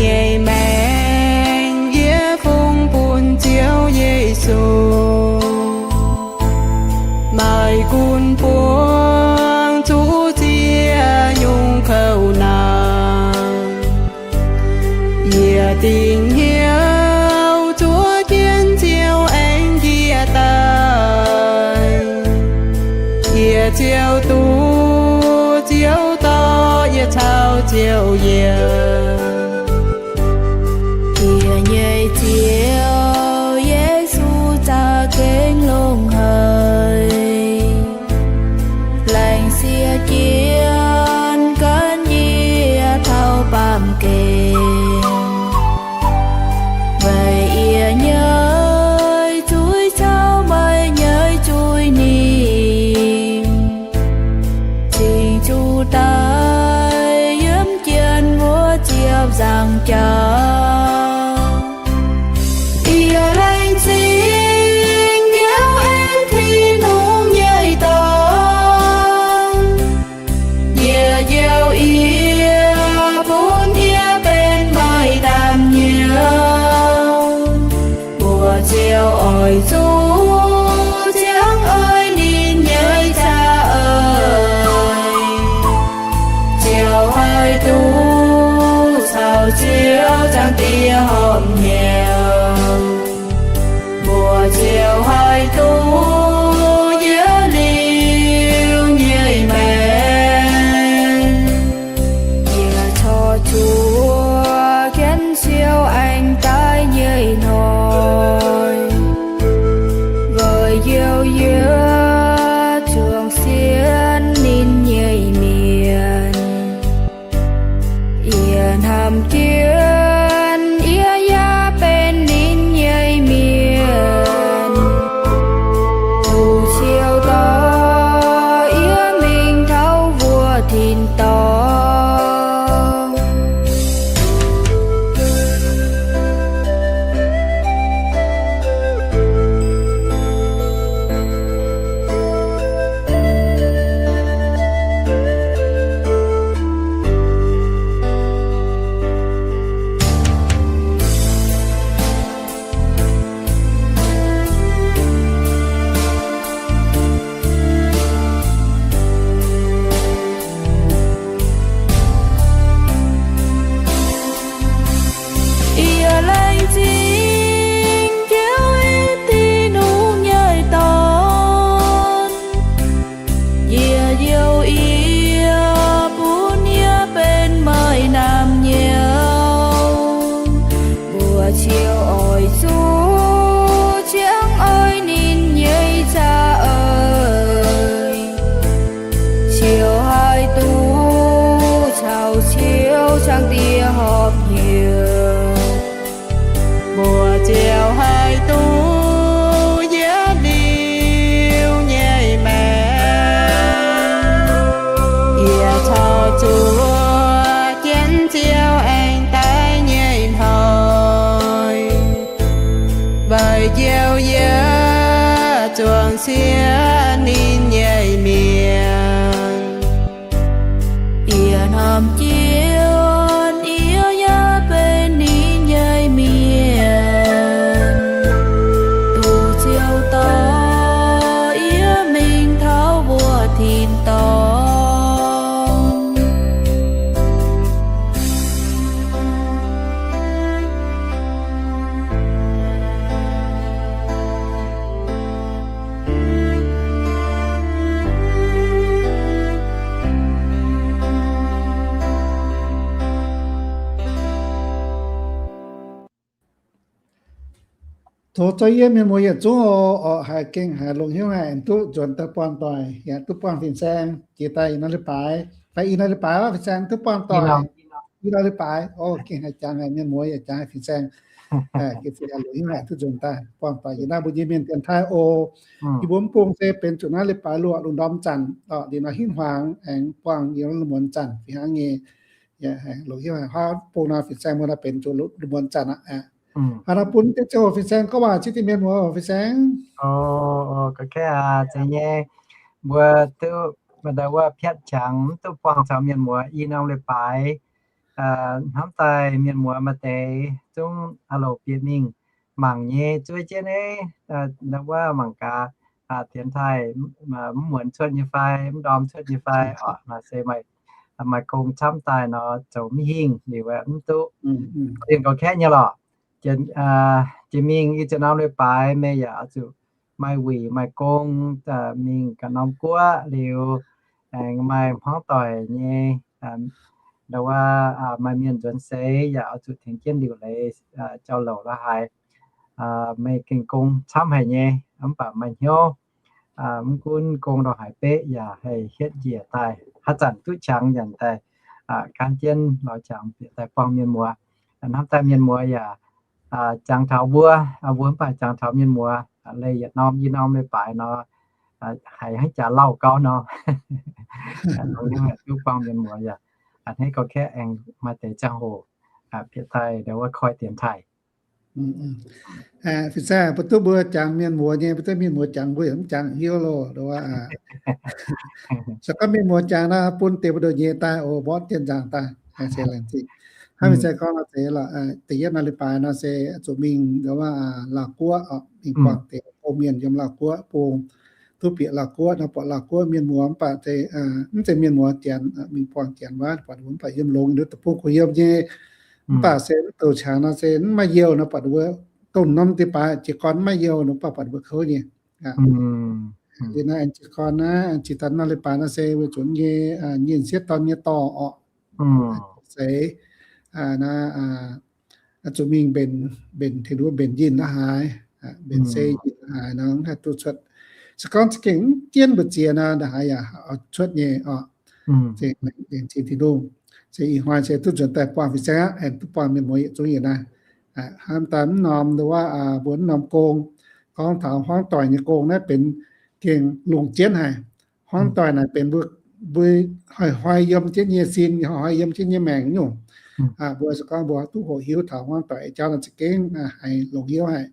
Nyei maengc yie fungx bun Ziouv Yesu, maaih gunv buangv zuqc ziex nyungc kouv naanc. Yie dingc hnyouv zuov jienv Ziouv aengx njiec daaih. Yie Ziouv duqv Ziouv dorh yie caux Ziouv yiem. Yie nyei Ziouv Yesu za'gengh longx haic, laengz siex jienv gan yie taux baamh gen. Weic yie nyei zuiz caux meih nyei zuiz ninh cingx zuqc daaih yiem jienv wuov ziepc nzaangc jaax. Yie laengz zingh Ziouv aengx Tin-Hungh nyei Dorn. Yie njoux yie bun yie benx meih naamh nyouz. Mbuox Ziouv oix zuqc ziangh oix ninh nyei za'eix. Ziouv haih duqv caux Ziouv Zaangc Diex horpc hnyouv. Mbuox Ziouv haih duqv yiem liuz nyei maengc. Yie corc zuoqc jienv Ziouv aengx daaih nyei hnoi, weic njoux yie zuangx sienx ninh nyei mienh. Yie hnamv jienv yie yaac benx ninh nyei mienh. Duqv Ziouv dorh yie mingh taux wuov tin-dorngh. Yie laengz zingh Ziouv aengx Tin-Hungh nyei Dorn. Yie njoux yie bun yie benx meih naamh nyouz. Mbuox Ziouv oix zuqc ziangh oix ninh nyei za'eix. Ziouv haih duqv caux Ziouv Zaangc Diex horpc hnyouv. Mbuox Ziouv haih duqv yiem liuz nyei maengc. Yie corc zuoqc jienv Ziouv aengx daaih nyei hnoi, weic njoux yie zuangx sienx ninh nyei mienh. Yie hnamv jienv yie yaac benx ninh nyei mienh. Duqv Ziouv dorh yie mingh taux wuov tin-dorngh. Tov zoux yiem mienh muoz yietc zungv oc. Oc, haiz gengh haiz longx hnyouv haic, duqv nzuonx daaih buangh doic, yaac duqv buangh fin-saeng jiex daaih ih hnoi leiz-baaix, fai ih hnoi leiz-baaix oc, fin-saeng duqv buangh doic. Ih hnoi leiz-baaix, o, gengh haiz jangx haic mienh muoz, yaac jangx haic fin-saeng. Gengh longx hnyouv haic duqv nzuonx daaih buangh doic. Ih hnoi mbuo nyei mienh dienx taaih oc. Yie mbuo mv bung se benx zuqc naaiv leiz-baaix luoqc lungh ndorm zanc oc. Liuz nor hinv hmuangx aengx buangh yiem lungh muonz zanc fih hnangv nyei. Longx hnyouv haic, bung nor fin-saeng mbuo nor benx zuqc lungh muonz zanc aqv. Hnangv nor bun deix ziangh hoc fin-saeng gorngv waac cingx dingh mienh muoz fin-saeng. Oc, ga'kengx aac, zeiz nyei. Mbuo duqv maaih deix wuov piatv qangx mv duqv buangh caux mienh muoz i norm leiz-baaix. hnamv daaih mienh muoz maaih deix zungv a'louc bieqc mingh mangc nyei zuov jienv naaiv, ndau wuov mangc gaax, dienx taaih mv muonz cuotv nyei fai, mv ndorm cuotv nyei fai orqc. Nor se maaih gong camv daaih nor zoux mv hingh liuz mv duqv. Ninh gorngv kaeqv nyei lorqc. Jiex mingh ih zanc norm leiz-baaix meih yaac oix zuqc maaih wuic maaih gong mingh ganh norm guoqv liuz, aengx maaih hmuangv doic nyei, ndau wuov maaih mienh nzuonx seix yaac oix zuqc tengx jienv liuc leiz jauv-louc la'haaix. Meih gengh gong camv haic nyei, mv baac maaih hnyouv, mv gunv gong ndongc haaix beqv yaac haih hietv njiec daaih, haaix zanc duqv qangx yaac daaih gan jienv lorz qangx bieqc daaih buangh mienh muoz. Hnamv daaih mienh muoz yaac jangx taux mbuo, mbuo mv baac jangx taux mienh muoz. Leih yietc norm i norm leiz-baaix nor, haiz hnangv jaax lauh gauv nor, duqv buangh mienh muoz yaac a'hneiv gorngv kaeqv aengx maaih deix ziangh hoc bieqc daaih ndau wuov koi dienx taaih. Fin-saeng, mbuo duqv mbuo jangx mienh muoz nyei, mbuo duqv mienh muoz jangx mbuo yaac mv jangx hnyouv loh, ndau wuov. Se gorngv mienh muoz jangx nor bun deix mbuo ndoqc nyei daaih oc, mborqv dienh nzaangc daaih, se laengz zingh. Hnangv fin-saeng gorngv nor se, da'yietv norm leiz-baaix nor se zuqc mingh ndau wuov Laauv Guoqv, mingh buangh deix bou mienh yiem Laauv Guoqv bung, duqv bieqc Laauv Guoqv nor, buatc Laauv Guoqv mienh muoz mv baac mv zeiz mienh muoz Janx, mingh buangh Janx wuov, buatc mv baac yiem longx ninh deic-bung kuh yiem nyei. Mv baac se mv douc qangx nor se mv maaih youh nor, buatc wuov dongh norm deix baaix jiez gorn mv maaih youh nor, mv baac buatc mbuo kouv nyei. Liuz naaiv aengx jiez gorn naaiv, aengx jiex daaih norm leiz-baaix nor se weic zuqc nyei, nyei sieqv dorn nyei dorh orqc, seix, naaiv, zuqc mingh mbenc, mbenc tengx wuov mbenc yinh la'haaix, mbenc se yinh la'haaix nor haih duqv cuotv. Se gorngv za'gengh mv jienv mbu'ziex nor, la'haaix yaac cuotv nyei orqc. Laengz zingh Tin-Hungh. Se ih hnoi se duqv nzuonx daaih buangh fin-saeng aqv, aengx duqv buangh mienh muoz yietc zungv yietc naaiv. Hnamv daaih mv norm ndau wuov, mbuo mv norm gong, gorngv taux hmuangv doic nyei gong naaiv benx gengh longc jienv haic. Hmuangv doic naaic benx mbuo, mbuo hnoi-hnoi yiem jienv nyei sin, hnoi-hnoi yiem jienv nyei maengc nyungc. Mbuo se gorngv mbuo duqv hoqc hiuv taux hmuangv doic jauv nor za'gengh haiz longx hnyouv haic.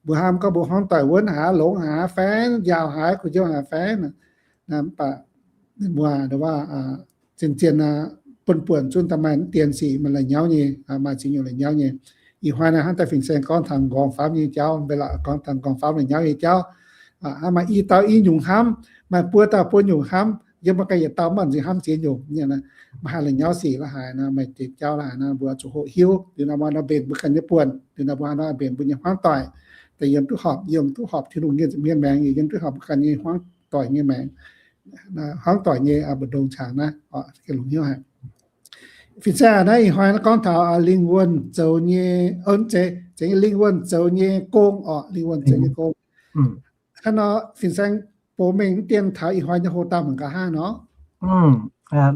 Mbuo hnamv gorngv mbuo hmuangv doic wuonv haaix, longx haaix, faix, njaaux haaix, kuh njouv haaix faix, mv baac mienh muoz ndau wuov, zien-zien bun buonc zunv daaih maaih mv dienx sic maaih la'nyauv nyei, maaih ziex nyungc la'nyauv nyei. Ih hnoi naaiv hnamv daaih fin-saeng gorngv taux nqorngv famv nyei jauv, mv baac la'gorngv taux nqorngv famv la'nyauv nyei jauv. Hnamv maaih i dauh i nyungc hnamv, maaih buo dauh buo nyungc hnamv, yiem mbuo ganh yietc dauh mv baac nziex hnamv ziex nyungc nyei. Maaih haaix la'nyauv sic la'haaix nor, maaih deix jauv la'haaix nor, mbuo zuqc hoqc hiuv. Liuz nor mbuo nor mbenc mbuo ganh nyei buonc, liuz nor mbuo nor mbenc mbuo nyei hmuangv doic, daaih yiem duqv horpc, yiem duqv horpc Tin-Hungh nyei nza'hmien maengx, yiem duqv horpc mbuo ganh nyei hmuangv doic nyei maengx, hmuangv doic nyei mbu'ndongx qangx naaiv, longx hnyouv haic. Fin-saeng naaiv ih hnoi naaiv gorngv taux lingh wuonh zoux nyei, zeiz, zeiz lingh wuonh zoux nyei gong orqc, lingh wuonh zoux nyei gong. Hnangv nor fin-saeng bou mengh mv dien taux ih hnoi nyei hoc dauh mangc gaax hnangv nor.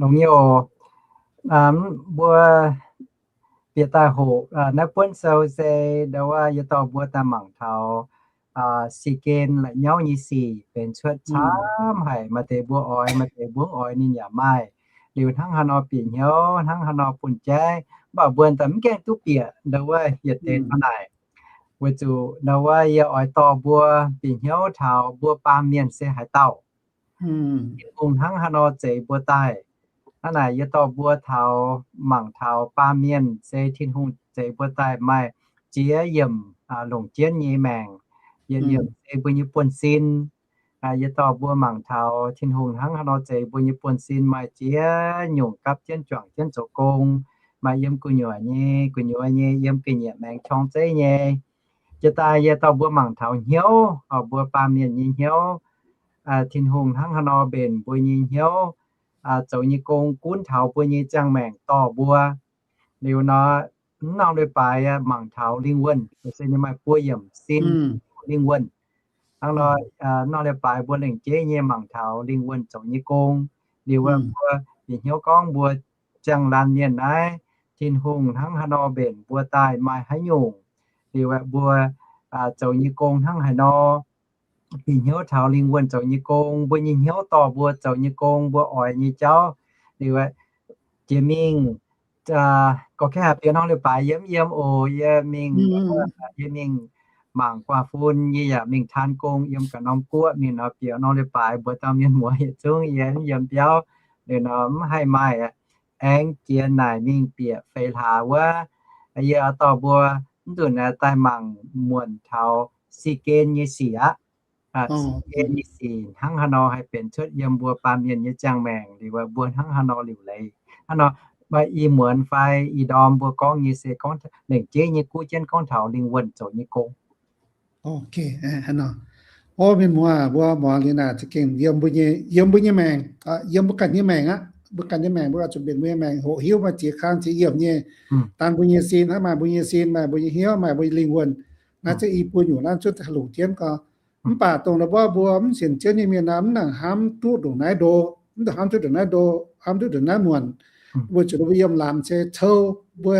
Longx nyei oc. Mbuo bieqc daaih hoqc naaiv buonv sou se ndau wuov yie dorh mbuo daaih mangc taux si gen la'nyauv nyei sic benx cuotv camv haic. Maaih deix mbuo oix, maaih deix mbuo mv oix ninh yaac maaih. Liuz hnangv haaix nor bieqc hnyouv, hnangv haaix nor bun jaiv, mv baac mbuo daaih mv gaengh duqv bieqc ndau wuov yietc deix taux naaic. Weic zuqc ndau wuov yie oix dorh mbuo bieqc hnyouv taux mbuo baamh mienh se haaix dauh. Tin-Hungh hnangv haaix nor zeix mbuo daaih. Hnangv naaic yie dorh mbuo taux mangc taux baamh mienh se Tin-Hungh zeix mbuo daaih maaih ziex yiemc longc jienv nyei maengc. Yietc yiemc se mbuo nyei buonv-sin. Yie dorh mbuo mangc taux Tin-Hungh hnangv haaix nor zeix mbuo nyei buonv-sin maaih ziex nyungc gapv jienv juangc jienv zoux gong, maaih yiem gu'nyuoz nyei, gu'nyuoz nyei, yiem ga'nyiec maengx qorng-zeiv nyei. Jiex daaih yie dorh mbuo mangc taux hnyouv, mbuo baamh mienh nyei hnyouv. Tin-Hungh hnangv haaix nor mbenc mbuo nyei hnyouv, zoux nyei gong gunv taux mbuo nyei ziangh maengc dorh mbuo. Liuz nor, mv norm leiz-baaix mangc taux lingh wuonh, se nyei maaih buo yiemc sin lingh wuonh. Hnangv nor, norm leiz-baaix mbuo lengc jeiv nyei mangc taux lingh wuonh zoux nyei gong. Liuz mbuo bieqc hnyouv gorngv mbuo ziangh laanh mienh naaiv, Tin-Hungh hnangv haaix nor mbenc mbuo daaih maaih haaix nyungc. Liuz mbuo zoux nyei gong hnangv haaix nor, bieqc hnyouv taux lingh wuonh zoux nyei gong, mbuo nyei hnyouv dorh mbuo zoux nyei gong, mbuo oix nyei jauv. Liuz jiex mingh, gorngv kengx haic bieqc norm leiz-baaix yie mv yiem oc. Yie mingh, yie mingh mangc guaax fun, yie yaac mingh taan gong yiem ganh norm guoqv. Mingh nor bieqc norm leiz-baaix mbuox dauh mienh muoz yietc zungv yie mv yiem biauv, liuz nor mv haih maaih aqv. aengx jiex naaic mingh bieqc feix hlaax wuov. Yie oix dorh mbuo mv nzunc naaiv daaih mangc muonc taux si gen nyei sic aqv. Si gen nyei sic hnangv haaix nor haih benx cuotv yiem mbuo baamh mienh nyei ziangh maengc liuz, mbuo hnangv haaix nor liuc leiz. Hnangv nor, i muonz fai i ndorm mbuo gorngv nyei se gorngv lengc jeiv nyei guv jienv gorngv taux lingh wuonh zoux nyei gong. Mienh muoz, mbuo muangx liuz naaic za'gengh yiem mbuo nyei, yiem mbuo nyei maengc, yiem mbuo ganh nyei maengc aqv. Mbuo ganh nyei maengc mbuo oix zuqc mbenc mbuo nyei maengc hoqc hiuv maaih ziex kang ziex yiemc nyei. Daan mbuo nyei sin, hnangv maaih mbuo nyei sin, maaih mbuo nyei hnyouv, maaih mbuo nyei lingh wuonh. Naaiv za'gengh i buo nyungc naaiv cuotv lungh jienv gorngv. Mv baac dongh naaiv mbuo, mbuo mv sienx Ziouv nyei mienh nor, mv nangc hnamv duqv ndongc naaiv ndo, mv nangc hnamv duqv ndongc naaiv ndo, hnamv duqv ndongc naaiv muonc. Weic zuqc mbuo yiem laangz se cou, mbuo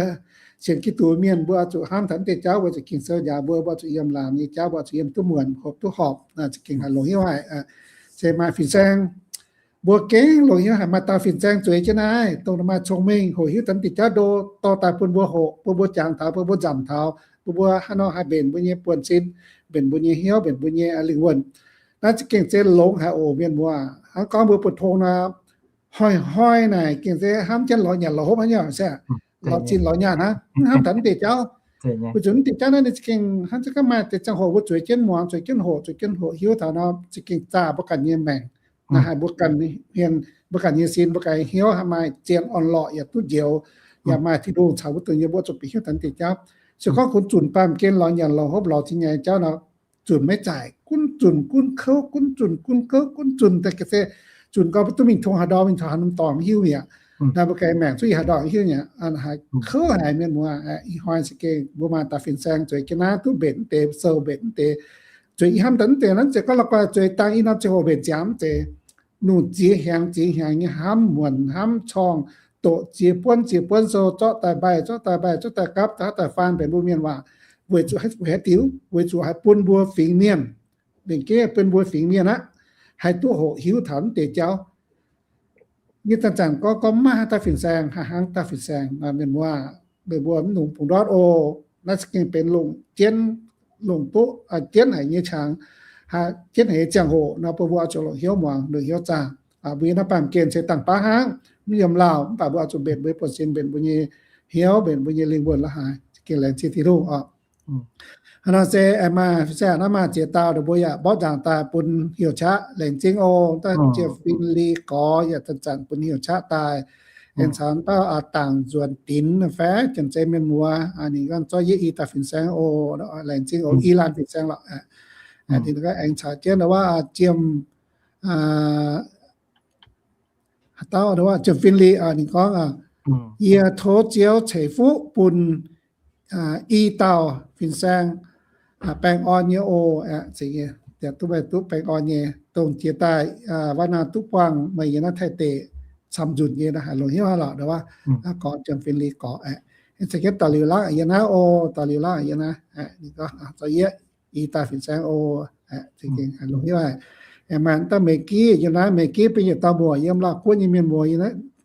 sienx Giduc mienh mbuo oix zuqc hnamv taux naaiv deix jauv, weic zuqc Ging-Sou njaaux mbuo, mbuo oix zuqc yiem laangz nyei jauv, mbuo oix zuqc yiem duqv muonc, hopv duqv horpc, za'gengh haih longc hnyouv haic. Se maaih fin-saeng, mbuo gengh longc hnyouv haic, maaih dauh fin-saeng zueiz jienv naaiv, dongh maaih cong-mengh hoqc hiuv taux naaiv deix jauv ndo, dorh daaih bun mbuo hoqc, bun mbuo jangx taux, bun mbuo nzamc taux, bun mbuo haaix nor haih mbenc mbuo nyei buonv-sin, mbenc mbuo nyei hnyouv, mbenc mbuo nyei lingh wuonh. Naaiv za'gengh se longx haic oc, mienh muoz. Hnangv gorngv mbuo buoz-tong nor, hnoi-hnoi naaic gengh se hnamv jienv lorz nyanc lorz hopv hnangv nyei aqv. Lorz zinh lorz nyaanh hnangv, mv hnamv taux naaiv deix jauv. Weic zuqc naaiv deix jauv naaiv ninh za'gengh hnangv za'gengh maaih deix ziangh hoc mbuo zueiz jienv muangx, zueiz jienv hoqc, zueiz jienv hoqc hiuv taux nor, za'gengh zaah mbuo ganh nyei maengc. Naaiv haic mbuo ganh nyei hmien, mbuo ganh nyei sin, mbuo ganh nyei hnyouv haih maaih zien orn-lorqc yaac duqv njoux, yaac maaih Tin-Hungh caux mbuo dongh yie mbuo zuqc bieqc hiuv taux naaiv deix jauv. Se gorngv kungx zunc baamh gen lorz nyanc lorz hopv lorz zinh nyaanh jauv nor, zunc maiv zaaic, gunv zunc gunv kouv, gunv zunc gunv kouv, gunv zunc daaih ga'sie, zunc gau mv duqv mingh tong haaix ndorm, mingh tong haaix norm dorngx mv hiuv mi'aqv. Naaiv mbuo ganh maengc zuqc ih haaix ndorm mv hiuv mi'aqv. Haiz kouv haic mienh muoz. Ih hnoi za'gengh mbuo maaih dauh fin-saeng zueiz jienv naaiv duqv mbenc mv deix sou, mbenc mv deix, zueiz i hnamv daaih mv deix naaiv zeix gorngv la'guaih zueiz dangh i norm ziangh hoc mbenc ziangx mv deix, nungc ziex hnyangx ziex hnyangx nyei hnamv muonc hnamv corngh, doqc ziex buonv ziex buonv sou, zorqv daaih mbaih, zorqv daaih mbaih, zorqv daaih gapv, zorqv daaih faan mbenc mbuo mienh waac, weic zuqc haaix diuc? Weic zuqc haih bun mbuo fingx mienh, mbenc jeiv bun mbuo fingx mienh aqv, haih duqv hoqc hiuv taux mv deix jauv. Yie zanc-zanc gorngv gorngv maiv maaih haaix dauh fin-saeng, haaix hnangv dauh fin-saeng, mienh muoz, meih mbuo mv longc bungx ndortv oc. Naaiv za'gengh benx longc jienv, longc duqv jienv haic nyei qangx, jienv haic nyei ziangh hoc nor, bun mbuo oix zuqc longc hnyouv muangx, longc hnyouv zaah. Mbuo yiem naaiv baamh gen se dangh baav hnangv, mv yiem Laauh, mv baac mbuo oix zuqc mbenc mbuo nyei buonv-sin, mbenc mbuo nyei hnyouv, mbenc mbuo nyei lingh wuonh la'haaix. Za'gengh laengz zingh Tin-Hungh oc. Hnangv nor se aengx maaih fin-saeng hnangv maaih ziex dauh, mbuo yaac mborqv nzangc daaih bun heuc qaqv. Laengz zingh oc. Daaih jiem fin-li gorx yaac zanc-zanc bun heuc qaqv daaih. Aengx caux dauh dangc nzuonx dinx fai janx-zei mienh muoz, ninh gorngv zorqv yie i dauh fin-saeng oc. Laengz zingh oc, i laanh fin-saeng lorqc. Ninh gorngv aengx caux jienv wuov jiem, haaix dauh wuov jiem fin-li, ninh gorngv, yie tov Ziouv ceix fuqv bun i dauh fin-saeng baengh orn nyei oc. Duqv, duqv baengh orn nyei, dongh jiex daaih waac naaiv duqv buangh meih yiem naaiv Taiv deic camv nzunc nyei, haih longx hnyouv haaix lorqc, wuov gorx jiem fin-li gorx aeqv, ceix jienv daux liuz laangz yiem naaiv oc, daux liuz laangz yiem naaiv. Ninh gorngv zorqv yie i dauh fin-saeng oc. Longx hnyouv haic. Maaih dauh Meiv Giev yiem naaiv, Meiv Giev benx yietc dauh muoc yiem Laauh Guoqv nyei mienh muoz,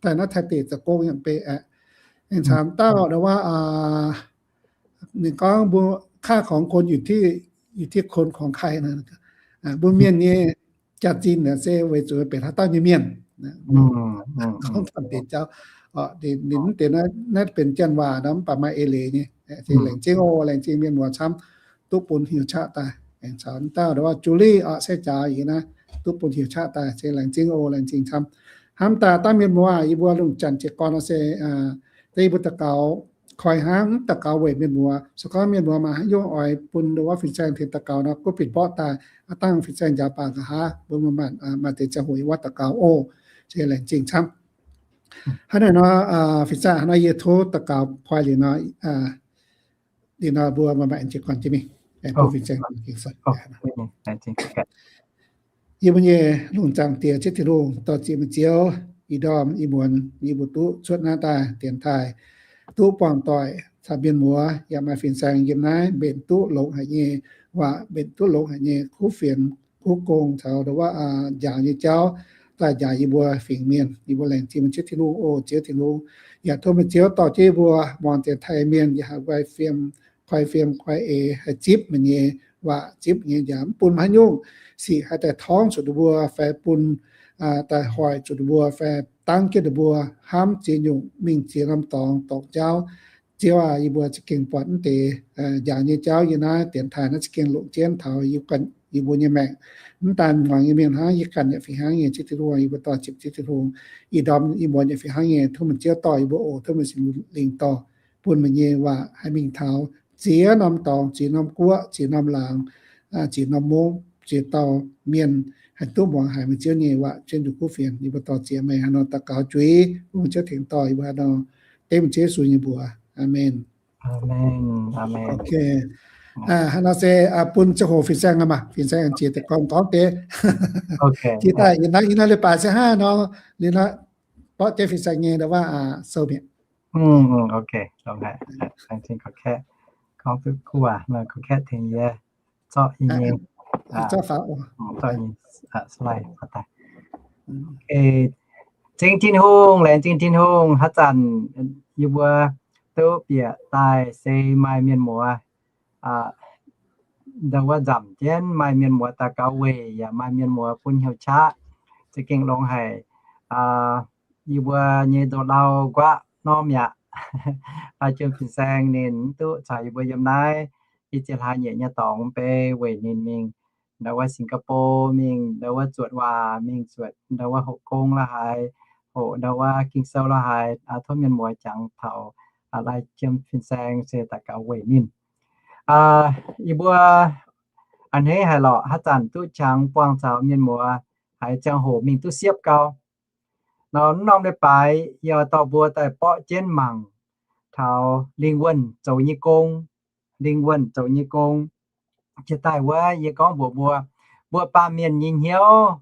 daaih naaiv Taiv deic zoux gong yaac mbeix aeqv. Aengx caux dauh wuov, ninh gorngv mbuo ค่าของคนอยู่ที่ อยู่ที่คนของใคร naaic, mbuo mienh nyei jaax-zinh naaic se weic zuqc benx haaix dauh nyei mienh. Gorngv deix jauv, ninh mv deix naaiv benx janx waac nor, mv baac maaih eix leiz nyei. Se laengz zingh oc, laengz zingh mienh muoz camv, duqv bun heuc qaqv daaih. Aengx caux dauh wuov Julie oc, se jaax yie naaiv, duqv bun heuc qaqv daaih. Se laengz zingh oc, laengz zingh camv. Hnamv daaih dangh mienh muoz, yie mbuo lungh zanc jiez gorn nor se da'nyeic mbuo daux gaux koi hnangv, mv daux gaux weic mienh muoz. Se gorngv mienh muoz maaih haaix nyungc oix bun wuov fin-saeng tengx daux gaux nor, gunv bieqc mborqv daaih, aav dangh fin-saeng njaaux baac nqa'haav, mbuo maaih deix ziangh hoc yiem wuov daux gaux oc. Se laengz zingh camv. Hnangv naaic nor, fin-saeng, hnangv nor yie tov daux gaux koi liuz nor, liuz nor mbuo maaih maaih jiez gorn jienv mingh. Yie mbuo nyei lungh zaangc Diex, Ziouv Tin-Hungh, dorh ziex meih Ziouv, ih ndorm ih muonz yie mbuo duqv cuotv naaiv daaih dienx taaih, duqv buangh doic caux mienh muoz, yaac maaih fin-saeng yiem naaiv mbenc duqv longx haic nyei waac, mbenc duqv longx haic nyei kuv fienx, kuv gong caux wuov njaaux nyei jauv daaih njaaux yie mbuo fingx mienh. Yie mbuo laengz zingh meih Ziouv Tin-Hungh oc, Ziouv Tin-Hungh. Yaac tov meih Ziouv dorh jienv yie mbuo muangx dienx taaih mienh yaac haih koi fiem, koi fiem koi eix, haih zipv meih nyei waac, zipv meih nyei njaaux, mv bun haaix nyungc sic haih daaih torngv zuqc ninh mbuo fai bun daaih hoic zuqc ninh mbuo fai dangv jienv ninh mbuo hnamv ziex nyungc mingh ziex norm dorngx dorngc jauv. Ziouv aac, yie mbuo za'gengh buatc mv deix njaaux nyei jauv yiem naaiv dienx taaih naaiv za'gengh longc jienv taux yie mbuo nyei maengc. Mv daan muangx nyei mienh hnangv, yie ganh yaac fih hnangv nyei. Ziouv Tin-Hungh, yie mbuo dorh ziepc Ziouv Tin-Hungh ih ndorm yie mbuo nyei fih hnangv nyei, tov meih Ziouv dorh yie mbuo oc, tov meih Singx Lingh dorh, bun meih nyei waac haih mingh taux ziex norm dorngx, ziex norm guoqv, ziex norm laangz, ziex norm mungv, ziex dauh mienh haih duqv muangx haiz meih Ziouv nyei waac jienv nduqc kuv fienx. Yie mbuo dorh ziex meih haaix nor daux gaux juix, bun meih Ziouv tengx dorh yie mbuo haaix nor, dengv meih Ziouv Yesu nyei mbuox. Aamen. Aamen. Aamen. Haaix nor se bun ziangh hoc fin-saeng maah, fin-saeng jiex deix gorngv gorngv deix. Jiex daaih yiem naaiv, yiem naaiv leiz-baaix se hnangv nor, liuz nor, borqv jienv fin-saeng nyei ndau wuov sou mi'aqv. Gorngv duqv kuv aac, gorngv kaeqv tengx yie zorqv yie nyei, zorqv nyei slide daaih. Ceng Tin-Hungh, laengz zingh Tin-Hungh. Haaix zanc yie mbuo duqv bieqc daaih se maaih mienh muoz ndau wuov nzamc jienv, maaih mienh muoz daux gaux weic, yaac maaih mienh muoz bun hnyouv qaqv, za'gengh longx haic. Yie mbuo nyei nzoh lauh nquaqv norm yaac, jiem fin-saeng ninh mv duqv caux yie mbuo yiem naaiv i ziex hlaax nyeic nyei dorngx beiv weic ninh mingh ndau wuov Singapore, mingh ndau wuov zuotc waac, mingh zuotc ndau wuov hoqc gong la'haaix, hoqc ndau wuov Ging-Sou la'haaix. Tov mienh muoz jangx taux lai jiem fin-saeng se daux gaux weic ninh. Yie mbuo a'hneiv haic lorqc, haaix zanc duqv qangx buangh caux mienh muoz haiz ziangh hoc mingh duqv siepv gau. Nor mv norm leiz-baaix yie dorh mbuo daaih borqv jienv mangc taux lingh wuonh zoux nyei gong. Lingh wuonh zoux nyei gong. Jiex daaih wuov yie gorngv mbuox mbuo, mbuo baamh mienh nyei hnyouv,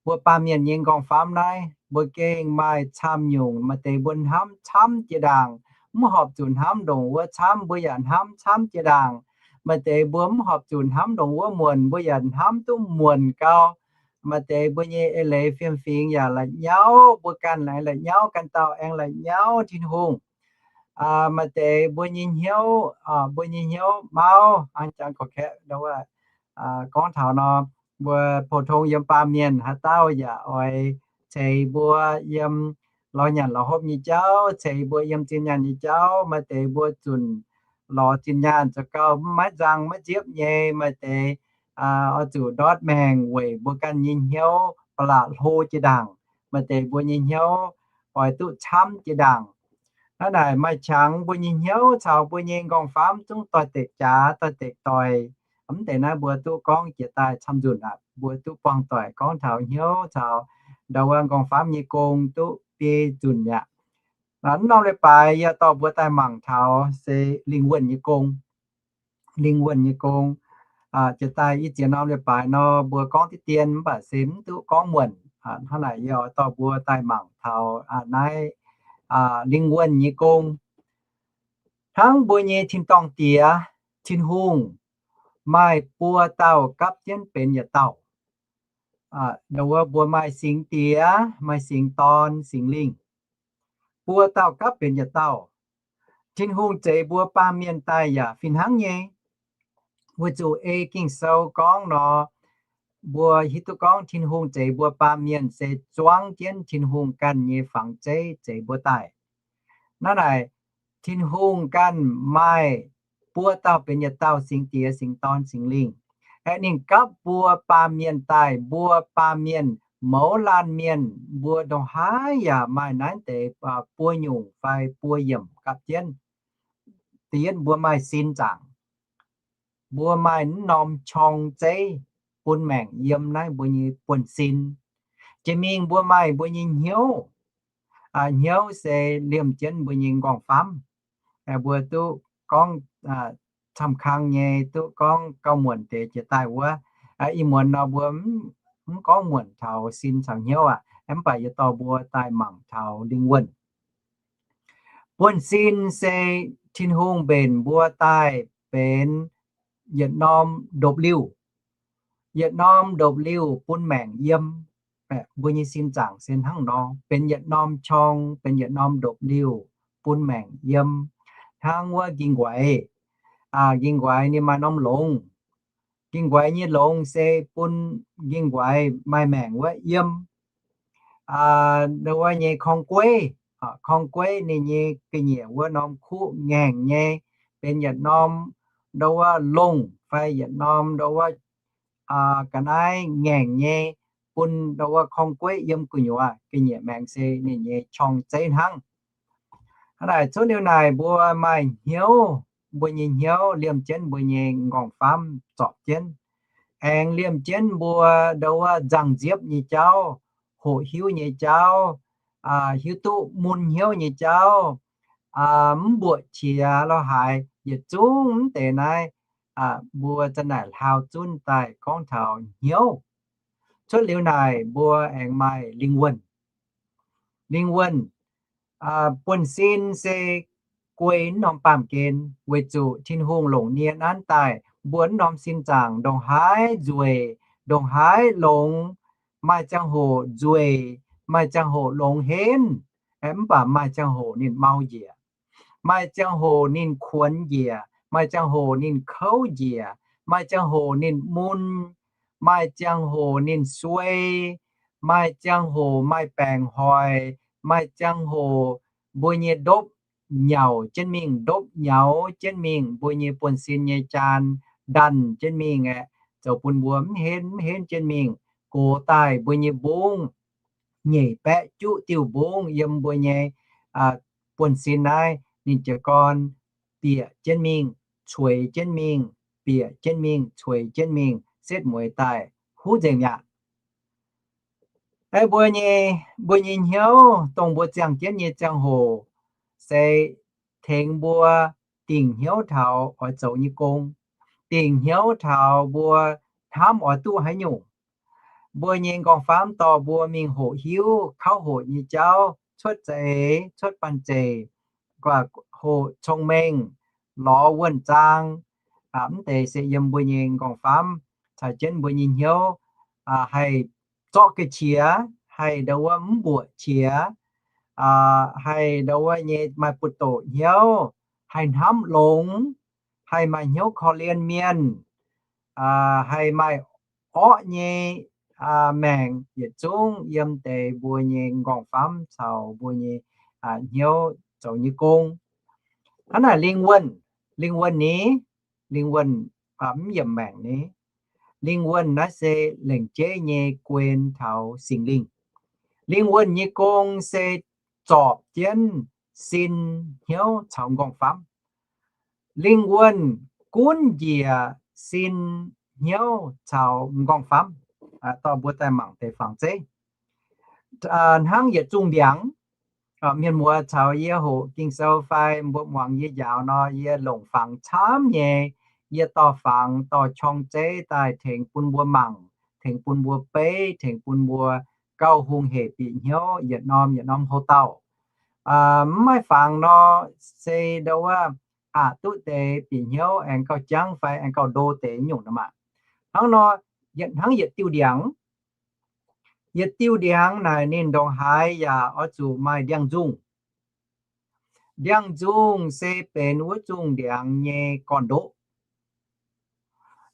mbuo baamh mienh nyei nqorngv-famv naaiv, mbuo gengh maaih camv nyungc. Maaih deix mbuo hnamv camv jiex ndaangc, mv horpc zuqc hnamv ndongc wuov camv, mbuo yaac hnamv camv jiex ndaangc. Maaih deix mbuo mv horpc zuqc hnamv ndongc wuov muonc, mbuo yaac hnamv duqv muonc gau. Maaih deix mbuo nyei eix leiz fiem-fingx yaac la'nyauv, mbuo ganh aengx la'nyauv, ganh dauh aengx la'nyauv Tin-Hungh. Maaih deix mbuo nyei hnyouv, mbuo nyei hnyouv mauv, jangx gorqv-kaeqv, gorngv taux nor, mbuo pou-tong yiem baamh mienh haaix dauh yaac oix ceix mbuo yiem lorz nyanc lorz hopv nyei jauv, ceix mbuo yiem zinh nyaanh nyei jauv. Maaih deix mbuo zunc lorz zinh nyaanh zoux gau maiv nzang maiv nziepv nyei. Maaih deix oix zuqc ndortv maengc weic mbuo ganh nyei hnyouv ba'laqc hlo jiex ndaangc. Maaih deix mbuo nyei hnyouv oix duqv camv jiex ndaangc. Hnangv naaic maaih qangx mbuo nyei hnyouv caux mbuo nyei nqorngv-famv zungv doix-dekc jaax, doix-dekc doic. Mv deix naaiv mbuo duqv gorngv jiex daaih camv nzunc aqv. Mbuo duqv buangh doic gorngv taux hnyouv caux ndau wuov nqorngv-famv nyei gong duqv biei nzunc mi'aqv. Mv norm leiz-baaix yie dorh mbuo daaih mangc taux se lingh wuonh nyei gong. Lingh wuonh nyei gong. Jiex daaih i ziex norm leiz-baaix nor mbuo gorngv diqv dien mv baac se mv duqv gorngv muonc. Hnangv naaic yie oix dorh mbuo daaih mangc taux naaiv lingh wuonh nyei gong. Hnangv mbuo nyei tin-dorngh Diex, Tin-Hungh, maaih buo dauh gapv jienv benx yietc dauh. Ndau wuov mbuo maaih Singx Diex, maaih Singx Dorn, Singx Lingh. Buo dauh gapv benx yietc dauh. Tin-Hungh zeix mbuo baamh mienh daaih yaac fih hnangv nyei. Weic zuqc ei Ging-Sou gorngv nor, mbuo hiuv duqv gorngv Tin-Hungh zeix mbuo baamh mienh se zuangv jienv Tin-Hungh ganh nyei fangx zeiv zeix mbuo daaih. Naaiv naaic, Tin-Hungh ganh maaih buo dauh benx yietc dauh Singx Diex, Singx Dorn, Singx Lingh. Aeqv, ninh gapv mbuo baamh mienh daaih, mbuo baamh mienh mouz laanh mienh, mbuo ndongc haaix yaac maaih naaiv deix buo nyungc fai buo yiemc gapv jienv. Da'yietv, mbuo maaih sin zaangc. Mbuo maaih mv norm qorng zeiv bun maengc yiem naaiv mbuo nyei buonv-sin. Jiex mingh mbuo maaih mbuo nyei hnyouv. Hnyouv se liemh jienv mbuo nyei nqorngv-famv. Mbuo duqv gorngv camv kang nyei, duqv gorngv gauh muonc deix jiex daaih wuov. Ih muonz nor mbuo mv gorngv muonc taux sin caux hnyouv aqv. Mv baac yie dorh mbuo daaih mangc taux lingh wuonh. Buonv-sin se Tin-Hungh mbenc mbuo daaih benx yietc norm ndopv-liuh. Yietc norm ndopv-liuh bun maengc yiem. Mbuo nyei sin zaangc se hnangv nor, benx yietc norm qorng, benx yietc norm ndopv-liuh bun maengc yiem. Hnangv wuov nqingh nquaix, nqingh nquaix ninh maaih norm longx. Nqingh nquaix nyei longx se bun nqingh nquaix maaih maengc wuov yiem. ndo wuov nyei korng-gueiv. Korng-gueiv ninh nyei ga'nyiec wuov norm kuv ngaengc nyei, benx yietc norm ndo wuov longh fai yietc norm ndo wuov ga'naaiv ngaengc nyei, bun ndo wuov korng-gueiv yiem gu'nyuoz ga'nyiec maengx se ninh nyei qorng-zeiv hnangv. Hnangv naaic cuotv liuz naaic mbuo maaih hnyouv, mbuo nyei hnyouv liemh jienv mbuo nyei m'nqorngv-famv zorpc jienv, aengx liemh jienv mbuo ndo wuov nzangc-nziepv nyei jauv, hoqc hiuv nyei jauv, hiuv duqv mun hnyouv nyei jauv, mv mbuoqc qiex lorz haaix, yietc zungv mv deix naaiv mbuo za'naaic hlaau zunv daaih gorngv taux hnyouv. Cuotv liuz naaic mbuo aengx maaih lingh wuonh. Lingh wuonh buonv-sin se guei wuov norm baamh gen, weic zuqc Tin-Hungh longc nie nanv daaih mbuo wuov norm sin zaangc ndongc haaix nzueic, ndongc haaix longx, maaih ziangh hoc nzueic, maaih ziangh hoc longx henv, mv baac maaih ziangh hoc ninh mau njiec, maaih ziangh hoc ninh kuonx njiec, maaih ziangh hoc ninh kouv njiec, maaih ziangh hoc ninh mun, maaih ziangh hoc ninh suei, maaih ziangh hoc maaih baengc hoic, maaih ziangh hoc mbuo nyei ndopv nyaux jienv mingh, ndopv nyaux jienv mingh, mbuo nyei buonv-sin nyei jaan ndanc jienv mingh aeqv, zoux bun mbuo mv henv mv henv jienv mingh, gox daaih mbuo nyei mbungv nyeic baeqv juqv diuh mbungv yiem mbuo nyei buonv-sin naaiv ninh jiez gorn bieqc jienv mingh, cueix jienv mingh, bieqc jienv mingh, cueix jienv mingh, setv mueiz daaih huv nzengc mi'aqv. Aeqv, mbuo nyei, mbuo nyei hnyouv dongh mbuo ziangh jienv nyei ziangh hoc se tengx mbuo dingc hnyouv taux oix zoux nyei gong, dingc hnyouv taux mbuo hnamv oix duqv haaix nyungc. Mbuo nyei m'nqorngv-famv dorh mbuo mingh hoqc hiuv kauv hoqc nyei jauv, cuotv za'eix, cuotv banh zeic, hoqc cong-mengh, lorz wuonh zaang. Mv deix se yiem mbuo nyei m'nqorngv-famv caux jienv mbuo nyei hnyouv haih zorqv ga'qiex, haih ndo wuov mv mbuoqc qiex, haih ndo wuov nyei maaih buoz-ndoqv hnyouv, haih hnamv longx, haih maaih hnyouv korv-lienh mienh, haih maaih orqv nyei maengc, yietc zungv yiem deix mbuo nyei m'nqorngv-famv caux mbuo nyei hnyouv zoux nyei gong. Hnangv naaic lingh wuonh, lingh wuonh ni, lingh wuonh mv yiemc maengc ni. Lingh wuonh naaiv se lengc jeiv nyei guen taux Singx Lingh. Lingh wuonh nyei gong se zorpc jienv sin, hnyouv caux m'nqorngv-famv. Lingh wuonh gunv njiec sin, hnyouv caux m'nqorngv-famv. Dorh mbuo daaih mangc deix fangx zeiv. Hnangv yietc zungh ndiangx, mienh muoz caux yie hoqc Ging-Sou fai mbuo muangx yie njaaux nor, yie longc fangx camv nyei. Yie dorh fangx dorh qorng-zeiv daaih tengx bun mbuo mangc, tengx bun mbuo beiv, tengx bun mbuo gauh hungh hec bieqc hnyouv yietc norm yietc norm houc dauh. Mv maaih fangx nor, se ndo wuov aqc duqv deix bieqc hnyouv aengx gauh jangv fai aengx gauh ndo deix nyungc nor maah. Hnangv nor, hnangv yietc diuh ndiangx, yietc diuh ndiangx naaic ninh ndongc haaix yaac oix zuqc maaih ndiangx-nzungh. Ndiangx-nzungh se benx wuov zungh ndiangx nyei gorn-ndoqv.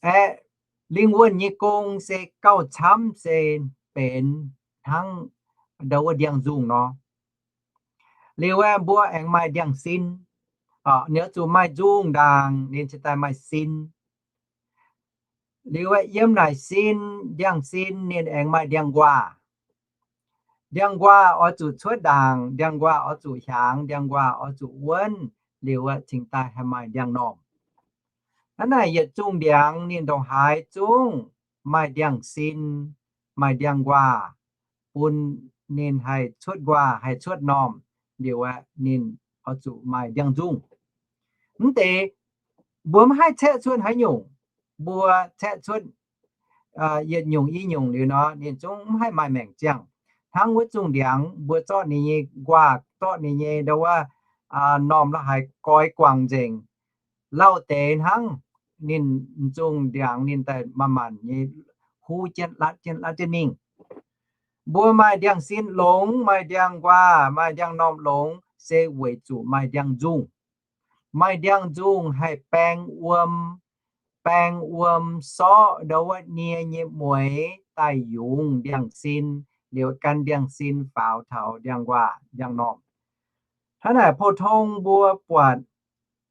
Aeqv, lingh wuonh nyei gong se gauh camv se benx hnangv ndo wuov ndiangx-nzungh nor. Liuz aeqv, mbuo aengx maaih ndiangx-sin. Ninh oix zuqc maaih nzungh ndaangc ninh cingx daaih maaih sin. Liuz aeqv, yiem naaic sin, ndiangx-sin ninh aengx maaih ndiangx-nquaah. Ndiangx-nquaah oix zuqc cuotv ndaangc, ndiangx-nquaah oix zuqc hiaangx, ndiangx-nquaah oix zuqc wuonv, liuz aeqv, cingx daaih haih maaih ndiangx-normh. Hnangv naaic yietc zungh ndiangx ninh ndongc haaix zungv maaih ndiangx-sin, maaih ndiangx-nquaah, bun ninh haih cuotv nquaah haih cuotv normh, liuz aeqv, ninh oix zuqc maaih ndiangx-nzungh. Mv deix mbuo mv haih caeqv cuotv haaix nyungc, mbuo caeqv cuotv yietc nyungc i nyungc liuz nor, ninh zungv mv haih maaih maengc ziangh. Hnangv wuov zungh ndiangx mbuo zorqv ninh nyei nquaah, zorqv ninh nyei ndo wuov normh la'haaix goi guangc nzengc, lauh deix hnangv, ninh zungh ndiangx ninh daaih manc-manc nyei huv jienv latv jienv latv jienv mingh. Mbuo maaih ndiangx-sin longx, maaih ndiangx-nquaah, maaih ndiangx-normh longx, se weic zuqc maaih ndiangx-nzungh. Maaih ndiangx-nzungh haih baeng wuom, baeng wuom sorqv ndo wuov nie nyei mueix daaih yungz ndiangx-sin, liuz gan ndiangx-sin faaux taux ndiangx-nquaah ndiangx-normh. Hnangv naaic, pou-tong mbuo buatc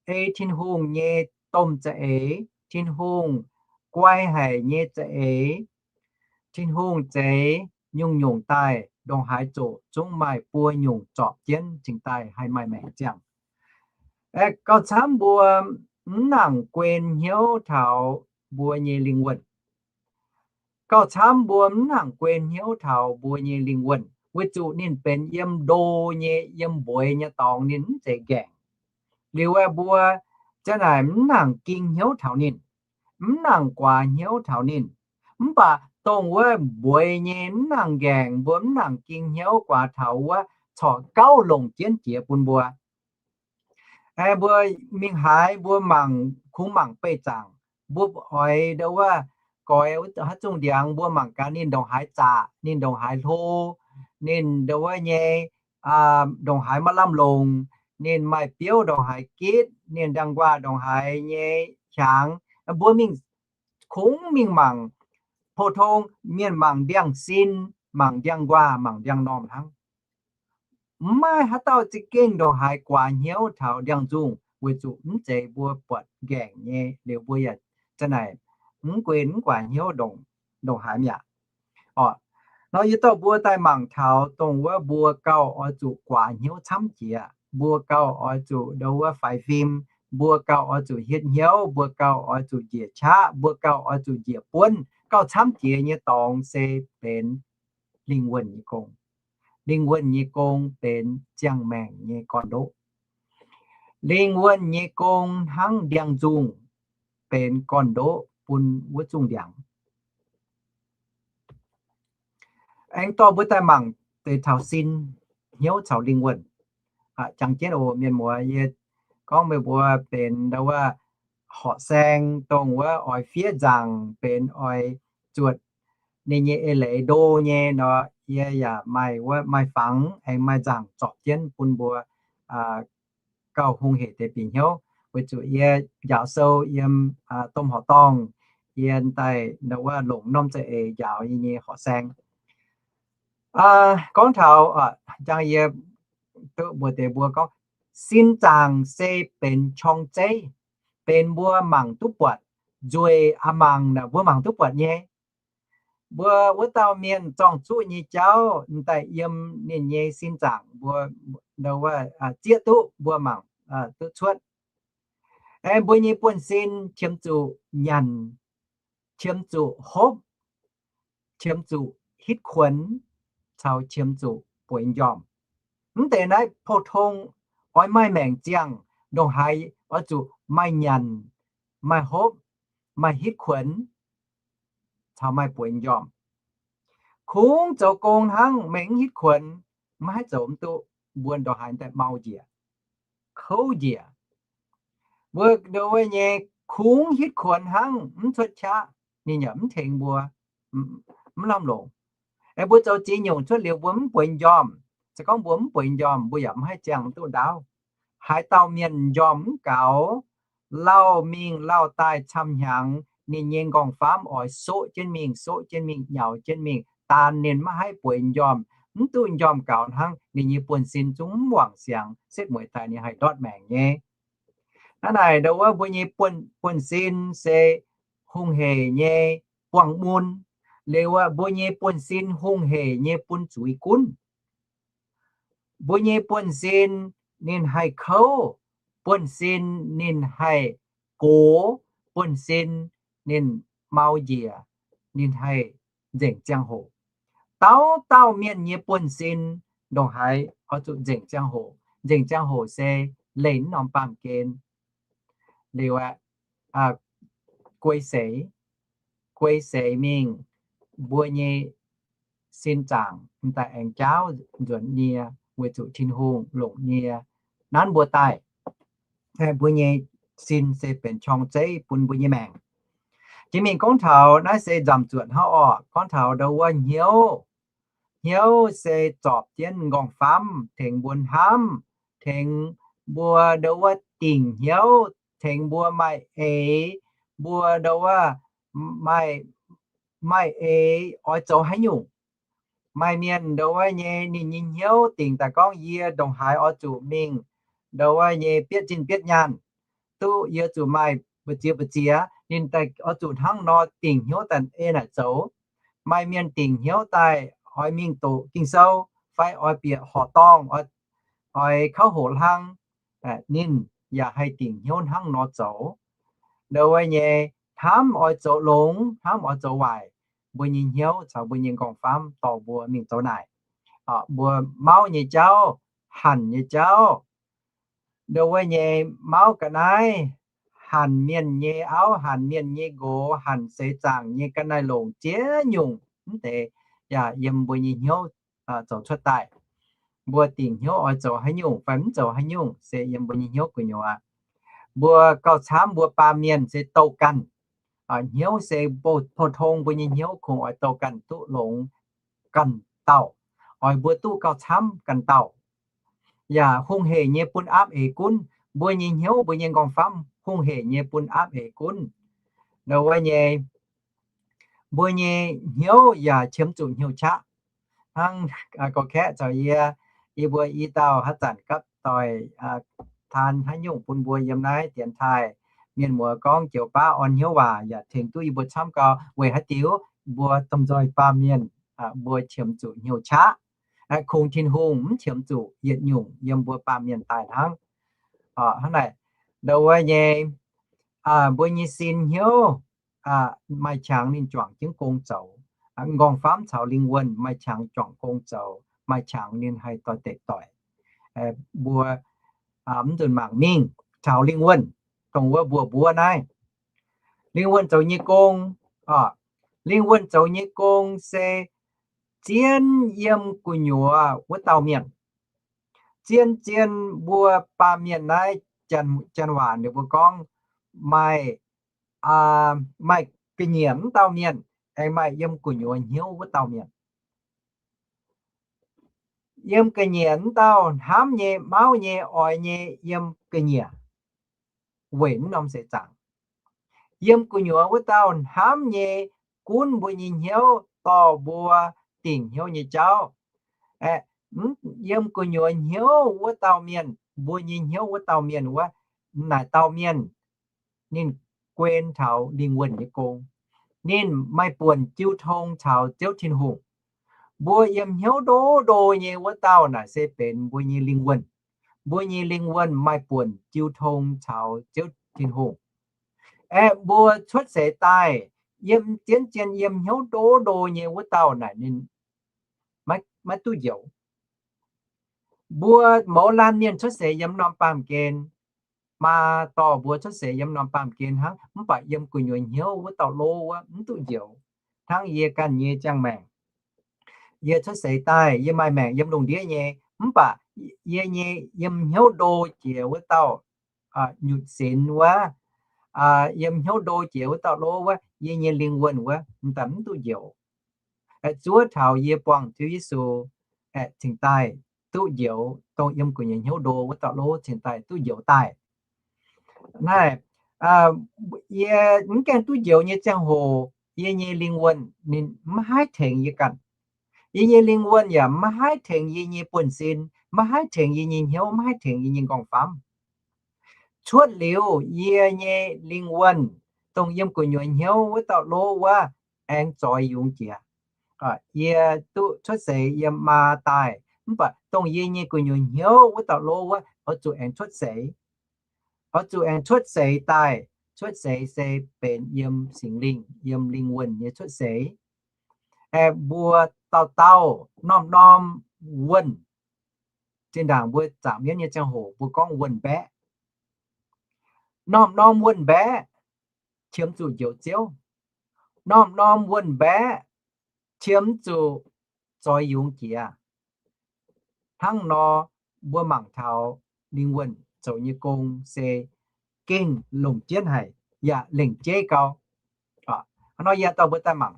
ei Tin-Hungh nyei domh za'eix, Tin-Hungh guai haic nyei za'eix, Tin-Hungh zeix nyungc-nyungc daaih ndongc haaix zoqc zungv maaih buo nyungc zorpc jienv cingx daaih haih maaih maengc ziangh. Gauh camv mbuo mv nangc guen hnyouv taux mbuo nyei lingh wuonh. Gauh camv mbuo mv nangc guen hnyouv taux mbuo nyei lingh wuonh, weic zuqc ninh benx yiem ndo nyei, yiem mbueiz nyei dorngx, ninh mv zeiz nqaengc. Liuz aeqv, mbuo ziang naaic mv nangc ging hnyouv taux ninh, mv nangc guaax hnyouv taux ninh. Mv baac dongh wuov mbueiz nyei mv nangc nqaengc, mbuo mv nangc ging hnyouv guaax taux wuov, corc gauh longc jienv jiex bun mbuo. Aengx mbuo mingh haaix, mbuo mangc, kungx mangc beih zaangc, mbuo oix ndo wuov goix haaix zungh ndiangx, mbuo mangc gaax ninh ndongc haaix zaqc, ninh ndongc haaix hlo, ninh ndo wuov nyei ndongc haaix maaih lamh longc, ninh maaih biouv ndongc haaix gitv, ninh ndiangx-nquaah ndongc haaix nyei hiaangx. Mbuo mingh, kungx mingh mangc, pou-tong mienh mangc ndiangx-sin, mangc ndiangx-nquaah, mangc ndiangx-normh hnangv. Mv maaih haaix dauh za'gengh ndongc haaix guaax hnyouv taux ndiangx-nzungh, weic zuqc mv zeiz mbuo buatc nqaengc nyei. Liuz mbuo yaac ziang naaic mv guen mv guaax hnyouv ndongc, ndongc haaix mi'aqv. Orqc, nor yie dorh mbuo daaih mangc taux dongh wuov mbuo gauh oix zuqc guaax hnyouv camv jiex, mbuo gauh oix zuqc ndo wuov faix fim, mbuo gauh oix zuqc hietv hnyouv, mbuo gauh oix zuqc njiec qaqv, mbuo gauh oix zuqc njiec buonv. Gauh camv jiex nyei dorngx se benx lingh wuonh nyei gong. Lingh wuonh nyei gong benx ziangh maengc nyei gorn-ndoqv. Lingh wuonh nyei gong hnangv ndiangx-nzungh benx gorn-ndoqv bun wuov zungh ndiangx. Aengx dorh mbuo daaih mangc deix taux sin, hnyouv caux lingh wuonh. Jangx jienv oc mienh muoz, yie gorngv meih mbuo benx ndo wuov horqc saeng, dongh wuov oix fiev nzaangc, benx oix zuotc ninh nyei eix leiz ndo nyei nor, yie yaac maaih wuov, maaih fangx aengx maaih nzaangc zorpc jienv bun mbuo gauh hungh hec deix bieqc hnyouv, weic zuqc yie njaaux sou yiem domh horqc dorngh, yie daaih ndo wuov longc norm za'eix njaaux yie nyei horqc saeng. Gorngv taux, jang yie duqv mbuox deix mbuo gorngv, sin zaangc se benx qorng-zeiv, benx mbuo mangc duqv buatc, nzueic aqc mangc naaic mbuo mangc duqv buatc nyei. Mbuo wuov dauh mienh zorng-zuqv nyei jauv m'daaih yiem ninh nyei sin zaangc mbuo ndo wuov zieqv duqv, mbuo mangc duqv cuotv. Aengx mbuo nyei buonv-sin qiemx zuqc nyanc, qiemx zuqc hopv, qiemx zuqc hitv kuonx, caux qiemx zuqc bueix m'njormh. Mv deix naaiv pou-tong oix maaih maengc ziangh ndongc haaix oix zuqc maaih nyanc, maaih hopv, maaih hitv kuonx, caux maaih bueix m'njormh. Kungx zoux gong hnangv, maiv hitv kuonx, maiv haih zoux mv duqv, mbuo ndongc haaix daaih mau njiec, kouv njiec. Mbuo ndo wuov nyei kungx hitv kuonx hnangv, mv cuotv qaqv, ninh yaac mv tengx mbuo, mv lamh longc. Aengx mbuo zoux ziex nyungc cuotv liuz mbuo mv bueix m'njormh. Se gorngv mbuo mv bueix m'njormh, mbuo yaac mv haih ziangh duqv ndaauv. Haaix dauh mienh m'njormh mv gaux, lauh mingh lauh daaih camv hnyangx, ninh nyei nqorngv-famv oix soqv jienv mingh, soqv jienv mingh, nyaux jienv mingh, daan ninh maiv haih bueix m'njormh. Mv duqv m'njormh gaux hnangv, ninh nyei buonv-sin zungv mv wangc siangx, setv mueiz daaih ninh haih ndortv maengc nyei. Hnangv naaic ndo wuov mbuo nyei buonv-sin se hungh hec nyei buangh mun. Liuz mbuo nyei buonv-sin hungh hec nyei bun zuiz gunv. Mbuo nyei buonv-sin ninh haih kouv, buonv-sin ninh haih gox, buonv-sin ninh mau njiec, ninh haih nzengc ziangh hoc. Dauh dauh mienh nyei buonv-sin ndongc haaix oix zuqc nzengc ziangh hoc. Nzengc ziangh hoc se leih norm baamh gen. Liuz aeqv, guei seix, guei seix mingh, mbuo nyei sin zaangc m'daaih aengx jaauv nzuonx nie, weic zuqc Tin-Hungh longc nie nanv mbuo daaih. Mbuo nyei sin se benx qorng-zeiv bun mbuo nyei maengc. Jiex mingh gorngv taux naaiv se nzamc zuotc hnangv orqc. Gorngv taux ndo wuov hnyouv, hnyouv se zorpc jienv nqorngv-famv, tengx mbuo hnamv, tengx mbuo ndo wuov dingc hnyouv, tengx mbuo maaih eix, mbuo ndo wuov maaih, maaih eix oix zoux haaix nyungc. Maaih mienh ndo wuov nyei ninh nyei hnyouv dingc daaih gorngv, yie ndongc haaix oix zuqc mingh ndo wuov nyei bietv zinh bietv nyaanh, duqv yie zuqc maaih mbu'ziex mbu'ziex, ninh daaih oix zuqc hnangv nor dingc hnyouv daaih ei naaic zoux. Maaih mienh dingc hnyouv daaih oix mingh doqc Ging-Sou, fai oix bieqc horqc dorngh, oix, oix kouv hoqc hlang, ninh yaac haih dingc hnyouv hnangv nor zoux. Ndo wuov nyei, hnamv oix zoux longx, hnamv oix zoux waaic, mbuo nyei hnyouv caux mbuo nyei nqorngv-famv dorh mbuo mingh zoux naaic. Mbuo mauv nyei jauv, hanc nyei jauv, ndo wuov nyei, mauv ga'naaiv, hanc mienh nyei auv, hanc mienh nyei nqox, hanc seix zaangc nyei ga'naaiv-longc ziex nyungc mv deix yaac yiem mbuo nyei hnyouv zoux cuotv daaih. Mbuo dingc hnyouv oix zoux haaix nyungc fai mv zoux haaix nyungc se yiem mbuo nyei hnyouv gu'nyuoz. Mbuo gauh camv mbuo baamh mienh se douh ganh. Hnyouv se pou-tong mbuo nyei hnyouv kungx oix douh ganh duqv longx ganh dauh, oix mbuo duqv gauh camv ganh dauh. Yaac hungh heic nyei bun aapv eix gunv. Mbuo nyei hnyouv, mbuo nyei nqorngv-famv hungh heic nyei bun aapv eix gunv. Ndo wuov nyei, mbuo nyei hnyouv yaac qiemx zuqc hnyouv qaqv. Hnangv gorx-kaeqv caux yie, yie mbuo i dauh haaix zanc gapv doic taan haaix nyungc bun mbuo yiem naaiv dienx taaih, mienh muoz gorngv joux baav orn hnyouv waac yaac tengx duqv yie mbuo camv gau. Weic haaix diuc? Mbuo domh nzoih baamh mienh, mbuo qiemx zuqc hnyouv qaqv. Kungx Tin-Hungh mv qiemx zuqc yietc nyungc yiem mbuo baamh mienh daaih hnangv. Hnangv naaic, ndo wuov nyei, mbuo nyei sin hnyouv maaih qangx ninh juangc jienv gong zoux. Nqorngv-famv caux lingh wuonh maaih qangx juangc gong zoux, maaih qangx ninh haih doix-dekc doic. Mbuo mv nzunc mangc mingh taux lingh wuonh, dongh wuov mbuo mbuov naaiv. Lingh wuonh zoux nyei gong, lingh wuonh zoux nyei gong se zien yiem gu'nyuoz wuov dauh mienh. Zien, zien mbuo baamh mienh naaiv, janx waac ninh mbuo gorngv maaih, maaih ga'nyiec wuov dauh mienh, aengx maaih yiem gu'nyuoz hnyouv wuov dauh mienh. Yiem ga'nyiec wuov dauh hnamv nyei, mauv nyei, oix nyei yiem ga'nyiec, weic mv norm seix zaangc. Yiem gu'nyuoz wuov dauh hnamv nyei, gunv mbuo nyei hnyouv dorh mbuo dingc hnyouv nyei jauv. Aeqv, yiem gu'nyuoz hnyouv wuov dauh mienh, mbuo nyei hnyouv wuov dauh mienh wuov, naaic dauh mienh ninh guen taux lingh wuonh nyei gong. Ninh maaih buonc jiu tong caux Ziouv Tin-Hungh. Mbuo yiem hnyouv ndo ndo nyei wuov dauh naaic se benx mbuo nyei lingh wuonh. Mbuo nyei lingh wuonh maaih buonc jiu tong caux Ziouv Tin-Hungh. Aeqv, mbuo cuotv seix daaih, yiem zien, zien yiem hnyouv ndo ndo nyei wuov dauh naaic ninh maiv duqv njoux. Mbuo mouz laanh mienh cuotv seix yiem norm baamh gen, maa dorh mbuo cuotv seix yiem norm baamh gen hnangv, mv baac yiem gu'nyuoz hnyouv wuov dauh lov wuov mv duqv njoux. Hnangv yie ganh nyei ziangh maengc, yie cuotv seix daaih, yie maaih maengc yiem lungh ndiev nyei, mv baac yie nyei yiem hnyouv ndo jiex wuov dauh nyutc sinx wuov, yiem hnyouv ndo jiex wuov dauh lov wuov, yie nyei lingh wuonh wuov m'daaih mv duqv njoux. Zuov taux yie buangh Ziouv Yesu cingx daaih duqv njoux, dongh yiem gu'nyuoz hnyouv ndo wuov dauh lov cingx daaih duqv njoux daaih. Naaiv, yie mv gaengh duqv njoux nyei ziangh hoc, yie nyei lingh wuonh ninh maiv haih tengx yie ganh. Yie nyei lingh wuonh yaac maiv haih tengx yie nyei buonv-sin, maiv haih tengx yie nyei hnyouv, maiv haih tengx yie nyei nqorngv-famv. Cuotv liuz yie nyei lingh wuonh, dongh yiem gu'nyuoz hnyouv wuov dauh lov wuov, aengx zoix yungz jiex. Yie duqv cuotv seix yiem maa daaih, mv baac dongh yie nyei gu'nyuoz hnyouv wuov dauh lov wuov, oix zuqc aengx cuotv seix. Oix zuqc aengx cuotv seix daaih. Cuotv seix se benx yiem Singx Lingh, yiem lingh wuonh nyei cuotv seix. Aeqv, mbuo dauh dauh norm-norm wuonh, zinh ndaangc mbuo zaangc mienv nyei ziangh hoc mbuo gorngv wuonh mbaeqv. Norm-norm wuonh mbaeqv qiemx zuqc njoux Ziouv. Norm-norm wuonh mbaeqv qiemx zuqc zoix yungz jiex. Hnangv nor, mbuo mangc taux lingh wuonh zoux nyei gong se gengh longc jienv haic yaac lengc jeiv gau. Hnangv nor yie dorh mbuo daaih mangc,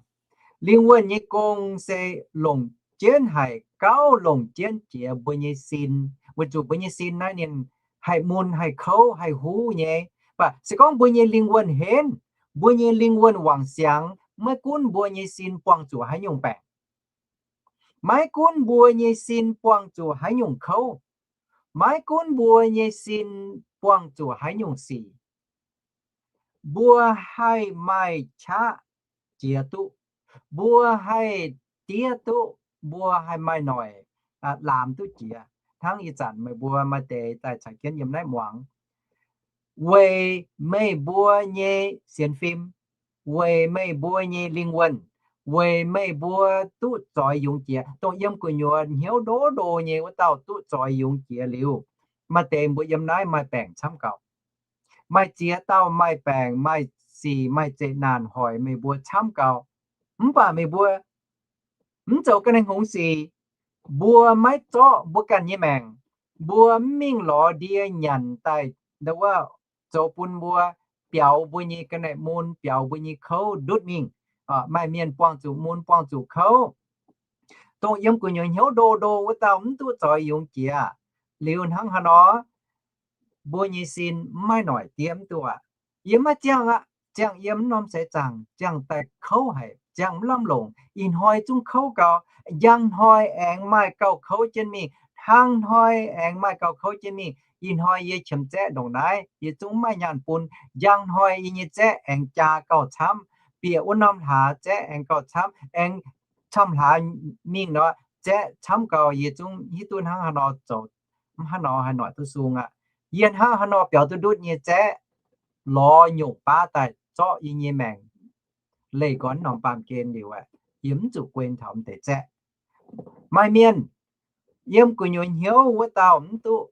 lingh wuonh nyei gong se longc jienv haic, gauh longc jienv jiex mbuo nyei sin, weic zuqc mbuo nyei sin naaiv ninh haih mun, haih kouv, haih huv nyei. Mv baac se gorngv mbuo nyei lingh wuonh henv, mbuo nyei lingh wuonh wangc siangx, maiv gunv mbuo nyei sin buangh zuqc haaix nyungc baengc, Maiv gunv mbuo nyei sin buangh zuqc haaix nyungc kouv, maiv gunv mbuo nyei sin buangh zuqc haaix nyungc sic, mbuo haih maaih qaqv jiex duqv, mbuo haih diev duqv, mbuo haih maaih noic laamx duqv jiex. Hnangv ih zanc meih mbuo maaih deix daaih caux jienv yiem naaiv muangx, weic meih mbuo nyei sienx fim, weic meih mbuo nyei lingh wuonh, weic meih mbuo duqv zoix yungz jiex, dongh yiem gu'nyuoz hnyouv ndo ndo nyei wuov dauh duqv zoix yungz jiex liuz, maaih deix mbuo yiem naaiv maaih baengc camv gauh. Maaih ziex dauh maaih baengc, maaih sic, maaih zeqc naanc hoic meih mbuo camv gauh. Mv baac meih mbuo mv zoux ga'naaiv hngongx sic, mbuo maiv zorqv mbuo ganh nyei maengc, mbuo mv mingh lorz ndie nyanc daaih, ndau wuov, zoux bun mbuo biaux mbuo nyei ga'naaiv mun, biaux mbuo nyei kouv ndutv mingh. Maaih mienh buangh zuqc mun, buangh zuqc kouv, dongh yiem gu'nyuoz hnyouv ndo ndo wuov dauh mv duqv zoix yungz jiex. Liuz hnangv haaix nor, mbuo nyei sin mv maaih noic diev mv duqv aqv. Yie maiv ziangh aqv, ziangh yiem norm seix zaangc ziangh daaih kouv haic, ziangh mv lamh longc. Ih hnoi zungv kouv gau, njang hnoi aengx maaih gauh kouv jienv mingh, hnangv hnoi aengx maaih gauh kouv jienv mingh. Ih hnoi yie qiemx zaeqv ndongc naaiv, yie zungv mv maaih nyaanh bun. Njang hnoi yie nyei zaeqv aengx jaa gauh camv, bieqc wuov norm hlaax zaeqv aengx gauh camv, aengx camv hlaax mingh nor, zaeqv camv gau, yie zungv hiuv duqv hnangv haaix nor zoux, mv hnangv nor haaix noic duqv sung aqv. Yie hnangv haaix nor biaux duqv ndutv nyei zaeqv, lorz nyungc baav daaih zorqv yie nyei maengc leih nqoi norm baamh gen liuz aeqv, yie mv zuqc guen taux m'deix zaeqv. Maaih mienh yiem gu'nyuoz hnyouv wuov dauh mv duqv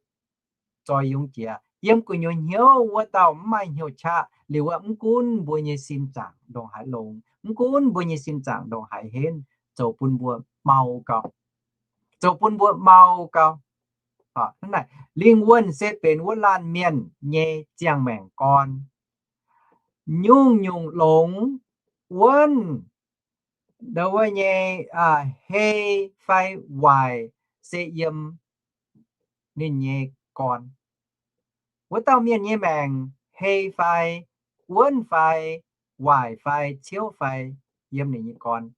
zoix yungz jiex, yiem gu'nyuoz hnyouv wuov dauh mv maaih hnyouv qaqv liuz aeqv, mv gunv mbuo nyei sin zaangc ndongc haaix longx, mv gunv mbuo nyei sin zaangc ndongc haaix henv, zoux bun mbuo mau gau, zoux bun mbuo mau gau. Lingh wuonh se benx wuov laanh mienh nyei ziangh maengc gorn. Nyungc-nyungc longx wuonv ndau wuov nyei hei fai waaic se yiem ninh nyei gorn. Wuov dauh mienh nyei maengc hei fai, wuonv fai, waaic fai, ciouv fai, yiem ninh nyei gorn.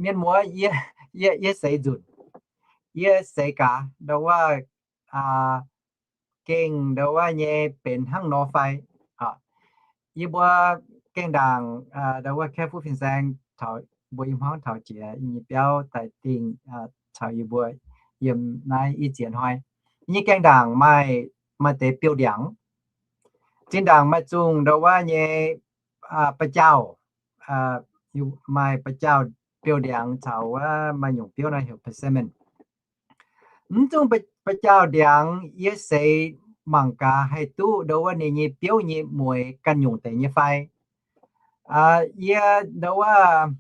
Mienh muoz, yie, yie seix nzunc, yie seix gaax ndau wuov gengh ndau wuov nyei benx hnangv nor fai. Yie mbuo gaengh ndaangc ndau wuov Kaeqv Fuqv Fin-Saeng taux mbuo i hmuangv taux jiex nyei biauv daaih dingh caux yie mbuo yiem naaiv i ziex hnoi. Yie nyei gaengh ndaangc maaih, maaih deix biouv-ndiangx. Zinh ndaangc maaih zungh ndau wuov nyei ba'jaauh, maaih ba'jaauh biouv-ndiangx caux wuov maaih nyungc biouv naaiv heuc persimmon. Mv zungh ba'jaauh ndiangx yie seix mangc gaax haih duqv ndau wuov ninh nyei biouv nyei mueix ganh nyungc deix nyei fai. Yie ndau wuov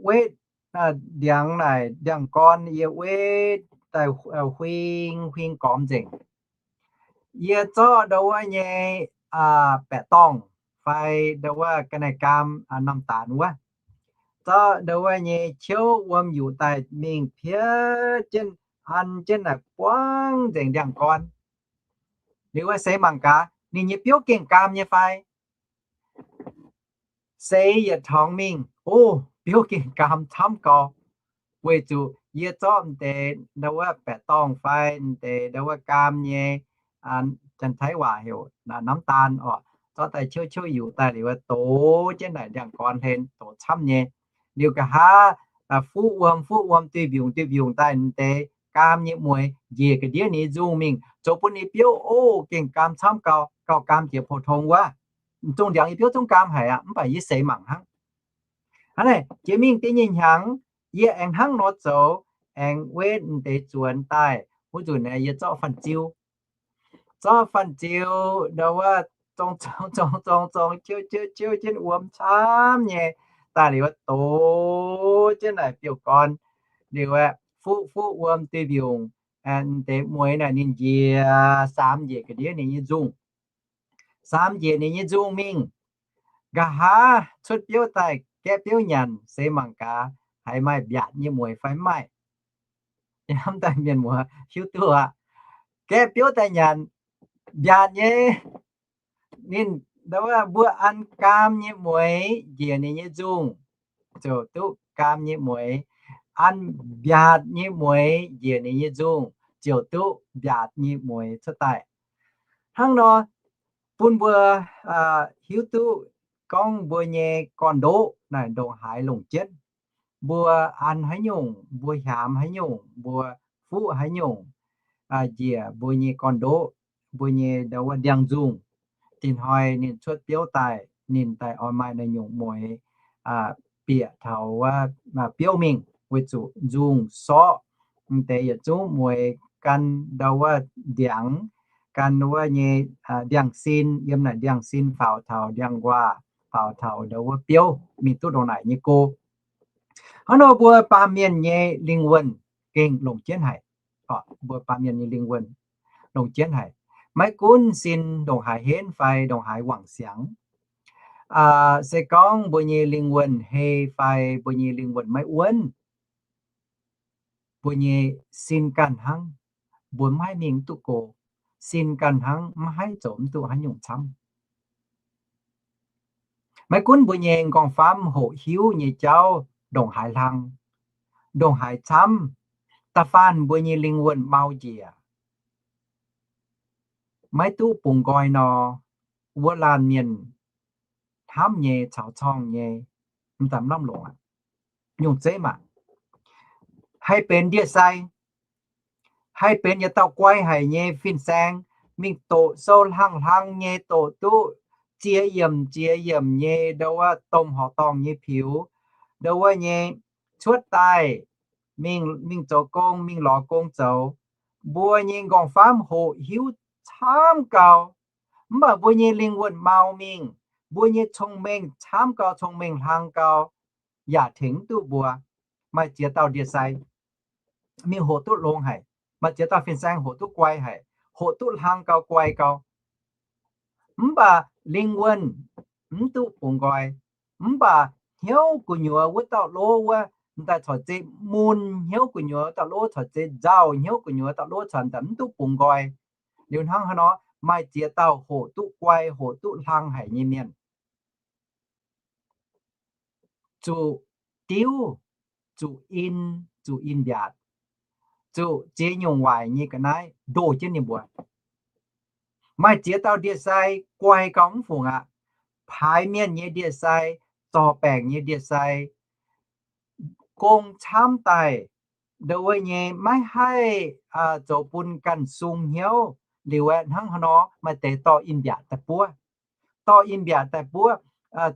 wetv ndiangx naaic ndiangx-gorn yie wetv daaih huing huing gormx nzengc. Yie zorqv ndau wuov nyei baeqc dorngh fai ndau wuov ga'naaiv gaam, norm daanx wuov, zorqv ndau wuov nyei ciouv wuom yuqc daaih mingh piev jienv, an jienv naaic buangv nzengc ndiangx-gorn. Liuz wuov seix mangc gaax ninh nyei biouv gengh gaam nyei fai. Seix yietc tongx mingh, o, biouv gengh gaam camv gau. Weic zuqc yie zorqv m'deix ndau wuov baeqc dorngh fai m'deix ndau wuov gaam nyei, Janx-Taiv waac heuc น้ำตาล oc, zorqv daaih ciouv ciouv yuqc daaih liuz wuov dox jienv naaic ndiangx-gorn hlen dox camv nyei. Liuz nqa'haav fuqv wuom fuqv wuom duih mbiungc duih mbiungc daaih m'deix gaam nyei mueix njiec ga'ndiev ninh nyei nzungh mingh, zoux bun ninh biouv, o, gengh gaam camv gau, gauh gaam jiex pou-tong wuov. M'zungh ndiangx yie biouv zungv gaam haic aqv, mv baac yie seix mangc hnangv. Hnangv naaic jiex mingh da'nyeic hnyangx, yie aengx hnangv nor zoux, aengx wetv m'deix zuonx daaih. Wuov nzunc naaiv yie zorqv fanh ziu, zorqv fanh ziu ndau wuov zong zong zong zong zong ciouv ciouv ciouv jienv wuom camv nyei, daaih liuz wuov dox jienv naaic biouv-gorn, liuz aeqv, fuqv fuqv wuom duih mbiungc, m'deix mueix naaic ninh njiec saam njiec ga'ndiev ninh nyei nzungh. Saam njiec ninh nyei nzungh mingh. Nqa'haav cuotv biouv daaih gaeqv biouv nyanc, seix mangc gaax haiz maaih mbiaatc nyei mueix fai mv maaih. Hnamv daaih mienh muoz hiuv duqv aqv. Gaeqv biouv daaih nyanc, mbiaatc nyei. Ninh ndau wuov mbuo an gaam nyei mueix njiec ninh nyei nzungh, ziouc duqv gaam nyei mueix, an mbiaatc nyei mueix njiec ninh nyei nzungh, ziouc duqv mbiaatc nyei mueix cuotv daaih. Hnangv nor, bun mbuo hiuv duqv gorngv mbuo nyei gorn-ndoqv naaic ndongc haaix longc jienv. Mbuo an haaix nyungc, mbuo hiaamx haaix nyungc, mbuo fuqv haaix nyungc, njiec mbuo nyei gorn-ndoqv, mbuo nyei ndau wuov ndiangx-nzungh. Dinh hnoi ninh cuotv biouv daaih, ninh daaih oix maaih naaiv nyungc mueix bieqc taux wuov biouv mingh, weic zuqc nzungh sorqv, m'deix yietc zungv mueix gan ndau wuov ndiangx, gan wuov nyei ndiangx-sin, yiem naaic ndiangx-sin faaux taux ndiangx-nquaah, faaux taux ndau wuov biouv, mingh duqv ndongc naaic nyei go. Hnangv nor mbuo baamh mienh nyei lingh wuonh gengh longc jienv haic. Mbuo baamh mienh nyei lingh wuonh longc jienv haic. Maiv gunv sin ndongc haaix henv fai ndongc haaix wangc siangx, se gorngv mbuo nyei lingh wuonh hei fai mbuo nyei lingh wuonh maiv wuonv, mbuo nyei sin ganh hnangv, mbuo maiv haih mingh mv duqv go. Sin ganh hnangv, maiv haih zoux mv duqv haaix nyungc camv. Maiv gunv mbuo nyei nqorngv-famv hoqc hiuv nyei jauv ndongc haaix hlang, ndongc haaix camv, da'faanh mbuo nyei lingh wuonh mau njiec, maiv duqv bungx nqoi nor, wuov laanh mienh hnamv nyei caux corngh nyei, m'daaih mv lamh longc aqv. Nyungc zeiv maah, haih benx ndie-sai, haih benx yietc dauh guai haic nyei fin-saeng, mingh doqc sou hlang-hlang nyei, doqc duqv ziex yiemc ziex yiemc nyei ndau wuov domh horqc dorngh nyei piux, ndau wuov nyei cuotv daaih, mingh, mingh zoux gong, mingh lorz gong zoux. Mbuo nyei nqorngv-famv hoqc hiuv camv gau, mv baac mbuo nyei lingh wuonh mau mingh, mbuo nyei cong-mengh camv gau, cong-mengh hlang gau, yaac tengx mv duqv mbuo. Maaih ziex dauh ndie-sai mingh hoqc duqv longx haic, maaih ziex dauh fin-saeng hoqc duqv guai haic, hoqc duqv hlang gau, guai gau, mv baac lingh wuonh mv duqv bungx nqoi. Mv baac hnyouv gu'nyuoz wuov dauh lov wuov, m'daaih corc zeiz mun hnyouv gu'nyuoz dauh lov, corc zeiz nzauh hnyouv gu'nyuoz dauh lov, corc m'daaih mv duqv bungx nqoi. Liuz hnangv haaix nor, maaih ziex dauh hoqc duqv guai, hoqc duqv hlang haic nyei mienh, zuqc diuv, zuqc in, zuqc in mbiaatc, zuqc ziex nyungc waaic nyei ga'naaiv ndoh jienv ninh mbuo. Maaih ziex dauh ndie-sai guai gau mv fungc aqv. Paaix mienh nyei ndie-sai, zorc baengc nyei ndie-sai, gong camv daaih, ndau wuov nyei maiv haih zoux bun ganh sung hnyouv. Liuz aeqv, hnangv haaix nor, maaih deix dorh in mbiaatc daaih buov. Dorh in mbiaatc daaih buov,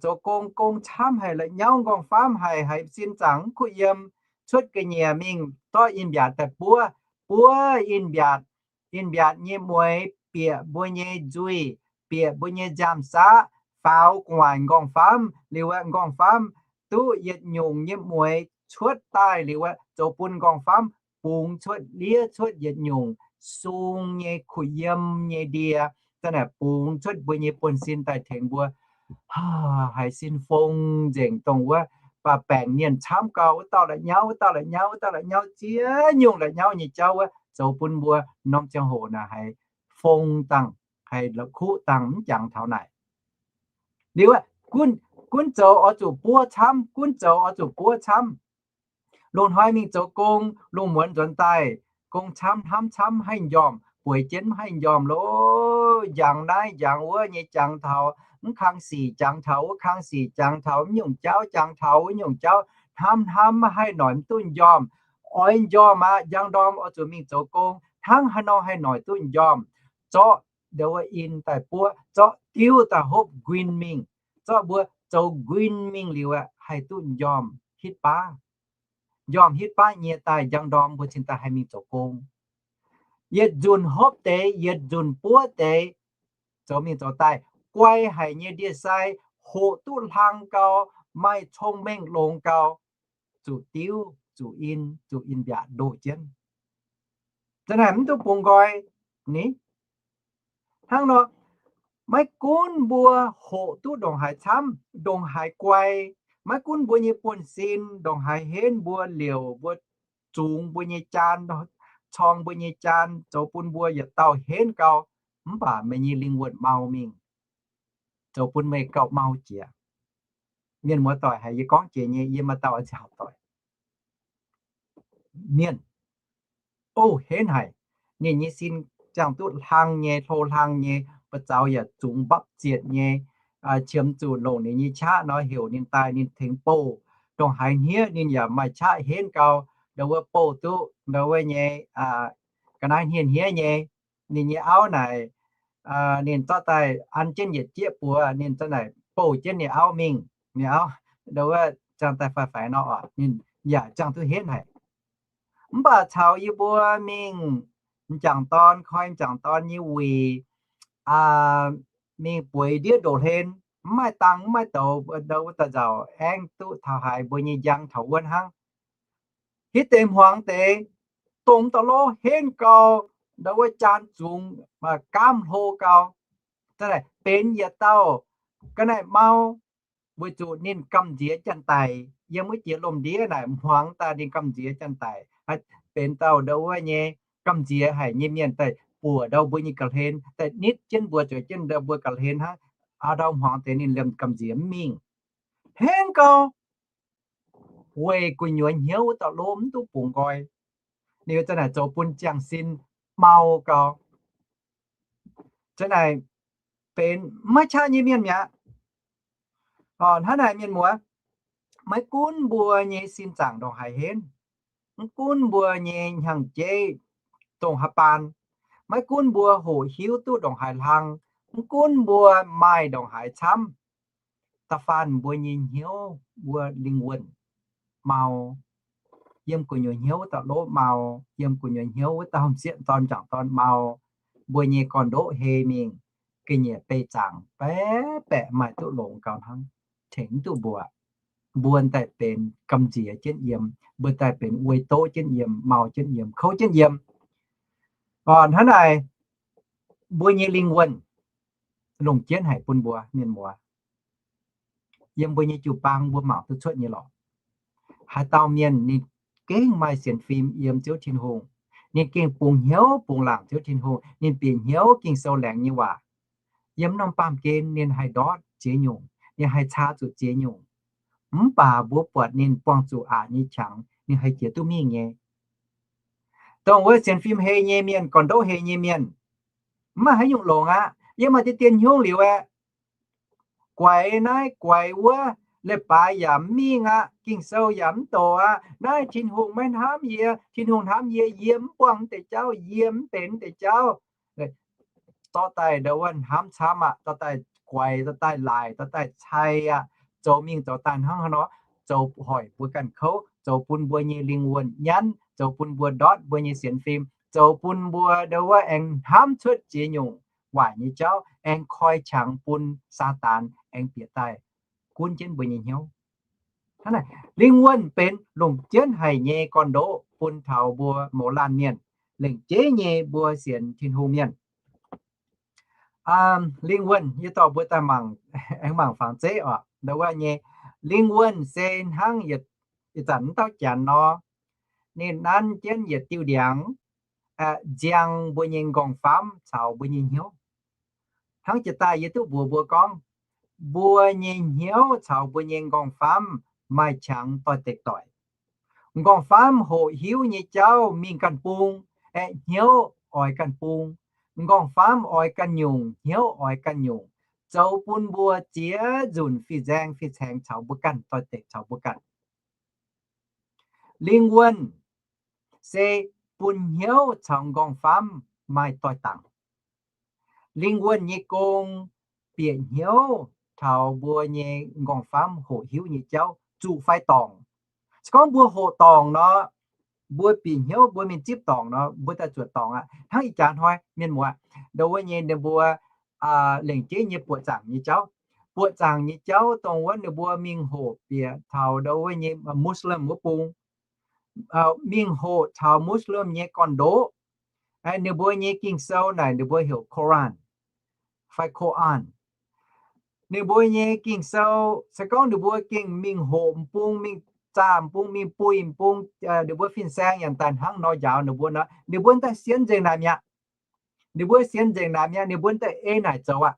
zoux gong, gong camv haic, la'nyauv nqorngv-famv haic, haiz sin zaangc mv kuh yiem, cuotv ga'nyiec mingh dorh in mbiaatc daaih buov. Buov in mbiaatc, in mbiaatc nyei mueix bieqc mbuo nyei nzuih, bieqc mbuo nyei nziaamv-saqv, faaux gu'nguaaic nqorngv-famv. Liuz aeqv, nqorngv-famv duqv yietc nyungc nyei mueix cuotv daaih. Liuz aeqv, zoux bun nqorngv-famv bungx cuotv, liev cuotv yietc nyungc sung nyei kuh yiem nyei ndie, za'naaic bungx cuotv mbuo nyei buonv-sin daaih tengx mbuo haiz sin fong nzengc dongh wuov, baac baengc mienh camv gau, wuov dauh la'nyauv, wuov dauh la'nyauv, wuov dauh la'nyauv, ziex nyungc la'nyauv nyei jauv wuov, zoux bun mbuo norm ziangh hoc naaic haiz fong dangh, haiz la'kuqv dangh, mv jangx taux naaic. Liuz aeqv, gunv, gunv zoux oix zuqc buov camv, gunv zoux oix zuqc buov camv. Lungh hnoi mingh zoux gong, lungh muonz nzuonx daaih, gong camv, hnamv camv, mv haih m'njormh, bueix jienv mv haih m'njormh loh. Njangx naaiv njangx wuov nyei jangx taux, mv kang sic jangx taux wuov kang sic, jangx taux mv nyungc jauv jangx taux wuov nyungc jauv, hnamv hnamv maiv haih noic mv duqv m'njormh. Oix m'njormh aqv, njang ndorm oix zuqc mingh zoux gong, hnangv haaix nor haih noic duqv m'njormh? Zorqv ndau wuov in daaih buov, zorqv diuv daaih hopv nquin mingh, zorqv mbuo zoux nquin mingh liuz aeqv, haih duqv m'njormh hitv baav. M'njormh hitv baav nyie daaih, njang ndorm mbuo cingx daaih haih mingh zoux gong. Yietc nzunc hopv deix, yietc nzunc buov deix, zoux mingh zoux daaih, guai haic nyei ndie-sai, hoqc duqv hlang gau, maaih cong-mengh longx gau, zuqc diuv, zuqc in, zuqc in mbiaatc ndoh jienv. Za'naaic mv duqv bungx nqoi ni. Hnangv nor, maiv gunv mbuo hoqc duqv ndongc haaix camv, ndongc haaix guai, maiv gunv mbuo nyei buonv-sin ndongc haaix henv, mbuo liouc, mbuo zungx mbuo nyei jaan, corng mbuo nyei jaan, zoux bun mbuo yietc dauh henv gau, mv baac meih nyei lingh wuonh mau mingh, zoux bun meih gauh mau jiex. Mienh muoz-doic haic, yie gorngv jiex nyei, yie maaih dauh oix nziaauc doic mienh. O, henv haic. Ninh nyei sin ziangh duqv hlang nyei, hlo hlang nyei, buoz zaux yaac zungx mbapv zietc nyei, qiemx zuqc longc ninh nyei qaqv nor heuc ninh daaih, ninh tengx bouh ndongc haaix hniev ninh yaac maaih qaqv henv gau, ndau wuov bouh duqv ndau wuov nyei ga'naaiv hniev hniev nyei. Ninh nyei auv naaic, ninh zorqv daaih an jienv yietc jieqv buoz, ninh za'naaic bouh jienv ninh auv mingh. Ninh auv ndau wuov ziangh daaih faix-faix nor, ninh yaac ziangh duqv henv haic. Mv baac caux yie mbuo mingh m'jangc dorn, koi m'jangc dorn nyei wuic, mingh bueix ndiev ndoqv hlen, mv maaih dangh mv maaih douz, ndau wuov daaih nzauc aengx duqv taux haaix mbuo nyei njang taux wuov hnangv. Hitv deix hmuangx deix, dongh dauh lov henv gau, ndau wuov jaan zungx, gaamv hlo gau. Za'naaic benx yietc dauh ga'naaiv mau, weic zuqc ninh gamh nziex janx-daic. Yiem wuov jiex lomh ndiev naaic hmuangx daaih ninh gamh nziex janx-daic, benx dauh ndau wuov nyei gamh nziex haic nyei mienh daaih buoc ndau mbuo nyei ga'hlen, daaih nitv jienv mbuo, zueiz jienv ndau mbuo ga'hlen hnangv. Aa ndau hmuangx deix ninh liemh gamh nziex mv mingh. Henv gau, weic gu'nyuoz hnyouv wuov dauh lov mv duqv bungx nqoi. Ninh za'naaic zoux bun ziangh sin mau gau. Za'naaic benx maiv qaqv nyei mienh mi'aqv. Hnangv naaic mienh muoz, maiv gunv mbuo nyei sin zaangc ndongc haaix henv, mv gunv mbuo nyei hnyangx-jeiv dongh haaix baan, maiv gunv mbuo hoqc hiuv duqv ndongc haaix hlang, mv gunv mbuo maaih ndongc haaix camv, da'faanh mbuo nyei hnyouv wuov lingh wuonh mau. Yiem gu'nyuoz hnyouv wuov dauh lov mau, yiem gu'nyuoz hnyouv wuov dauh m'sieqv dorn m'jangc dorn mau, mbuo nyei gorn-ndoqv hei mingh, ga'nyiec beih zaangc baeqc baeqc maaih duqv longx gau hnangv, tengx mv duqv mbuo. Mbuo daaih benx gamh nziex jienv yiem, mbuo daaih benx wuic doqv jienv yiem, mau jienv yiem, kouv jienv yiem. Hnangv naaic, mbuo nyei lingh wuonh longc jienv haic bun mbuo mienh muoz. Yiem mbuo nyei jiu-baang mbuo mangc duqv cuotv nyei lorqc. Haaix dauh mienh ninh gengh maaih sienx fim yiem Ziouv Tin-Hungh, ninh gengh bungx hnyouv bungx laangc Ziouv Tin-Hungh, ninh bieqc hnyouv Ging-Sou laengz nyei waac. Yiem norm baamh gen ninh haih ndortv ziex nyungc, ninh haih caa zuqc ziex nyungc. Mv baac mbuo buatc ninh buangh zuqc aqc nyei qangx, ninh haih jiex duqv mingh nyei. Dongh wuov sienx fim hei nyei mienh, gorn-ndoqv hei nyei mienh, mv maaih haaix nyungc longx aqv. Yie maaih deix dien hnyouv liuz aeqv, guaix naaiv guaix wuov, leiz-baaix yaac mv mingh aqv, Ging-Sou yaac mv doqc aqv. Naaiv Tin-Hungh maiv hnamv yie, Tin-Hungh hnamv yie, yie mv buangh mv deix jauv, yie mv benx mv deix jauv. Dorh daaih ndau wuov hnamv camv aqv, dorh daaih guaix, dorh daaih laaic, dorh daaih cai aqv, zoux mingh zoux daaih hnangv haaix nor, zoux hoic mbuo ganh kouv, zoux bun mbuo nyei lingh wuonh nyanv, zoux bun mbuo ndortv mbuo nyei sienx fim, zoux bun mbuo ndau wuov aengx hnamv cuotv ziex nyungc waaic nyei jauv, aengx koi qangx bun Saadaan aengx bieqc daaih gunv jienv mbuo nyei hnyouv. Hnangv naaic, lingh wuonh benx longc jienv haic nyei gorn-ndoqv bun taux mbuo mouz laanh mienh, lengc jeiv nyei mbuo sienx Tin-Hungh mienh. Lingh wuonh, yie dorh mbuo daaih mangc, aengx mangc fangx zeiv oc. Ndau wuov nyei lingh wuonh se hnangv ih zanc wuov dauh janx nor, ninh nanv jienv yietc diuh ndiangx, nziang mbuo nyei m'nqorngv-famv caux mbuo nyei hnyouv. Hnangv jiex daaih yie duqv mbuox mbuo gorngv, mbuo nyei hnyouv caux mbuo nyei m'nqorngv-famv maaih qangx doix-dekc doic. M'nqorngv-famv hoqc hiuv nyei jauv mingh ganh bung, aeqv, hnyouv oix ganh bung. M'nqorngv-famv oix ganh nyungc, hnyouv oix ganh nyungc, zoux bun mbuo ziex nzunc fih nzaeng fih caengx caux mbuo ganh, doix-dekc caux mbuo ganh. Lingh wuonh se bun hnyouv caux m'nqorngv-famv maaih doix-dangc. Lingh wuonh nyei gong bieqc hnyouv taux mbuo nyei m'nqorngv-famv hoqc hiuv nyei jauv zuqc fai dorngc. Se gorngv mbuo hoqc dorngc nor, mbuo bieqc hnyouv mbuo mingh zipv dorngc nor, mbuo daaih zuotc dorngc aqv. Hnangv ih jaax hnoi mienh muoz, ndau wuov nyei ninh mbuo lengc jeiv nyei buoqc zaangc nyei jauv. Buoqc zaangc nyei jauv dongh wuov ninh mbuo mingh hoqc bieqc taux ndau wuov nyei Muslim wuov bung, mingh hoqc taux Muslim nyei gorn-ndoqv. Ninh mbuo nyei Ging-Sou naaic ninh mbuo heuc Koran fai Koran. Ninh mbuo nyei Ging-Sou, se gorngv ninh mbuo gengh mingh hoqc m'bung, mingh zaah m'bung, mingh buih m'bung, ninh mbuo fin-saeng yaac daaih hnangv nor njaaux ninh mbuo nor, ninh mbuo daaih sienx nzengc naaic mi'aqv. Ninh mbuo sienx nzengc naaic mi'aqv, ninh mbuo daaih ei naaic zoux aqv.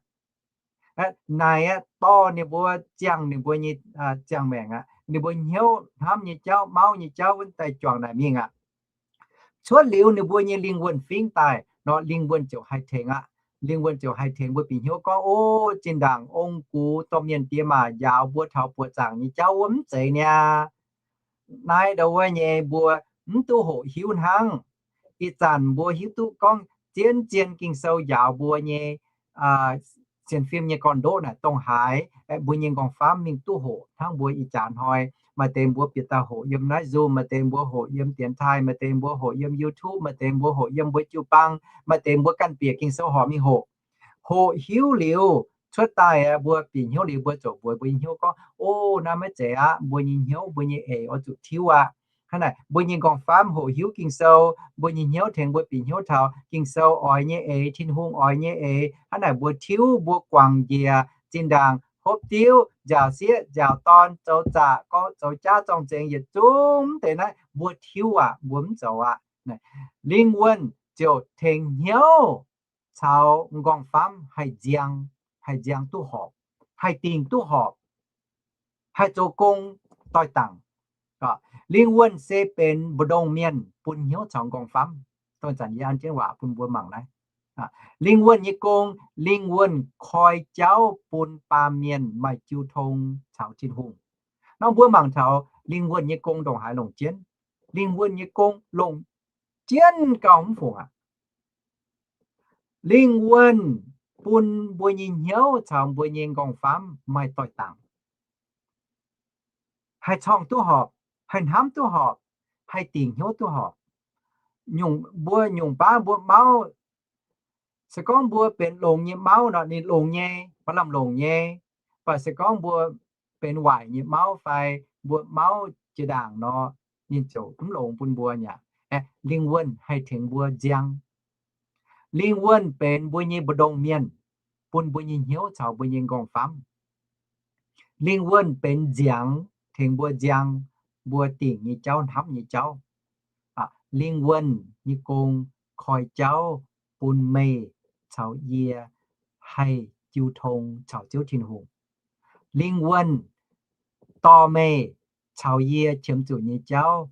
Naaic aqv, dorh ninh mbuo ziangh ninh mbuo nyei ziangh maengc aqv. Ninh mbuo hnyouv hnamv nyei jauv, mauv nyei jauv wuov daaih juangc naaic mingh aqv. Cuotv liuz ninh mbuo nyei lingh wuonh fingv daaih nor, lingh wuonh ziouc haih tengx aqv. Lingh wuonh ziouc haih tengx mbuo bieqc hnyouv gorngv, Ov, zinh ndaangc ong gux dorh mienh diex maac njaaux mbuo taux buoqc zaangc nyei jauv wuov mv zeiz niaa. Naaiv ndau wuov nyei mbuo mv duqv hoqc hiuv hnangv. Ih zanc mbuo hiuv duqv gorngv zien zien Ging-Sou njaaux mbuo nyei sienx fim nyei gorn-ndoqv naaic dongh haaix, mbuo nyei nqorngv-famv mingh duqv hoqc hnangv mbuo ih jaax hnoi. Maaih deix mbuo bieqc daaih hoqc yiem naaiv Zoom, maaih deix mbuo hoqc yiem dienx taaih, maaih deix mbuo hoqc yiem YouTube, maaih deix mbuo hoqc yiem mbuo jiu-baang, maaih deix mbuo ganh bieqc Ging-Sou horpc mingh hoqc. Hoqc hiuv liuz, cuotv daaih aqv, mbuo bieqc hnyouv liuz, mbuo ziouc mbuox mbuo nyei hnyouv gorngv, Ov, naaiv maiv zeiz aqv. Mbuo nyei hnyouv, mbuo nyei eix oix zuqc tiuv aqv. Hnangv naaic, mbuo nyei nqorngv-famv hoqc hiuv Ging-Sou, mbuo nyei hnyouv tengx mbuo bieqc hnyouv taux Ging-Sou oix nyei eix, Tin-Hungh oix nyei eix. Hnangv naaic, mbuo tiuv, mbuo guangc njiec, zinh ndaangc hopv diuv, nziaauc sieqv, nziaauc dorn, zoux zaqc, gorngv zoux jaav zorng-zengx yietc zungv deix naaiv, mbuo tiuv aqv, mbuo mv zoux aqv. Lingh wuonh ziouc tengx hnyouv caux nqorngv-famv haih nziang, haih nziang duqv horpc, haih dingc duqv horpc, haih zoux gong doix-dangc. Lingh wuonh se benx mbu'ndongx mienh bun hnyouv caux nqorngv-famv. Dongh zanc yie an jienv waac bun mbuo mangc naaiv. Lingh wuonh nyei gong, lingh wuonh koi jauv bun baamh mienh maaih jiu tong caux Tin-Hungh. Nor mbuo mangc taux lingh wuonh nyei gong ndongc haaix longc jienv. Lingh wuonh nyei gong longc jienv gauh mv fungc aqv. Lingh wuonh bun mbuo nyei hnyouv caux mbuo nyei nqorngv-famv maaih doix-dangc, haih corngh duqv horpc, haih hnamv duqv horpc, haih dingc hnyouv duqv horpc. Mbuo nyungc baav mbuo mauv, se gorngv mbuo benx longx nyei mauv nor, ninh longx nyei, maaih lamh longc nyei. Mv baac se gorngv mbuo benx waaic nyei mauv fai mbuo mauv jiex ndaangc nor, ninh ziouc mv longx bun mbuo nyei aqv. Lingh wuonh haih tengx mbuo nziang. Lingh wuonh benx mbuo nyei mbu'ndongx mienh, bun mbuo nyei hnyouv caux mbuo nyei nqorngv-famv. Lingh wuonh benx nziangx, tengx mbuo nziang mbuo dingc nyei jauv, hnamv nyei jauv. Lingh wuonh nyei gong koi jauv bun meih caux yie haih jiu tong caux Ziouv Tin-Hungh. Lingh wuonh dorh meih caux yie qiemx zuqc nyei jauv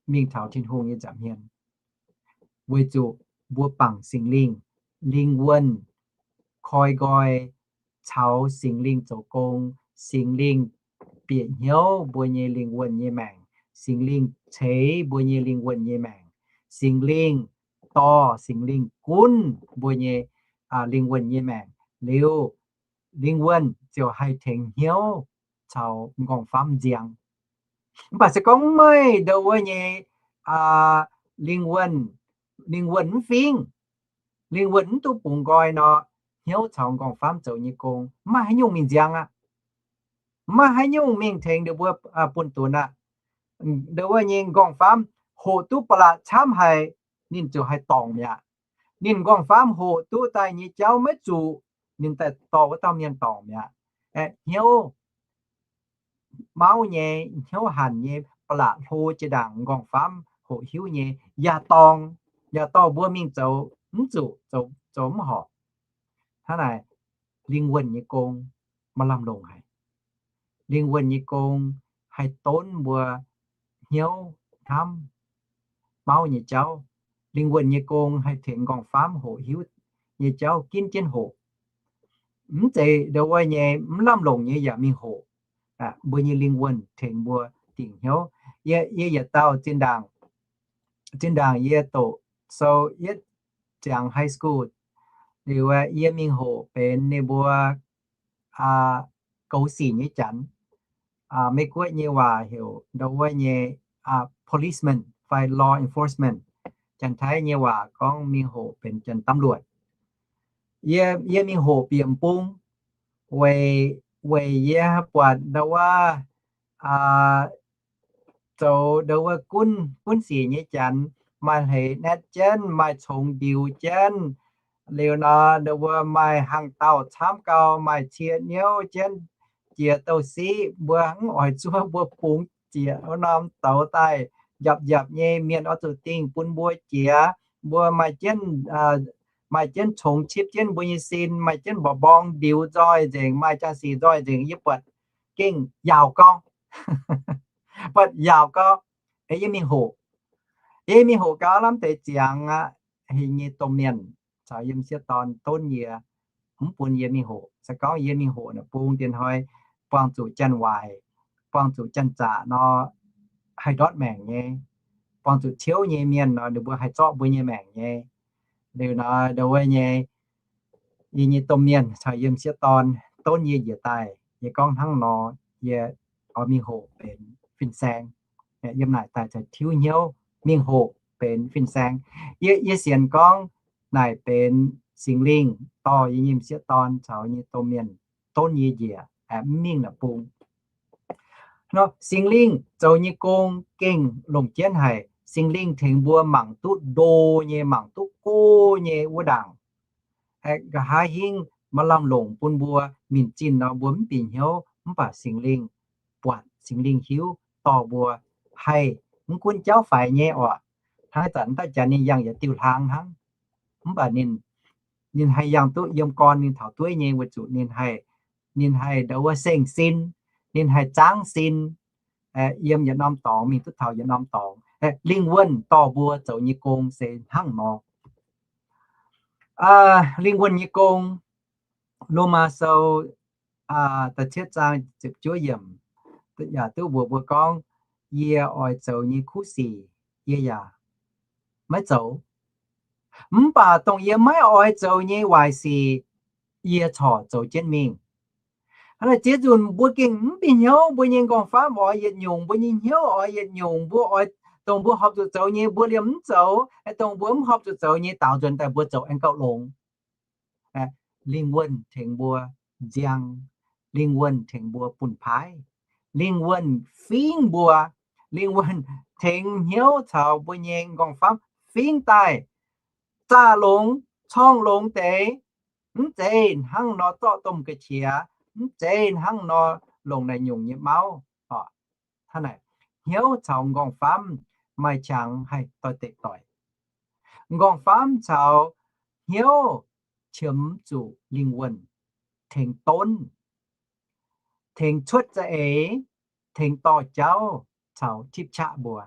mingh taux Tin-Hungh nyei nza'hmien. Weic zuqc mbuo bangc Singx Lingh, lingh wuonh koi nqoi caux Singx Lingh zoux gong. Singx Lingh bieqc hnyouv mbuo nyei lingh wuonh nyei maengc. Singx Lingh ceix mbuo nyei lingh wuonh nyei maengc. Singx Lingh dorh, Singx Lingh gunv mbuo nyei lingh wuonh nyei maengc liuz, lingh wuonh ziouc haih tengx hnyouv caux nqorngv-famv nziang. Mv baac se gorngv maiv maaih ndau wuov nyei lingh wuonh, lingh wuonh mv fingv, lingh wuonh mv duqv bungx nqoi nor, hnyouv caux nqorngv-famv zoux nyei gong maiv maaih haaix nyungc mingh nziang aqv. Maiv maaih haaix nyungc mingh tengx ninh mbuo buonv-dunx aqv. Ndau wuov nyei nqorngv-famv hoqc duqv ba'laqc camv haic, ninh ziouc haih dorngc mi'aqv. Ninh nqorngv-famv hoqc duqv daaih nyei jauv maiv zuqc, ninh daaih dorh wuov dauh mienh dorngc mi'aqv. Hnyouv mauv nyei, hnyouv hanc nyei, ba'laqc hlo jiex ndaangc nqorngv-famv hoqc hiuv nyei, yaac dorngc, yaac dorh mbuo mingh zoux mv zuqc, zoux mv horpc. Hnangv naaic, lingh wuonh nyei gong maaih lamh longc haic. Lingh wuonh nyei gong haih donv mbuo hnyouv hnamv mauv nyei jauv. Lingh wuonh nyei gong haih tengx nqorngv-famv hoqc hiuv nyei jauv ginv jienv hoqc. Mv zeiz ndau wuov nyei mv lamh longc nyei yaac mingh hoqc. Mbuo nyei lingh wuonh tengx mbuo dingc hnyouv. Yie, yie yietc dauh zinh ndaangc, zinh ndaangc yie doqc sou yietv ziangx high school liuz, yie mingh hoqc benx ninh mbuo goux sic nyei janx. Meiv Guoqv nyei waac heuc ndau wuov nyei policeman fai law enforcement. Janx-Taiv nyei waac gorngv mingh hoqc benx janx-tamv-luoqc. Yie, yie mingh hoqc bieqc m'bung weic, weic yie buatc ndau wuov zoux ndau wuov gunv, gunv sic nyei janx maaih hleix naetv jienv, maaih congx ndiux jienv. Liuz nor, ndau wuov maaih hnaangx-daauh camv gau, maaih cie niouv jienv, jiex douh siqv, mbuo mv oix zuov, mbuo bungx jiex wuov norm douz daaih, njapc njapc nyei, mienh oix zuqc dingh bun mbuo jiex. Mbuo maaih jienv maaih jienv congx cipv jienv mbuo nyei sin, maaih jienv mborqv mborng ndiux nzoih nzengc, maaih jaa-sic nzoih nzengc, yie buatc gengh yaauc gorngv. Buatc yaauc gorngv, yie mingh hoqc. Yie mingh hoqc gau lamh deix ziangx aqv, hingh nyei domh mienh caux yiem sieqv dorn donv yie, mv bun yie mingh hoqc. Se gorngv yie mingh hoqc naaic bung dien hnoi buangh zuqc janx-waaic, buangh zuqc janx-zaqc nor, haih ndortv maengc nyei. Buangh zuqc ciouv nyei mienh nor, ninh mbuo haih zorqv mbuo nyei maengc nyei. Liuz nor, ndau wuov nyei, yie nyei domh mienh caux yiem sieqv dorn donv yie njiec daaih, yie gorngv hnangv nor, yie oix mingh hoqc benx fin-saeng. Yiem naaic daaih caux tiuv hnyouv mingh hoqc benx fin-saeng. Yie, yie sienx gorngv naaic benx Singx Lingh dorh yie nyei m'sieqv dorn caux nyei domh mienh donv yie njiec, mv mingh naaic bung. Nor Singx Lingh zoux nyei gong gengh longc jienv haic. Singx Lingh tengx mbuo mangc duqv ndo nyei, mangc duqv go nyei wuov ndaangc. Nqa'haav hingv maaih lamh longc bun mbuo minc zinh nor, mbuo mv bieqc hnyouv, mv baac Singx Lingh buatc, Singx Lingh hiuv dorh mbuo haih mv gunv jauv faix nyei oc. Hnangv zanc daaih janx ninh yangh yietc diuh hlang hnangv, mv baac ninh, ninh haih yangh duqv yiem gorn ninh taux dueiv nyei, weic zuqc ninh haih, ninh haih ndau wuov seng sin, ninh haih zaangv sin, yiem yietc norm dorngx mingh duqv taux yietc norm dorngx. Lingh Wuonh dorh mbuo zoux nyei gong se hnangv nor. Lingh Wuonh nyei gong, Lomaa Sou da'cietv zaang ziepc juov yiemc yaac duqv mbuox mbuo gorngv, yie oix zoux nyei kuv sic yie yaac maiv zoux. Mv baac dongh yie maiv oix zoux nyei waaic sic, yie corc zoux jienv mingh. Hnangv naaic ziex nzunc mbuo gengh mv bieqc hnyouv, mbuo nyei nqorngv-famv oix yietc nyungc, mbuo nyei hnyouv oix yietc nyungc, mbuo oix, dongh mbuo horpc zuqc zoux nyei mbuo liemh mv zoux, dongh mbuo mv horpc zuqc zoux nyei daaux nzuonx daaih mbuo zoux aengx gauh longx. Lingh Wuonh tengx mbuo nziang, Lingh Wuonh tengx mbuo bun paaiv, Lingh Wuonh fingv mbuo, Lingh Wuonh tengx hnyouv caux mbuo nyei nqorngv-famv fingv daaih, zaah longx, corngh longx deix, mv zeiz hnangv nor zorqv domh ga'qiex, mv zeiz hnangv nor longc naaic nyungc nyei mauv. Hnangv naaic, hnyouv caux nqorngv-famv maaih qangx haih doix-dekc doic. Nqorngv-famv caux hnyouv qiemx zuqc Lingh Wuonh tengx donv, tengx cuotv za'eix, tengx dorh jauv caux tipv qaqv mbuo.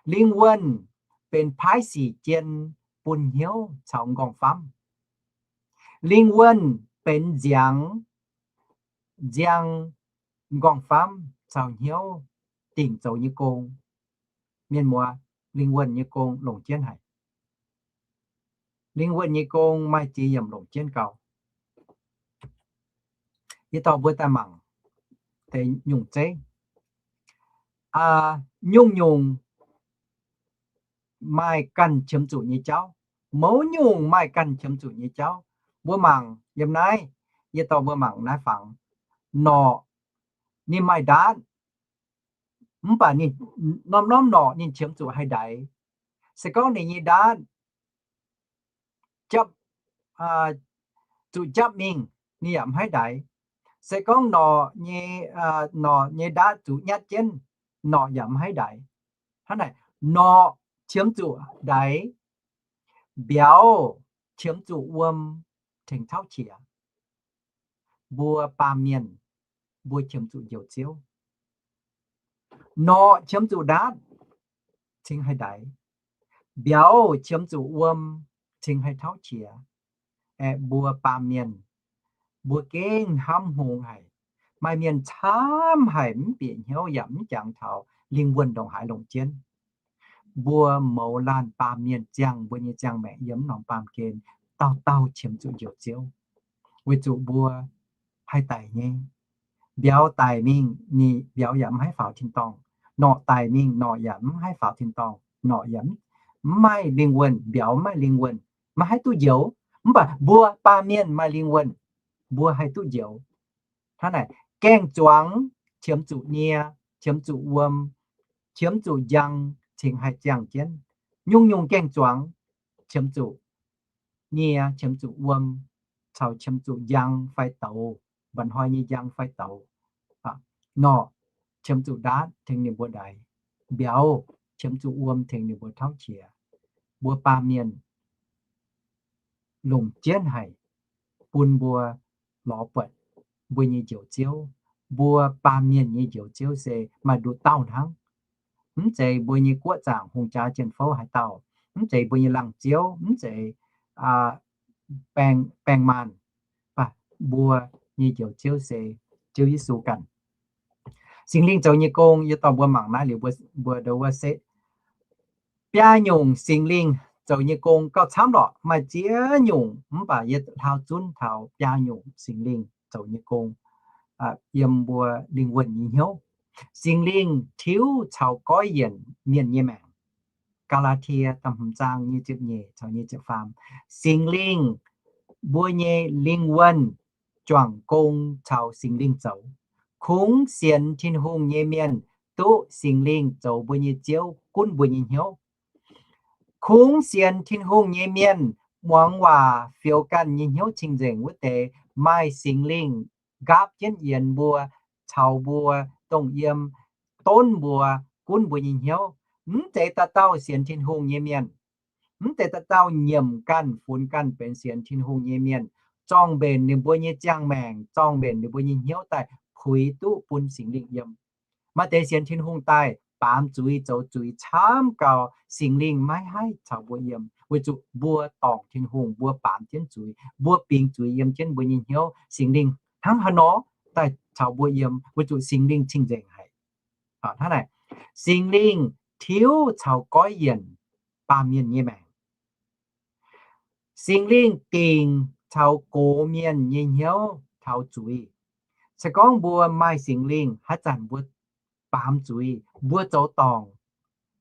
Lingh Wuonh benx paaiv sic jien bun hnyouv caux nqorngv-famv. Lingh Wuonh benx nziangx, nziang nqorngv-famv caux hnyouv dingc zoux nyei gong. Mienh muoz, Lingh Wuonh nyei gong longc jienv haic. Lingh Wuonh nyei gong maaih ziex yiemc longc jienv gau. Yie dorh mbuo daaih mangc deix nyungc zeiv. Nyungc-nyungc maaih ganh qiemx zuqc nyei jauv. Mouz nyungc maaih ganh qiemx zuqc nyei jauv. Mbuo mangc yiem naaiv, yie dorh mbuo mangc naaiv fangx. Norqc ninh maaih ndaatv, mv baac ninh norm-norm norqc ninh qiemx zuqc haih ndaix. Se gorngv ninh nyei ndaatv japv, zuqc japv mingh, ninh yaac mv haih ndaix. Se gorngv norqc nyei, norqc nyei ndaatv zuqc nyatv jienv, norqc yaac mv haih ndaix. Hnangv naaic, norqc qiemx zuqc ndaix, mbiauz qiemx zuqc wuom tengx tauv qiex. Mbuo baamh mienh, mbuo qiemx zuqc Njoux Ziouv. Norqc qiemx zuqc ndaatv cingx haih ndaix. Mbiauz qiemx zuqc wuom cingx haih tauv qiex. Aeqv, mbuo baamh mienh, mbuo gengh hnamv hngongx haic. Maaih mienh camv haic mv bieqc hnyouv yaac mv jangx taux Lingh Wuonh ndongc haaix longc jienv. Mbuo mouz laanh baamh mienh ziangh mbuo nyei ziangh maengc yiem mv norm baamh gen, dauh dauh qiemx zuqc Njoux Ziouv, weic zuqc mbuo haih daic nyei. Mbiauz daic mingh, ninh mbiauz yaac mv haih faaux tin-dorngh. Norqc daic mingh, norqc yaac mv haih faaux tin-dorngh. Norqc yaac mv maaih Lingh Wuonh, mbiauz mv maaih Lingh Wuonh, maiv haih duqv njoux. Mv baac mbuo baamh mienh maaih Lingh Wuonh, mbuo haih duqv njoux. Hnangv naaic, gaeng-zuangx qiemx zuqc nie, qiemx zuqc wuom, qiemx zuqc njang cingx haih ziangh jienv. Nyungc-nyungc gaeng-zuangx qiemx zuqc nie, qiemx zuqc wuom, caux qiemx zuqc njang fai douz, mba'hnoi nyei njang fai douz. Norqc qiemx zuqc ndaatv tengx ninh mbuo ndaix. Mbiauz qiemx zuqc wuom tengx ninh mbuo tauv qiex. Mbuo baamh mienh longc jienv haic bun mbuo lorz buatc mbuo nyei Njoux Ziouv. Mbuo baamh mienh nyei Njoux Ziouv se maaih nduqc dauh hnangv. Mv zeiz mbuo nyei guoqv zaangc hungh jaa jien fouv haaix dauh, mv zeiz mbuo nyei laangz ziouv, mv zeiz baeng, baeng maanh, mv baac mbuo nyei Njoux Ziouv se Ziouv Yesu ganh. Singx Lingh zoux nyei gong, yie dorh mbuo mangc naaiv liuz mbuo, mbuo ndo wuov se biaa nyungc Singx Lingh zoux nyei gong gauh camv lorqc. Maaih ziex nyungc, mv baac yie hlaau zunv taux biaa nyungc Singx Lingh zoux nyei gong yiem mbuo lingh wuonh nyei hnyouv. Singx Lingh tiuv caux goiv yienc mienh nyei maengc. Gaa^laa^tie da'hmz zaang nyic ziepc nyeic caux nyic ziepc faam. Singx Lingh, mbuo nyei lingh wuonh juangc gong caux Singx Lingh zoux. Kungx sienx Tin-Hungh nyei mienh duqv Singx Lingh zoux mbuo nyei Ziouv gunv mbuo nyei hnyouv. Kungx sienx Tin-Hungh nyei mienh muangx waac, fioux ganh nyei hnyouv cing-nzengc wuov deix, maaih Singx Lingh nqaapv jienv yienx mbuo, caux mbuo, dongh yiem, donv mbuo, gunv mbuo nyei hnyouv. Mv zeiz dauh dauh sienx Tin-Hungh nyei mienh, mv zeiz dauh dauh nyiemc ganh funx ganh benx sienx Tin-Hungh nyei mienh, zorng mbenc ninh mbuo nyei ziangh maengc, zorng mbenc ninh mbuo nyei hnyouv daaih puix duqv bun Singx Lingh yiem. Maaih deix sienx Tin-Hungh daaih baamz zuiz zoux zuiz camv gau, Singx Lingh maiv haih caux mbuo yiem, weic zuqc mbuo dorngc Tin-Hungh, mbuo baamz jienv zuiz, mbuo bingx zuiz yiem jienv mbuo nyei hnyouv, Singx Lingh hnangv haaix nor daaih caux mbuo yiem, weic zuqc Singx Lingh cing-nzengc haic. Hnangv naaic, Singx Lingh tiuv caux goiv yienc baamh mienh nyei maengc. Singx Lingh dingc caux gox mienh nyei hnyouv taux zuiz. Se gorngv mbuo maaih Singx Lingh, haaix zanc mbuo baamz zuiz, mbuo zoux dorngc,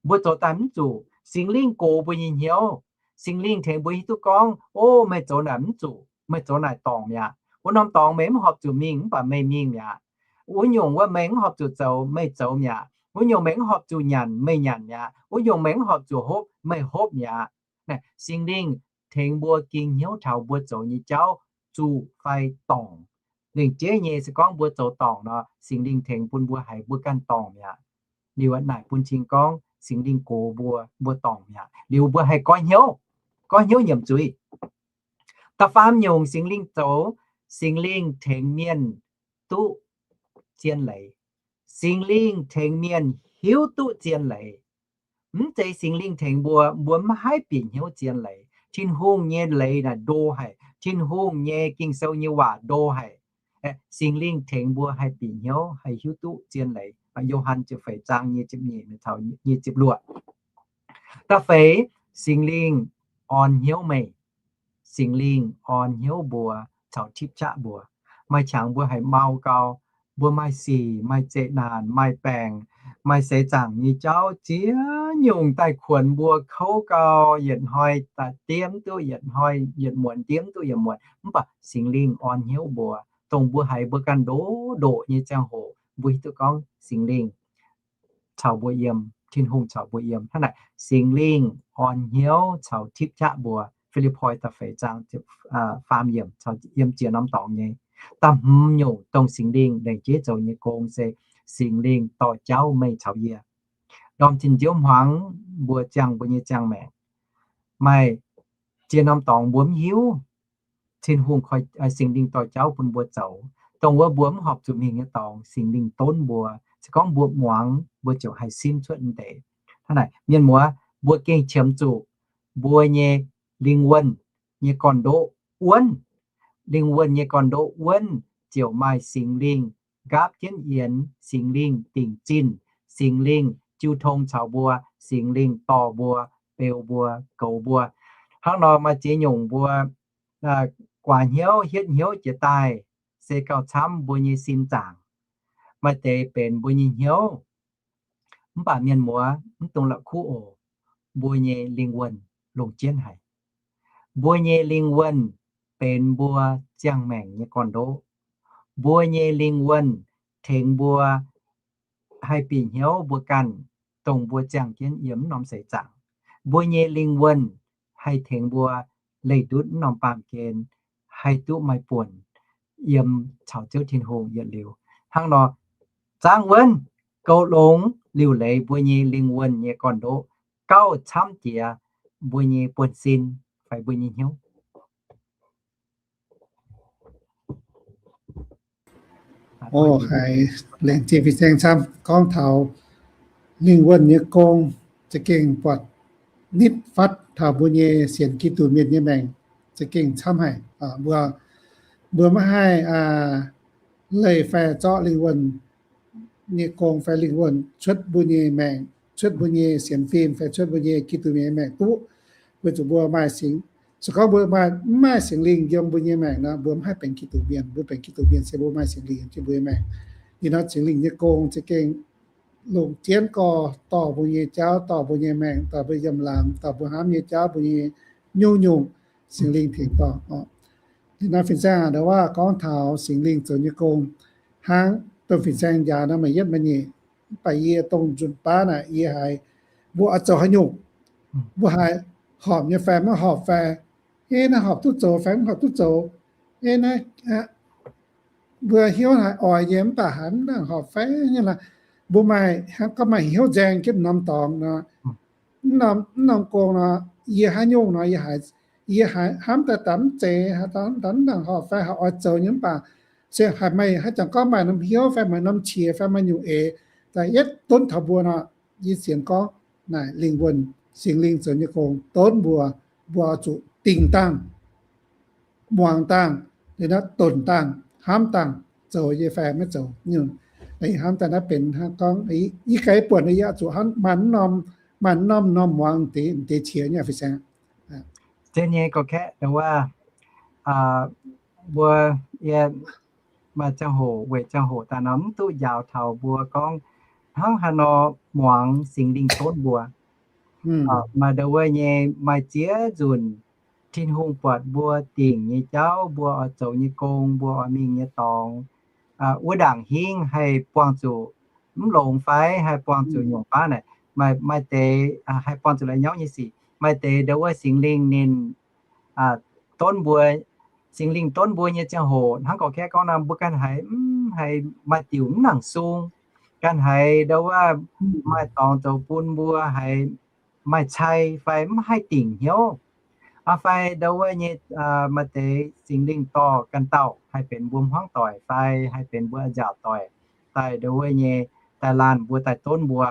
mbuo zoux daaih mv zuqc, Singx Lingh gox mbuo nyei hnyouv. Singx Lingh tengx mbuo hiuv duqv gorngv, O, meih zoux naaic mv zuqc, meih zoux naaic dorngc mi'aqv. Wuov norm dorngx meih mv horpc zuqc mingh, mv baac meih mingh mi'aqv. Wuov nyungc wuov meih mv horpc zuqc zoux, meih zoux mi'aqv. Wuov nyungc meih mv horpc zuqc nyanc, meih nyanc mi'aqv. Wuov nyungc meih mv horpc zuqc hopv, meih hopv mi'aqv. Naaic, Singx Lingh tengx mbuo ging hnyouv taux mbuo zoux nyei jauv zuqc fai dorngc. Lengc jeiv nyei, se gorngv mbuo zoux dorngc nor, Singx Lingh tengx bun mbuo haiz mbuo ganh dorngc mi'aqv. Liuz naaic bun cing gorngv Singx Lingh gox mbuo, mbuo dorngc mi'aqv. Liuz mbuo haih goiv hnyouv, goiv hnyouv nyiemc zuiz. Da'faam nyungc Singx Lingh zoux, Singx Lingh tengx mienh duqv zien leiz. Singx Lingh tengx mienh hiuv duqv zien leiz. Mv zeiz Singx Lingh tengx mbuo, mbuo maiv haih bieqc hnyouv zien leiz. Tin-Hungh nyei leiz naaic ndo haic. Tin-Hungh nyei Ging-Sou nyei waac ndo haic. Singx Lingh tengx mbuo haih bieqc hnyouv, haih hiuv duqv zien leiz. Yo^han ziepc feix zaang nyic ziepc nyeic caux nyic ziepc luoqc. Da'feix, Singx Lingh orn hnyouv meih. Singx Lingh orn hnyouv mbuo caux tipv qaqv mbuo. Maaih qangx mbuo haiz mau gau, mbuo maaih sic, maaih zeqc naanc, maaih baengc, maaih seix zaangc nyei jauv, ziex nyungc daaih kuonx mbuo kouv gau, yietc hnoi daaih diev mv duqv yietc hnoi, yietc muonz diev mv duqv yietc muonz. Mv baac Singx Lingh orn hnyouv mbuo, dongh mbuo haiz mbuo ganh ndoqc ndoqc nyei ziangh hoc, mbuo hiuv duqv gorngv Singx Lingh caux mbuo yiem, Tin-Hungh caux mbuo yiem. Hnangv naaic, Singx Lingh orn hnyouv caux tipv qaqv mbuo. Fi^lipv^poi da'feix zaang faam yiemc caux yiem ziex norm dorngx nyei. Da'hmz nyungc dongh Singx Lingh lengc jeiv zoux nyei gong se Singx Lingh dorh jauv meih caux yie. Ndorm zinh nziouv hmuangx mbuo ziangh mbuo nyei ziangh maengc, maaih ziex norm dorngx mbuo mv hiuv, Tin-Hungh, Singx Lingh dorh jauv bun mbuo zoux, dongh wuov mbuo mv horpc zuqc mingh nyei dorngx, Singx Lingh donv mbuo. Se gorngv mbuo muangx, mbuo ziouc haih simv cuotv wuov deix. Hnangv naaic, mienh muoz, mbuo gengh qiemx zuqc mbuo nyei lingh wuonh nyei gorn-ndoqv wuonv. Lingh wuonh nyei gorn-ndoqv wuonv ziouc maaih Singx Lingh nqaapv jienv yienx, Singx Lingh dingc zinh, Singx Lingh jiu tong caux mbuo, Singx Lingh dorh mbuo, beu mbuo, goux mbuo. Hnangv nor maaih ziex nyungc mbuo guaax hnyouv hietv hnyouv jiex daaih se gauh camv mbuo nyei sin zaangc. Maaih deix benx mbuo nyei hnyouv. Mv baac mienh muoz, mv dungx la'kuqv oc. Mbuo nyei lingh wuonh longc jienv haic. Mbuo nyei lingh wuonh benx mbuo ziangh maengc nyei gorn-ndoqv. Mbuo nyei lingh wuonh tengx mbuo haih bieqc hnyouv mbuo ganh, dongh mbuo ziangh jienv yiem mv norm seix zaangc. Mbuo nyei lingh wuonh haih tengx mbuo leih ndutv mv norm baamh gen, haih duqv maaih buonc yiem caux Ziouv Tin-Hungh yietc liuz. Hnangv nor, zaangv wuonv, goux longx, liuc leiz mbuo nyei lingh wuonh nyei gorn-ndoqv gauh camv jiex mbuo nyei buonv-sin fai mbuo nyei hnyouv. O, haiz laengz zingh fin-saeng camv gorngv taux lingh wuonh nyei gong za'gengh buatc nitv fatv taux mbuo nyei sienx Giduc mienh nyei maengc za'gengh camv haic. Mbuo, mbuo maiv haih leih fai zorqv lingh wuonh nyei gong fai lingh wuonh cuotv mbuo nyei maengc, cuotv mbuo nyei sienx fim fai cuotv mbuo nyei Giduc mienh nyei maengc duqv, weic zuqc mbuo maaih Singx, se gorngv mbuo mv maaih Singx Lingh yiem mbuo nyei maengc nor, mbuo mv haih benx Giduc mienh. Mbuo benx Giduc mienh se mbuo maaih Singx Lingh yiem mbuo nyei maengc. Ih hnoi Singx Lingh nyei gong za'gengh longc jienv gorx dorh mbuo nyei jauv, dorh mbuo nyei maengc, dorh mbuo yiem laangz, dorh mbuo hnamv nyei jauv, mbuo nyei nyungc-nyungc, Singx Lingh tengx dorh. Ih hnoi fin-saeng ndo waac gorngv taux Singx Lingh zoux nyei gong hnangv. Dongh fin-saeng njaaux nor maaih yietv maaih nyeic, mv baac yie dongh nzunc baav naaic yie haiz mbuo oix zoux haaix nyungc, mbuo haiz horpc nyei fai maiv horpc fai, ei naaiv horpc duqv zoux fai mv horpc duqv zoux, ei naaiv mbuo hiuv haiz oix nyei mv baac haiz mv nangc horpc fai nyei. Mbuo maaih hnangv gorngv maaih hnyouv nzaeng jienv norm dorngx nor, mv norm gong nor, yie haaix nyungc nor, yie haiz, yie haiz hnamv daaih daaih mv zeiz, haaix dauh mv nangc horpc fai haiz oix zoux nyei mv baac se haiz maaih haaix zanc gorngv maaih norm hnyouv fai maaih norm qiex fai maaih nyungc eix daaih yietv donv taux mbuo nor, yie sienx gorngv naaic lingh wuonh, Singx Lingh zoux nyei gong donv mbuo, mbuo oix zuqc dingh dangh, muangx dangh, liuz naaiv donc dangh, hnamv dangh, zoux nyei fai maiv zoux nyungc. Hnamv daaih naaiv benx hnangv gorngv yie ganh buonc yie oix zuqc hnamv maaih norm, maaih norm norm muangx deix, deix qiex nyei fin-saeng. Zien nyei gorqv-kaeqv ndo waac, mbuo, yie maaih ziangh hoc, weic ziangh hoc daaih nor mv duqv njaaux taux mbuo gorngv hnangv haaix nor muangx Singx Lingh donv mbuo. Maaih ndo wuov nyei, maaih ziex nzunc Tin-Hungh buatc mbuo dingc nyei jauv, mbuo oix zoux nyei gong, mbuo oix mingh nyei dorngx, wuov ndaangc hingv haih buangh zuqc mv longx fai haih buangh zuqc nyungc baav naaic, maaih, maaih deix haih buangh zuqc la'nyauv nyei sic, maaih deix ndo wuov Singx Lingh ninh donv mbuo, Singx Lingh donv mbuo nyei ziangh hoc, hnangv gorqv-kaeqv gorngv nor, mbuo ganh haiz mv, haiz maaih diuc mv nangc sung, ganh haiz ndo wuov maaih dorngx zoux bun mbuo haiz maaih cai fai mv haih dingc hnyouv. Fai ndo wuov nyei, maaih deix Singx Lingh dorh ganh dauh haih benx mbuo hmuangv doic fai haih benx mbuo nziaauc doic daaih ndo wuov nyei, daaih laanh mbuo daaih donv mbuo.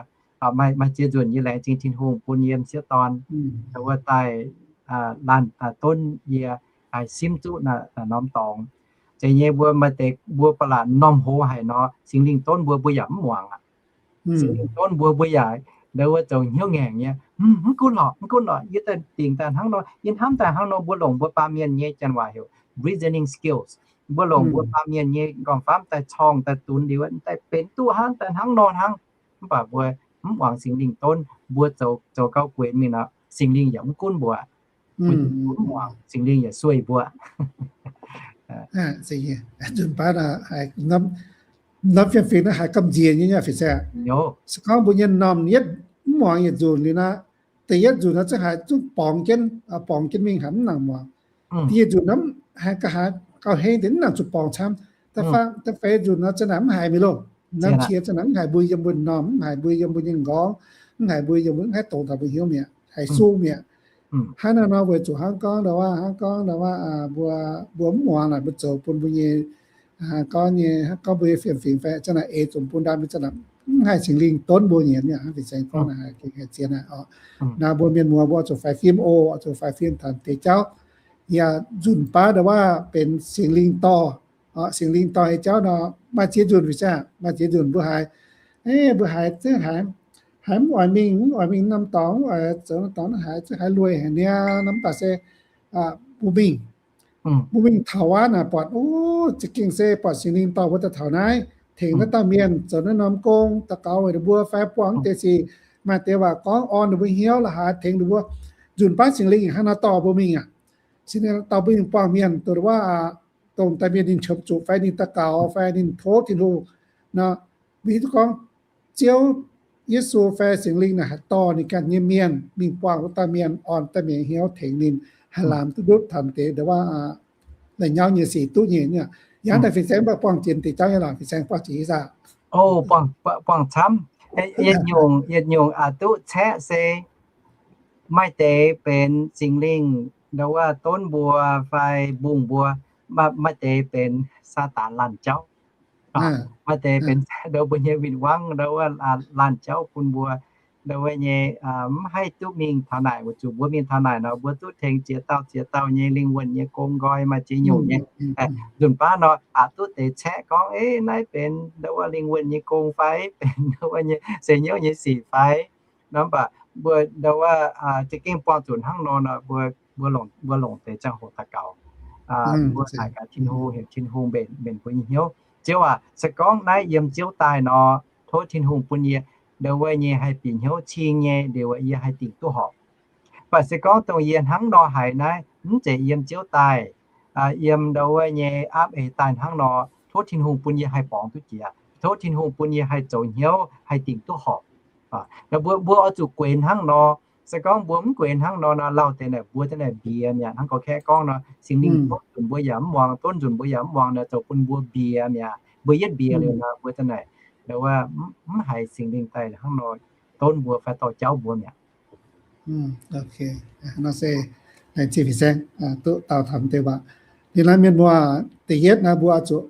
Maaih, maaih ziex nzunc yie laengz zingh Tin-Hungh bun yie m'sieqv dorn ndo wuov daaih laanh donv yie, haih simv zuqv norm dorngx. Zeiz nyei mbuo maaih deix mbuo ba'laqc m'normh hoz haic nor, Singx Lingh donv mbuo, mbuo yaac mv muangx aqv. Singx Lingh donv mbuo, mbuo yaac ndo wuov zoux hnyouv ngaengc nyei, mv gunv lorqc, mv gunv lorqc, yie daaih dingc daaih hnangv nor, yie hnamv daaih hnangv nor. Mbuo longc mbuo baamh mienh nyei, Janx waac heuc reasoning skills. Mbuo longc mbuo baamh mienh nyei m'nqorngv-famv daaih corngh daaih dunx liuz, daaih benx duqv hnangv, daaih hnangv nor hnangv. Mv baac mbuo mv muangx Singx Lingh donv, mbuo zoux, zoux gauh gueix mingh nor, Singx Lingh yaac mv gunv mbuo. Mbuo mv muangx, Singx Lingh yaac sueih mbuo. Nzunc baav haiz norm fiem-fingx naaiv haiz gamh nziex nyei nyei fin-saeng. Se gorngv mbuo nyei m'normh yietv mv muangx yietc nzunc liuz nor, da'yietv nzunc nor zungv haiz zungv borngz jienv, borngz jienv mingh haiz mv nangc muangx. Da'nyeic nzunc nor haiz ga'haaix gauh heng deix mv nangc zuqc borngz camv. Da'feix nzunc nor za'naaic mv haiz mingh loh. Norm qiex za'naaic mv haiz mbuo yiem mbuo m'normh, mv haiz mbuo yiem mbuo nyei m'nqorngv, mv haiz mbuo yiem mbuo, mv haih dongz taux mbuo hnyouv mi'aqv, haiz sung mi'aqv. Hnangv naaiv nor weic zuqc hnangv gorngv ndo waac, hnangv gorngv ndo waac, mbuo, mbuo mv muangx naaic mbuo zoux bun mbuo nyei, gorngv nyei, gorngv mbuo nyei fiem-fingx fai za'naaic eix zunc bun ndaam mingh za'naaic mv haih Singx Lingh donv mbuo nyienz mi'aqv. Hnangv fin-saeng gorngv naaic gengh haih zien naaic oc. Naaiv mbuo mienh muoz mbuo oix zuqc faix fim oc, oix zuqc faix fim taux deix jauv. Yaac nzunc baav ndo waac benx Singx Lingh dorh, Singx Lingh dorh nyei jauv nor, maaih ziex nzunc fin-saeng, maaih ziex nzunc mbuo haiz, mbuo haiz zungv haiz, haiz mv oix mingh, mv oix mingh norm dorngx, mv oix zoux norm dorngx, haiz zungv haiz lueiz haic niaa nor, mv baac se mbuo mingh, mbuo mingh taux wuov naaic buatc, o, za'gengh se buatc Singx Lingh dorh mbuo daaih taux naaiv, tengx naaiv dauh mienh zoux naaiv norm gong, daux gaux weic ninh mbuo fai buangh deix sic. Maaih deix waac gorngv orn ninh mbuo hnyouv la'haaix, tengx ninh mbuo. Nzunc baav Singx Lingh hnangv naaiv dorh mbuo mingh aqv. Singx Lingh dorh mbuo mingh buangh mienh, dongh wuov, dongh daaih mienh ninh qiemx zuqc fai ninh daux gaux fai ninh tov Tin-Hungh nor, mbuo hiuv duqv gorngv Ziouv Yesu fai Singx Lingh naaic haih dorh ninh ganh nyei mienh mingh buangh wuov dauh mienh, orn dauh mienh hnyouv, tengx ninh haih lamz duqv ndutv taux deix ndo wuov la'nyauv nyei sic duqv nyei. Yangh daaih fin-saeng mv baac buangh jiex deix jauv nyei lorqc, fin-saeng buangh jiex ih zaah. O, buangh camv. Yietc nyungc, yietc nyungc aqc duqv caeqv se maaih deix benx Singx Lingh ndo wuov donv mbuo fai mbungh mbuo, maaih deix benx Saadaan laanh jauv. Maaih deix benx ndo mbuo nyei win-wangv, ndo wuov laanh jauv bun mbuo, ndo wuov nyei mv haih duqv mingh taux naaic. Weic zuqc mbuo mingh taux naaic nor, mbuo duqv tengx ziex dauh ziex dauh nyei lingh wuonh nyei gong nqoi, maaih ziex nyungc nyei. Nzunc baav nor aqc duqv deix caeqv gorngv, Ei, naaiv benx ndo wuov lingh wuonh nyei gong fai benx ndo wuov nyei se hnyouv nyei sic fai? Nor mv baac mbuo ndo wuov za'gengh buangh zuqc hnangv nor nor, mbuo, mbuo longc deix ziangh hoc daux gaux, mbuo naaic gaax Tin-Hungh, heuc Tin-Hungh mbenc, mbenc mbuo nyei hnyouv. Ziouv aac, se gorngv naaiv yiem Ziouv daaih nor, tov Tin-Hungh bun yie ndo wuov nyei haih bieqc hnyouv cing nyei, liuz yie haih dingc duqv horpc. Mv baac se gorngv dongh yie hnangv nor haiz naaiv, mv zeiz yiem Ziouv daaih, yiem ndo wuov nyei aapv eix daaih hnangv nor, tov Tin-Hungh bun yie haih borngz duqv jiex. Tov Tin-Hungh bun yie haih zoux hnyouv, haih dingc duqv horpc. Mbuo, mbuo oix zuqc guenx hnangv nor. Se gorngv mbuo mv guenx hnangv nor nor, lauh deix naaic mbuo daaih naaic mbiex mi'aqv. Hnangv gorx-kaeqv gorngv nor, Singx Lingh tov nzunc mbuo yaac mv muangx, tov nzunc mbuo yaac mv muangx nor, zoux bun mbuo mbiex mi'aqv. Mbuo yietv mbiex liuz nor, mbuo daaih naaic, ndo wuov mv haiz Singx Lingh daaih hnangv nor donv mbuo fai dorh jauv mbuo mi'aqv. Nor se laengz zingh fin-saeng duqv dau taux deix waac. Liuz naaiv mienh muoz, da'yietv naaiv mbuo oix zuqc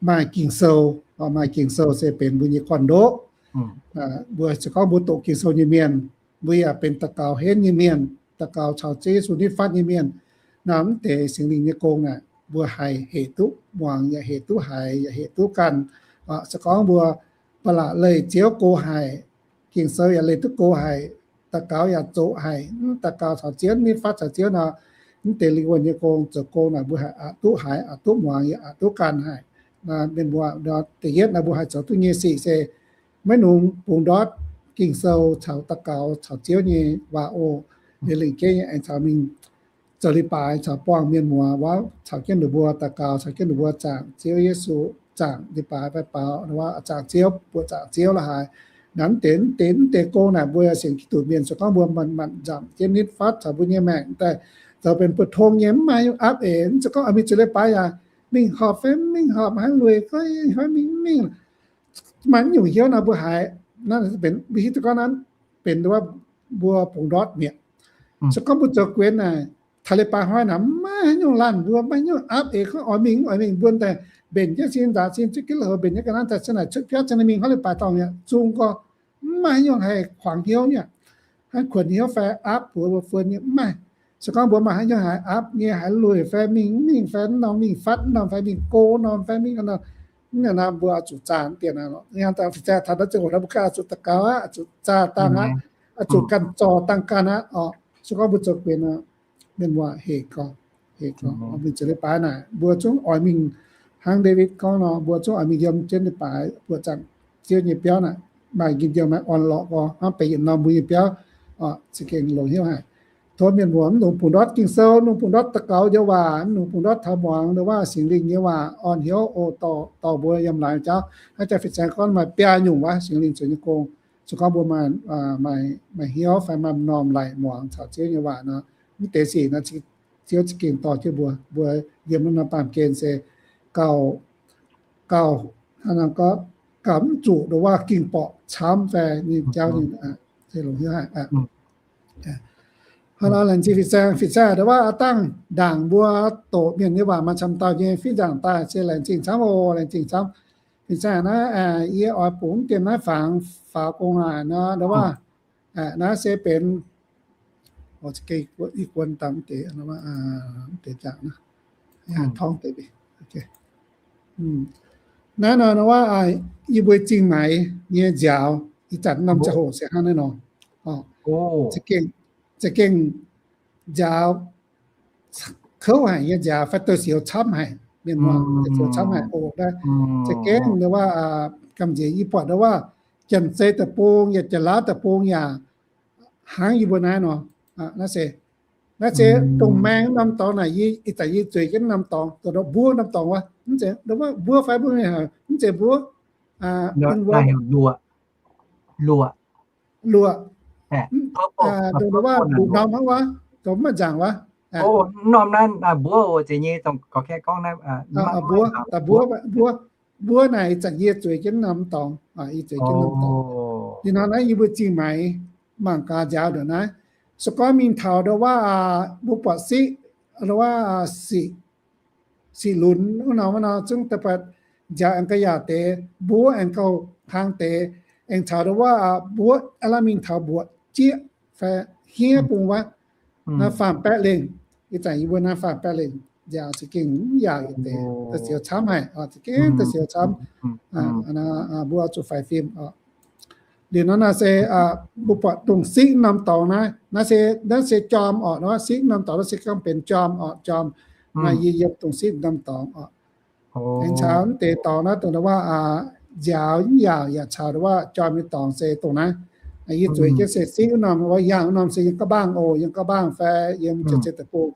maaih Ging-Sou. Maaih Ging-Sou se benx mbuo nyei gorn-ndoqv. Mbuo se gorngv mbuo doqc Ging-Sou nyei mienh, mbuo yaac benx daux gaux henv nyei mienh, daux gaux caux Ziouv Yesu nitv fatv nyei mienh, naaiv mv deix Singx Lingh nyei gong naaic mbuo haih hec duqv muangx, yaac hec duqv haiz, yaac hec duqv ganh. Se gorngv mbuo ba'laqc leih Ziouv go haic, Ging-Sou yaac leih duqv go haic, daux gaux yaac zoqc haic, mv daux gaux caux Ziouv, nitv fatv caux Ziouv nor, mv deix lingh wuonh nyei gong, zoux gong naaic mbuo haih aqc duqv haiz, aqc duqv muangx, yaac aqc duqv ganh haic. Mienh muoz, da'yietv naaiv mbuo haih zoux duqv nyei sic se maiv nungx bungx ndortv Ging-Sou caux daux gaux caux Ziouv nyei waac oc. Liuz lengc jeiv nyei aengx caux mingh zoux leiz-baaix caux buangh mienh muoz wuov, caux jienv ninh mbuo daux gaux, caux jienv ninh mbuo zaangc Ziouv Yesu, zaangc leiz-baaix fai baaux wuov, zaangc Ziouv, buoqc zaangc Ziouv la'haaix. Naaiv mv deix, mv deix, mv deix gong naaic mbuo sienx Giduc mienh se gorngv mbuo manc-manc nzamc jienv nitv fatv caux mbuo nyei maengc daaih zoux benx buoz-tong nyei, mv maaih nyungc aapv eix. Mv zeiz gorngv oix mingh zoux leiz-baaix yaac mingh horpc fai mv mingh horpc, haaix lui fai mingh mv mingh. Maaih nyungc hnyouv naaiv mbuo haiz, naaiv benx mbuo hiuv duqv gorngv naaiv benx wuov mbuo bungx ndortv mi'aqv. Se gorngv mbuo zoux guenx naaic, taux leiz-baaix hnoi naaic mv maaih nyungc laanh mbuo, mv maaih nyungc aapv eix gorngv oix mingh mv oix mingh, mbuo daaih mbenc jienv sin nzaanx sin, zuqv jienv lui-houx mbenc jienv ga'naaiv daaih, se naaic cuotv biauv cin mingh hnangv leiz-baaix dorngh mi'aqv, zungv gorngv mv maaih haaix nyungc haih kuangx hnyouv nyei, haih kuonx hnyouv fai aapv buoz mbuo fun nyei, mv maaih. Se gorngv mbuo maaih haaix nyungc haiz aapv nyei, haaix lui fai mingh mv mingh fai mv norm mingh fatv mv norm fai mingh go norm fai mingh norm, mv naaic nor mbuo oix zuqc zaah dien naaic lorqc. Hnangv daaih fin-saeng taux naaiv ziangh hoc naaiv mbuo ganh oix zuqc daux gaux aqv, oix zuqc zaah dangh aqv, oix zuqc ganh zorc dangh ganh aqv oc. Se gorngv mbuo zoux guenx nor, mienh muoz, hec gorx, hec gorx, oix mingh zoux leiz-baaix naaic, mbuo zungv oix mingh hnangv Ndaawitv gorngv nor, mbuo zungv oix mingh yiem jienv leiz-baaix buoqc zaangc Ziouv nyei biauv naaic, maaih njien-youh maaih orn-lorqc gorx, hnangv benx yietc norm mbuo nyei biauv oc. Za'gengh longx hnyouv haic. Tov mienh muoz mv dungx bungx ndortv Ging-Sou, mv dungx bungx ndortv daux gaux nyei waac, mv dungx bungx ndortv taux muangx ndo wuov Singx Lingh nyei waac orn hnyouv oc, dorh, dorh mbuo yiem laangz jauv. Hnangv jaax fin-saeng gorngv maaih biaa nyungc waac Singx Lingh zoux nyei gong. Se gorngv mbuo maaih, maaih hnyouv fai maaih m'normh laic muangx caux Ziouv nyei waac nor, mv deix sic nor, Ziouv za'gengh dorh jienv mbuo. Mbuo yiem naaiv norm baamh gen se gauh, gauh, hnangv naaiv gorngv, gauh mv zuqc ndo wuov ging-borqc camv fai nyei jauv nyei. Se longx hnyouv haic. Hnangv naaiv laengz zingh fin-saeng, fin-saeng ndo wuov aav dangh ndaangc mbuo doqc mienh nyei waac maaih camv dauh nyei fiev nzaangc daaih se laengz zingh camv oc, laengz zingh camv. Fin-saeng naaiv yie oix bungx dien naaiv fangx faaux gong naaic nor, ndo wuov naaiv se benx, i guon dangh deix, deix jangc, torngv deix. Naaiv nor, ndo wuov yie mbuo zingh maix nyei nziaaux, ih zanc norm ziangh hoc se hnangv naaiv nor. Za'gengh, za'gengh nziaaux kouv haic nyei nziaaux fai dou siouc camv haic, mienh muoz, dou siouc camv haic oc. Za'gengh ndo wuov, gamh nziex yie buatc ndo wuov, Janx-Zei deic-bung yaac Janx-Laauv deic-bung yaac hnangv yie mbuo naaiv nor. Naaiv se, naaiv se dongh maeng norm dorngx naaic, yie ih zanc yie zueiz jienv norm dorngx, dongh mbuov norm dorngx wuov, mv zeiz ndo wuov mbuov fai mbuov, mv zeiz mbuov, luoqc, luoqc, dongh ndo wuov mbu'ndongx hnangv wuov, dongh maiv nzaangc wuov. Norm naaiv mbuov oc, zeiz nyei, dongh gorx-kaeqv gorngv naaiv, mbuov, mbuov, mbuov naaic ih zanc yie zueiz jienv norm dorngx, yie zueiz jienv norm dorngx. Ih hnoi naaiv yie mbuo zingh maix mangc gaax nziaaux ndongc naaiv. Se gorngv mingh taux ndo wuov, mbuo buatc siqv, ndo wuov siqv, siqv lunx wuov nor, wuov nor zungv daaih buatc nziaaux aengx gauh yaac deix, mbuov aengx gauh hlang deix, aengx caux ndau wuov mbuov aav laav mingh taux mbuoqc jieqv fai hniev bung wuov, naaiv faam-baeqv lengh. Ih zanc yie mbuo naaiv faam-baeqv lengh nziaaux za'gengh mv yaac yietc deix, da'siouc camv haic, za'gengh da'siouc camv. Mbuo oix zuqc faix fim oc. Liuz nor naaiv se mbuo buatc dongh siqv norm dorngx naaiv, naaiv se, naaiv se jorm oc, naaiv siqv norm dorngx naaiv se gorngv benx jorm oc, jorm. Naaiv yie yiem dongh siqv norm dorngx oc. Aengx caux mv deix dorngx naaiv dongh ndau wuov nziaaux mv yaac, yaac caux ndau wuov jorm nyei dorngx se dongh naaiv. Yie zueiz jienv se siqv wuov norm, wuov yaangh wuov norm se yiem gauh mbaangh oc, yiem gauh mbaangh fai yiem Janx-Zei Deic-Bung.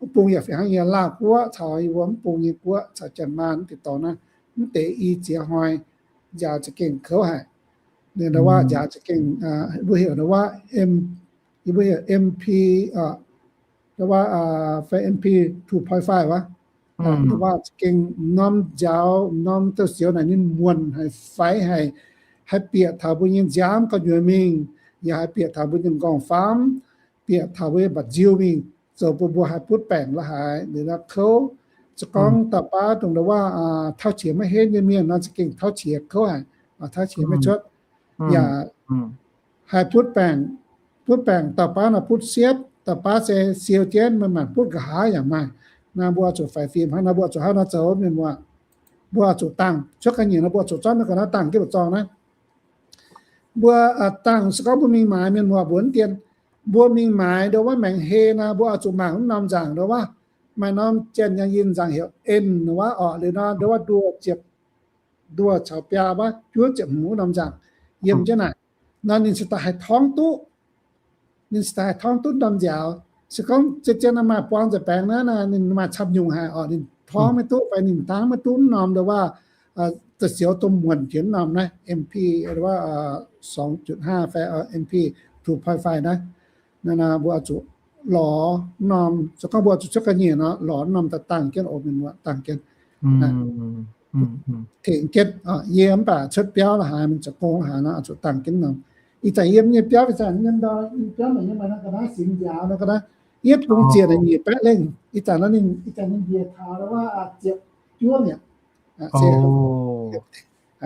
Mv bung yaac fih hnangv nyei, Laauh Guoqv caux yie mbuo mv bung nyei guoqv caux Janx-Maanh mv deix dorngx naaiv, mv deix i ziex hnoi nziaaux za'gengh kouv haic. Ninh ndau wuov nziaaux za'gengh, mbuo heuc ndau wuov, yie mbuo heuc M P, ndau wuov fai M P two point five wuov. Ndau wuov za'gengh norm nziaaux, norm da'siouc naaic ninh muonc haic, faix haic, haih bieqc taux mbuo nyei nziaamv gauh nyuoz mingh, yaac haih bieqc taux mbuo nyei nqorngv-famv, bieqc taux mbuo nyei mba'nziu mingh, zoux bun mbuo haih butv baengc la'haaix. Liuz nor kouv, se gorngv dauh baav dongh ndau wuov tauv qiex maiv henv nyei mienh nor za'gengh tauv qiex kouv haic, tauv qiex maiv cuotv. Yaac haih butv baengc, butv baengc dauh baav nor butv siepv, dauh baav se siou jienv, maaih maanc butv nqa'haav yaac maaih. Naaiv mbuo oix zuqc faix fim hnangv naaiv, mbuo oix zuqc hnangv naaiv zoux mienh muoz. Mbuo oix zuqc dangh cuotv ga'nyiec nor, mbuo oix zuqc zorqv naaiv ga'naaiv dangh jienv mbuo zorng naaiv. Mbuo dangh se gorngv mbuo mingh maaiz mienh muoz mbuo mv dien, mbuo mingh maaiz ndau wuov maengc hei nor, mbuo oix zuqc mangc wuov norm nzaangc ndau wuov, maaih norm janx-yangh yinh nzaangc heuc en wuov oc, liuz nor ndau wuov nduoh ziepc, nduoh caux biaa wuov, juov ziepc hmz wuov norm nzaangc yiem jienv naaic. Nor ninh cingx daaih haih torngv duqv, ninh cingx daaih haih torngv duqv norm nziaaux. Se gorngv zien-zien nor maaih buang nzengc baengx naaiv, ninh maaih camv nyungc haic oc, ninh torngv maiv duqv fai ninh dangv maiv duqv norm ndau wuov, da'siouc dongh muonc jiex norm naaiv M P wuov, song juqc haa fai M P two point five naaiv. Naaiv mbuo oix zuqc lorz norm, se gorngv mbuo oix zuqc cuotv ga'nyiec nor, lorz norm daaih dangh jienv oc, mienh muoz, dangh jienv, tengx jienv. Yie mv baac cuotv biauv la'haaix, mingh zoux gong la'haaix nor, oix zuqc dangh jienv norm. Ih zanc yiem nyei biauv, ih zanc yiem ndau, biauv naaic yiem maaih nor ga'naaiv sinx nziaaux nor ga'naaiv, yietv bung ziec naaic nyic baeqv lengh. Ih zanc nor ninh, ih zanc ninh njiec taux wuov ziepc juov mi'aqv.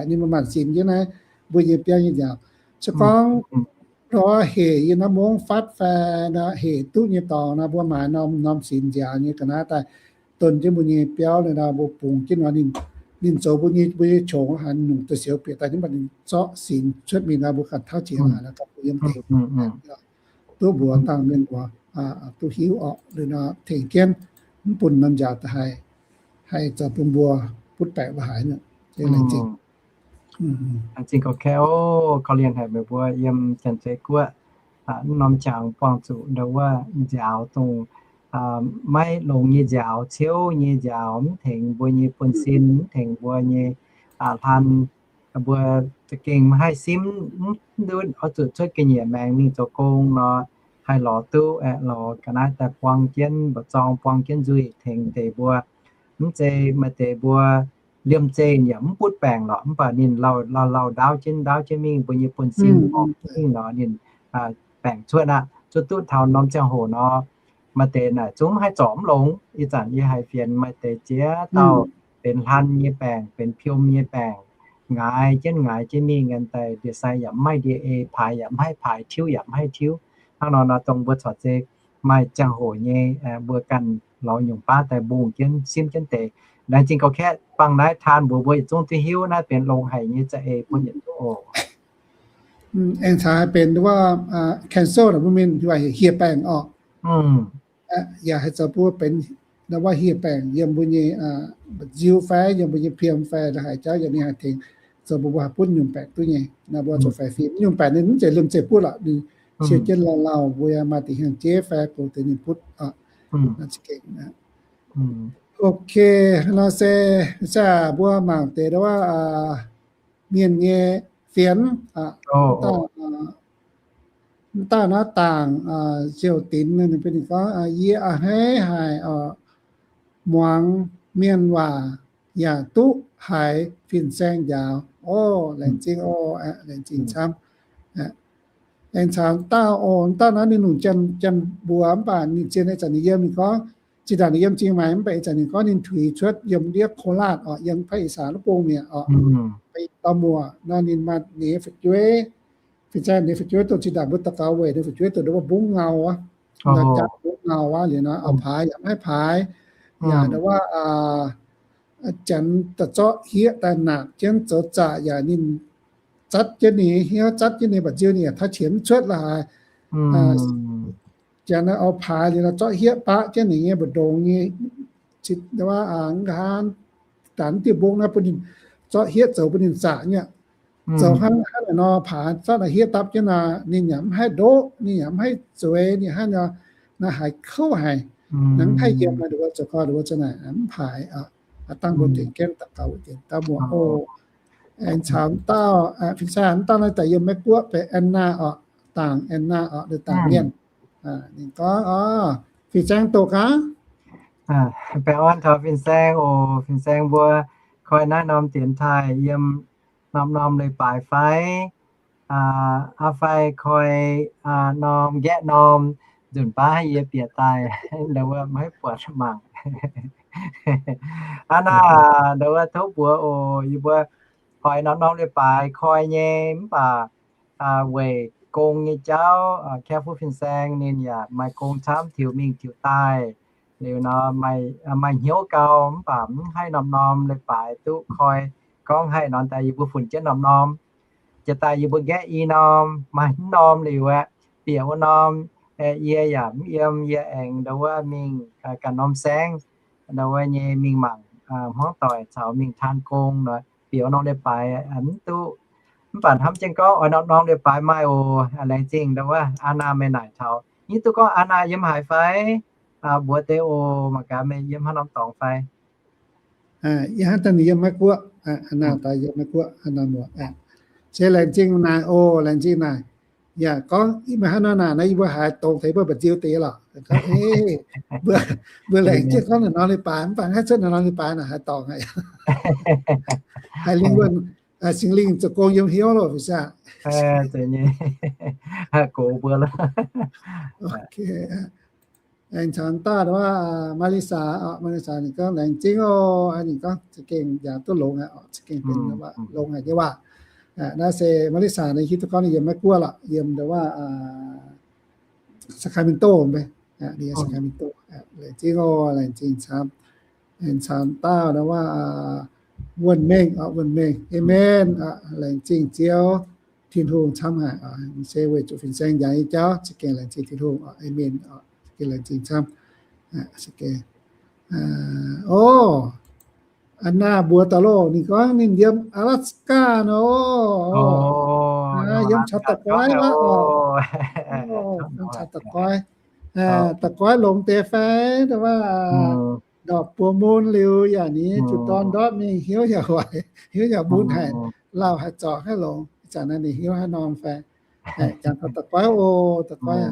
Ninh maaih maanc sinx jienv naaiv mbuo nyei biauv nyei nziaaux. Se gorngv ndortv hec yiem naaiv mungv fatv fai nor, hec duqv nyei dorngx nor, mbuo maaiz norm, norm sinx nziaaux nyei ga'naaiv daaih don jienv mbuo nyei biauv nor, mbuo bungx jienv nor, ninh, ninh zoux mbuo nyei, mbuo nyei qongx haaix nyungc da'siouc bieqc daaih nyei, mv baac ninh zorqv sinx cuotv mingh nor, mbuo ganh tauv jiex haaix nor, ganh mbuo yiem deix duqv mbuox dangh mienh muoz duqv hiuv orqc. Liuz nor tengx jienv mv bun norm nziaaux daaih haih, haih zoux bun mbuo butv baengc la'haaix nor. Laengz zingh. Laengz zingh gauh kaeqv oc. Korv-lienh haic meih mbuo yiem Janx-Zei Guoqv, mv norm jangx buangh zuqc ndau wuov nziaaux dongh maiv longx nyei nziaaux, ciouv nyei nziaaux, mv tengx mbuo nyei buonv-sin, mv tengx mbuo nyei hlan. Mbuo za'gengh maiv haih simv, mv ndutv oix zuqc cuotv ga'nyiec maengx mingh zoux gong nor, haih lorz duqv, aeqv, lorz ga'naaiv daaih buang jienv mba'zorng, buang jienv nzuih tengx deix mbuo. Mv zeiz maaih deix mbuo liemh zeih yaac mv butv baengc lorqc, mv baac ninh lauh lauh ndaauv jienv ndaauv jienv mingh, mbuo nyei buonv-sin orqc mingh nor, ninh baengc cuotv aqv. Zuqc duqv taux norm ziangh hoc nor, maaih deix naaic zungv mv haih zorc mv longx. Ih zanc yie haiz fienx maaih deix ziex dauh benx hlan nyei baengc, benx piom nyei baengc, ngaix jienv ngaix jienv mingh, ngan daaih ndie-sai yaac mv maaih ndie-ei, paaix yaac mv haih paaix, tiuv yaac mv haih tiuv. Hnangv nor nor, dongh mbuo corc zeiz maaih ziangh hoc nyei, mbuo ganh lorz nyungc baav daaih mbungh jienv simv jienv deix. Laengz zingh gauh kaeqv, bangh naaiv taan mbuox mbuo yietc zungv duqv hiuv naaiv benx longx haic nyei za'eix bun yietc zungv oc. Aengx caux haih benx wuov cancel mbuo mienh hieh baengc orqc. Yaac haih zoux bun mbuo benx wuov hieh baengc yiem mbuo nyei mba'nziu fai yiem mbuo nyei piem fai la'haaix jauv yaac ninh haih tengx zoux bun mbuo haih butv nyungc baengc duqv nyei. Naaiv mbuo zuqc faix fim nyungc baengc ninh mv zeiz liemh zeih butv lorqc, ninh siou jienv lauh lauh, mbuo yaac maaih deix hnyangx-jeiv fai goux deix ninh butv. Ok, nor se, se mbuo mangc deix wuov mienh nyei fienx, dauh, dauh naaiv Dangc Ziouc Dinx ninh gorngv, yie a'hneiv haic muangx mienh waac yaac duqv haiz fin-saeng njaaux. O, laengz zingh o, laengz zingh camv. Aengx caux dauh o, dauh naaiv ninh longc janx-mbuox mv baac ninh zien nyei zanc ninh yiem ninh gorngv, Zinh ndaangc ninh yiem Zingh Maix mv baac ih zanc ninh gorngv ninh tuix cuotv yiem ndiev Ko Laatv oc, yiem ภาคอีสาน wuov bung mi'aqv oc. Fai dauh muoc nor ninh maaih ninh nyei fu'jueiv, fin-saeng ninh nyei fu'jueiv dongh zinh ndaangc mbuo daux gaux weic ninh fu'jueiv dongh nduov mbungv ngau wuov, nor jaa mbungv ngau wuov liuz nor, auv-paaix yaac mv haih paaix, yaac nduov wuov, janx daaih zorqv hieqv daaih naanc jienv zoux zaqc yaac ninh zatv jienv ninh nyei hnyouv, zatv jienv ninh mba'nziu, ninh yaac taav qiex mv cuotv la'haaix. Janx auv-paaix liuz nor zorqv hieqv baqv jienv ninh nyei mbu'ndongx nyei, nqa'haav, daaih diuh mbungv naaiv bun ninh zorqv hieqv zoux bun ninh zaqc nyei. Zoux hnangv haaix nor paaix zorqv naaiv hieqv dapv jienv nor, ninh yaac mv haih ndoqv, ninh yaac mv haih zueiz, ninh hnangv nor, naaiv haiz kouv haic. Naaiv mv haih yiem, nduov zoux gau, nduov zoux naaic mv paaix. Dangh mbuo dienx jienv daux gaux wuov dienx dauh muoc oc. Aengx caux dauh, fin-saeng dauh naaiv daaih yiem Meiv Guoqv benx Anna oc, dangc Anna oc, dangc mienh. Ninh gorngv, fin-saeng doqc gaax. Baengh orn taux fin-saeng oc. Fin-saeng mbuo koi naaiv norm dienx taaih yiem norm-norm leiz-baaix fai? Aa fai koi norm nqaeqv norm, nzunc baav yie bieqc daaih, nduov maiv buatc mangc. Aa, naaiv nduov tov mbuox oc, yie mbuo oix norm-norm leiz-baaix koi nyei mv baac weic gong nyei jauv, Careful fin-saeng ninh yaac maaih gong camv, tiux mingh tiux daaih. Liuz nor maaih hnyouv gau mv baac mv haih norm-norm leiz-baaix duqv koi. Gorngv haih nor daaih yie mbuo funx jienv norm-norm. Jiex daaih yie mbuo nqaeqv i norm, maaih mv norm liuz aeqv, bieqc wuov norm, yie yaac mv yiem, yie aengx nduov wuov mingh ganh norm saengv, nduov wuov nyei mingh mangc hmuangv doic caux mingh taan gong nor, bieqc wuov norm leiz-baaix mv duqv. Mv baac hnamv jienv gorngv oix norm-norm leiz-baaix maaih oc. Laengz zingh nduov wuov Aa Naa meih naaic taux. Yie duqv gorngv Aa Naa yiem haaix fai? Mbuox deix oc. Mangc gaax meih yiem haaix norm dorngx fai? Yie hnamv daaih ninh yiem Meiv Guoqv. Aa Naa daaih yiem Meiv Guoqv, Aa Naa muoc. Se laengz zingh naaic oc, laengz zingh naaic. Yaac gorngv meih hnangv nor naaic nor, yie mbuo haiz dongz taux mbuo mba'nziu deix lorqc. Mbuo laengz jienv gorngv naaic norm leiz-baaix, mv baac haih cuotv naaic norm leiz-baaix naaic haaix dorngx aqv. Haiz lingh wuonh, Singx Lingh zoux gong yiem hnyouv loh, fin-saeng. Gox mbuo loh. Aengx caux dauh nduov wuov Melissa oc, Melissa ninh gorngv laengz zingh oc. Ninh gorngv za'gengh yaac duqv longx haic oc, za'gengh benx longx haic nyei waac. Naaiv se Melissa ninh hiuv duqv gorngv ninh yiem Meiv Guoqv lorqc, yiem nduov wuov Sacramento, Sacramento. Laengz zingh oc, laengz zingh camv. Aengx caux dauh nduov wuov Wuonh Mengh oc, Wuonh Mengh, amen. Laengz zingh Ziouv Tin-Hungh camv haic. Se weic zuqc fin-saeng njaaux nyei jauv, za'gengh laengz zingh Tin-Hungh oc, amen. Za'gengh laengz zingh camv. Aa, Aa Naa mbuox daaih loh, ninh gorngv ninh yiem Alaska nor. Yiem caux da'goiv aqv oc. Yiem caux da'goiv. Da'goiv longx deix fai, nduov wuov, ndorpc buo mun liuz yaac ninh zuqc dorn ndortv mingh, hnyouv yaac waaic, hnyouv yaac mun haic, lauh haic, zorc haic longx. Ih zanc naaiv ninh hnyouv haaix norm fai? Jangx taux da'goiv oc, da'goiv.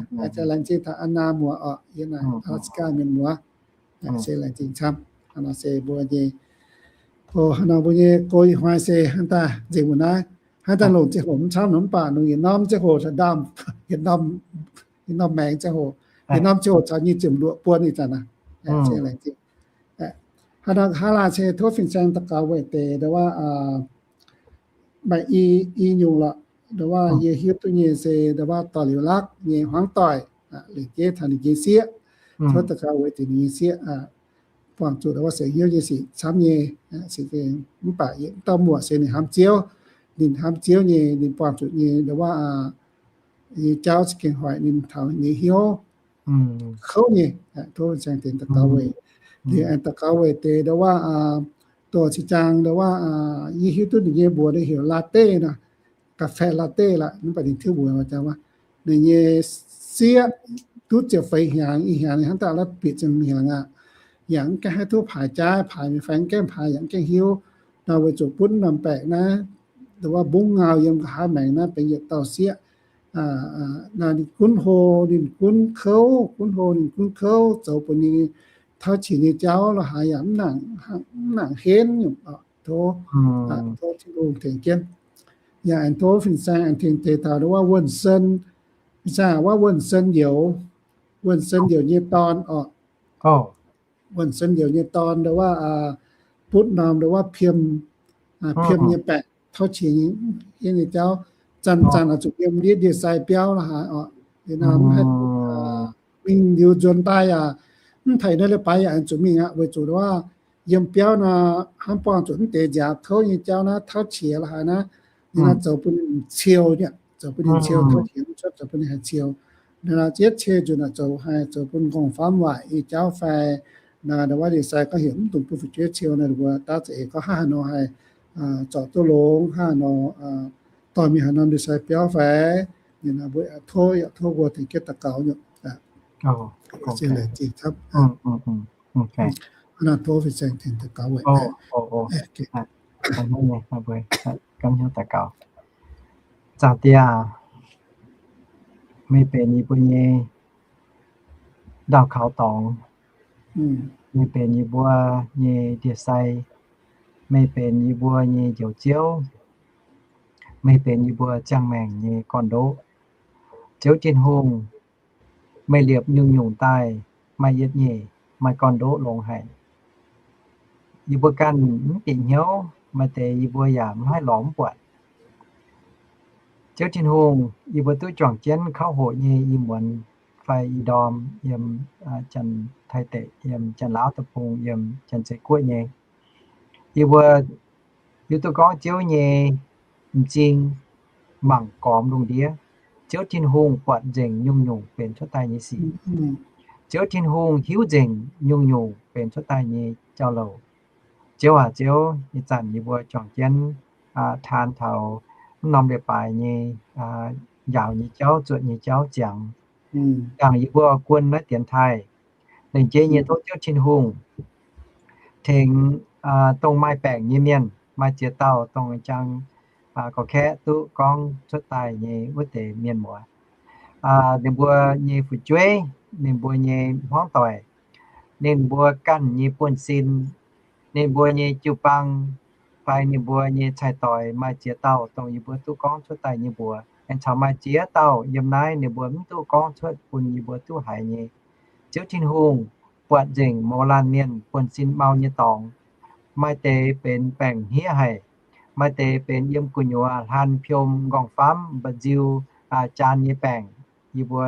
Laengz zingh taux Aa Naa muoc oc, yiem naaic Alaska mienh muoz. Se laengz zingh camv. Hnangv nor se mbuo nyei, o, hnangv nor mbuo nyei go ih hnoi se hnangv daaih nzengc mbuo naaiv. Hnangv daaih longc ziangh hoc mv camv nor, mv baac longc yietc norm ziangh hoc taux ndaamv, yietc norm maengx ziangh hoc, yietc norm ziangh hoc caux nyic ziepc luoqc buon ih zanc aqv. Se laengz zingh. Hnangv nor hnangv laanh se tov fin-saeng daux gaux weic deix nduov wuov maaih i, i nyungc lorqc. Nduov wuov yie hiuv duqv nyei se nduov wuov dorh liuz lakv nyei hmuangv doic, lengc jeiv taux ninh nyei sieqv. Tov daux gaux weic deix ninh nyei sieqv buangh zuqc nduov wuov seix hnyouv nyei sic camv nyei. Mv baac yietc dauh muoc se ninh hnamv Ziouv, ninh hnamv Ziouv nyei, ninh buangh zuqc nyei nduov wuov nyei jauv za'gengh hoic ninh taux nyei hnyouv kouv nyei. Tov fin-saeng daux gaux weic, liuz aengx daux gaux weic deix nduov wuov, dongh zinh ndaangc nduov wuov, yie hiuv duqv ninh nyei mbuox ninh heuc latte nor, ga'fei latte la'maah, mv baac ninh tiuv mbuox jangx wuov, ninh nyei sieqv duqv ziepc feix hnyangx, ih hnyangx ninh hnangv daaih la'bieqc ziepc hnyangx aqv. Yaac mv gaengh haih tov paaix jaav, paaix mingh fai mv gaengh paaix yaac mv gaengh hiuv. Nor weic zuqc butv norm baeqc naaiv, nduov wuov mbungv ngau yiem nqa'haav maengx naaiv benx yietc dauh sieqv, nor ninh gunv hlo, ninh gunv kouv, gunv hlo ninh gunv kouv, zoux bun ninh tauv qiex nyei jauv la'haaix yaac mv nangc henv nyungc. Tov, tov Tin-Hungh tengx jienv. Yaac aengx tov fin-saeng aengx tengx deix taux nduov wuov Wuonh Sen, fin-saeng wuov Wuonh Sen Youz, Wuonh Sen Youz nyei dorn oc. wuonh sen youz nyei dorn, ndo wuov butv norm, ndo wuov piem, piem nyei baeqc tauv qiex nyei jauv, zanc-zanc oix zuqc yiem ndiev ndie-sai biauv la'haaix oc. Liuz nor mv haih mingh liuz nzuonx daaih yaac mv taux naaiv leiz-baaix yaac zuqc mingh aqv, weic zuqc ndo wuov yiem biauv nor hnamv buangh zuqc mv deix nziaaux kouv nyei jauv naaiv, tauv qiex la'haaix naaiv, ninh nor zoux bun ninh ciou, zoux bun ninh ciou, tauv qiex mv cuotv zoux bun ninh haih ciou. Naaiv nor yietv cei nzunc naaic zoux haih zoux bun nqorngv-famv waaic nyei jauv fai naaic, ndo wuov ndie-sai gorngv heuc mv dungx bun fu'jueiv ciou naaic, mbuo daav za'eix gorngv hnangv haaix nor haih zorc duqv longx, hnangv haaix nor dorh mingh haaix norm ndie-sai biauv fai, ninh mbuo tov yaac tov mbuo tengx jienv daux gaux nyei. Tov fin-saeng tengx daux gaux weic. Zaangc Diex, meih benx yie mbuo nyei ndau kaux dorngx, meih benx yie mbuo nyei ndie-sai, meih benx yie mbuo nyei Njoux Ziouv, meih benx yie mbuo ziangh maengc nyei gorn-ndoqv. Ziouv Tin-Hungh, meih liepc nyungc-nyungc daaih maaih yietc nyeic, maaih gorn-ndoqv longx haic. Yie mbuo ganh mv bieqc hnyouv, maaih deix yie mbuo yaac mv haih lorz mv buatc. Ziouv Tin-Hungh, yie mbuo duqv juangc jienv kauv hoqc nyei i muonz fai i ndorm yiem Janx-Taiv deic, yiem Janx-Laauv deic-bung, yiem Janx-Zeiz Guoqv nyei. Yie mbuo hiuv duqv gorngv Ziouv nyei m'zing mangc gormx lungh ndiev. Ziouv Tin-Hungh buatc nzengc nyungc-nyungc benx cuotv daaih nyei sic. Ziouv Tin-Hungh hiuv nzengc nyungc-nyungc benx cuotv daaih nyei jauv-louc. Ziouv aac, Ziouv, ih zanc yie mbuo juangc jienv taan taux mv norm leiz-baaix nyei njaaux nyei jauv, zuotc nyei jauv ziangx. Dangh yie mbuo guon naaiv dienx taaih, lengc jeiv nyei tov Ziouv Tin-Hungh tengx dongh maaih baengc nyei mienh, maaih ziex dauh dongh jang gorx-kaeqv duqv gorngv cuotv daaih nyei wuov deix mienh muoz. Ninh mbuo nyei fu'jueiv, ninh mbuo nyei hmuangv doic, ninh mbuo ganh nyei buonv-sin, ninh mbuo nyei jiu-baang, fai ninh mbuo nyei cai-doix maaih ziex dauh dongh yie mbuo duqv gorngv cuotv daaih nyei mbuox, aengx caux maaih ziex dauh yiem naaiv ninh mbuo mv duqv gorngv cuotv bun yie mbuo duqv haiz nyei. Ziouv Tin-Hungh buatc nzengc mouz laanh mienh buonv-sin mau nyei dorngx. Maaih deix benx baengc hniev haic, maaih deix benx yiem gu'nyuoz hlan piom nqorngv-famv mba'nziu jaan nyei baengc. Yie mbuo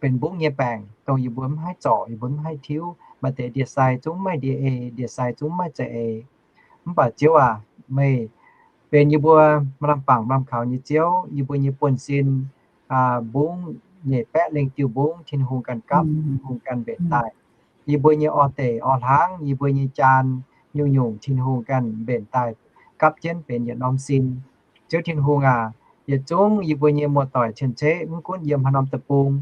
benx mbungv nyei baengc dongh yie mbuo mv haih zorc, yie mbuo mv haih tiuv. Maaih deix ndie-sai zungv mv maaih ndie-ei, ndie-sai zungv mv maaih za'eix. Mv baac Ziouv aac, meih benx yie mbuo maaih lamh bangc lamh kaux nyei Ziouv. Yie mbuo nyei buonv-sin mbungv nyeic baeqv lengh diuh mbungv Tin-Hungh ganh gapv, Tin-Hungh ganh mbenc daaih. Yie mbuo nyei orv-deic orv-hlaangv, yie mbuo nyei jaan, nyungc-nyungc Tin-Hungh ganh mbenc daaih gapv jienv benx yietc norm sin. Ziouv Tin-Hungh aac, yietc zungv yie mbuo nyei muoz-doic cien-ceqv mv gunv yiem haaix norm deic-bung,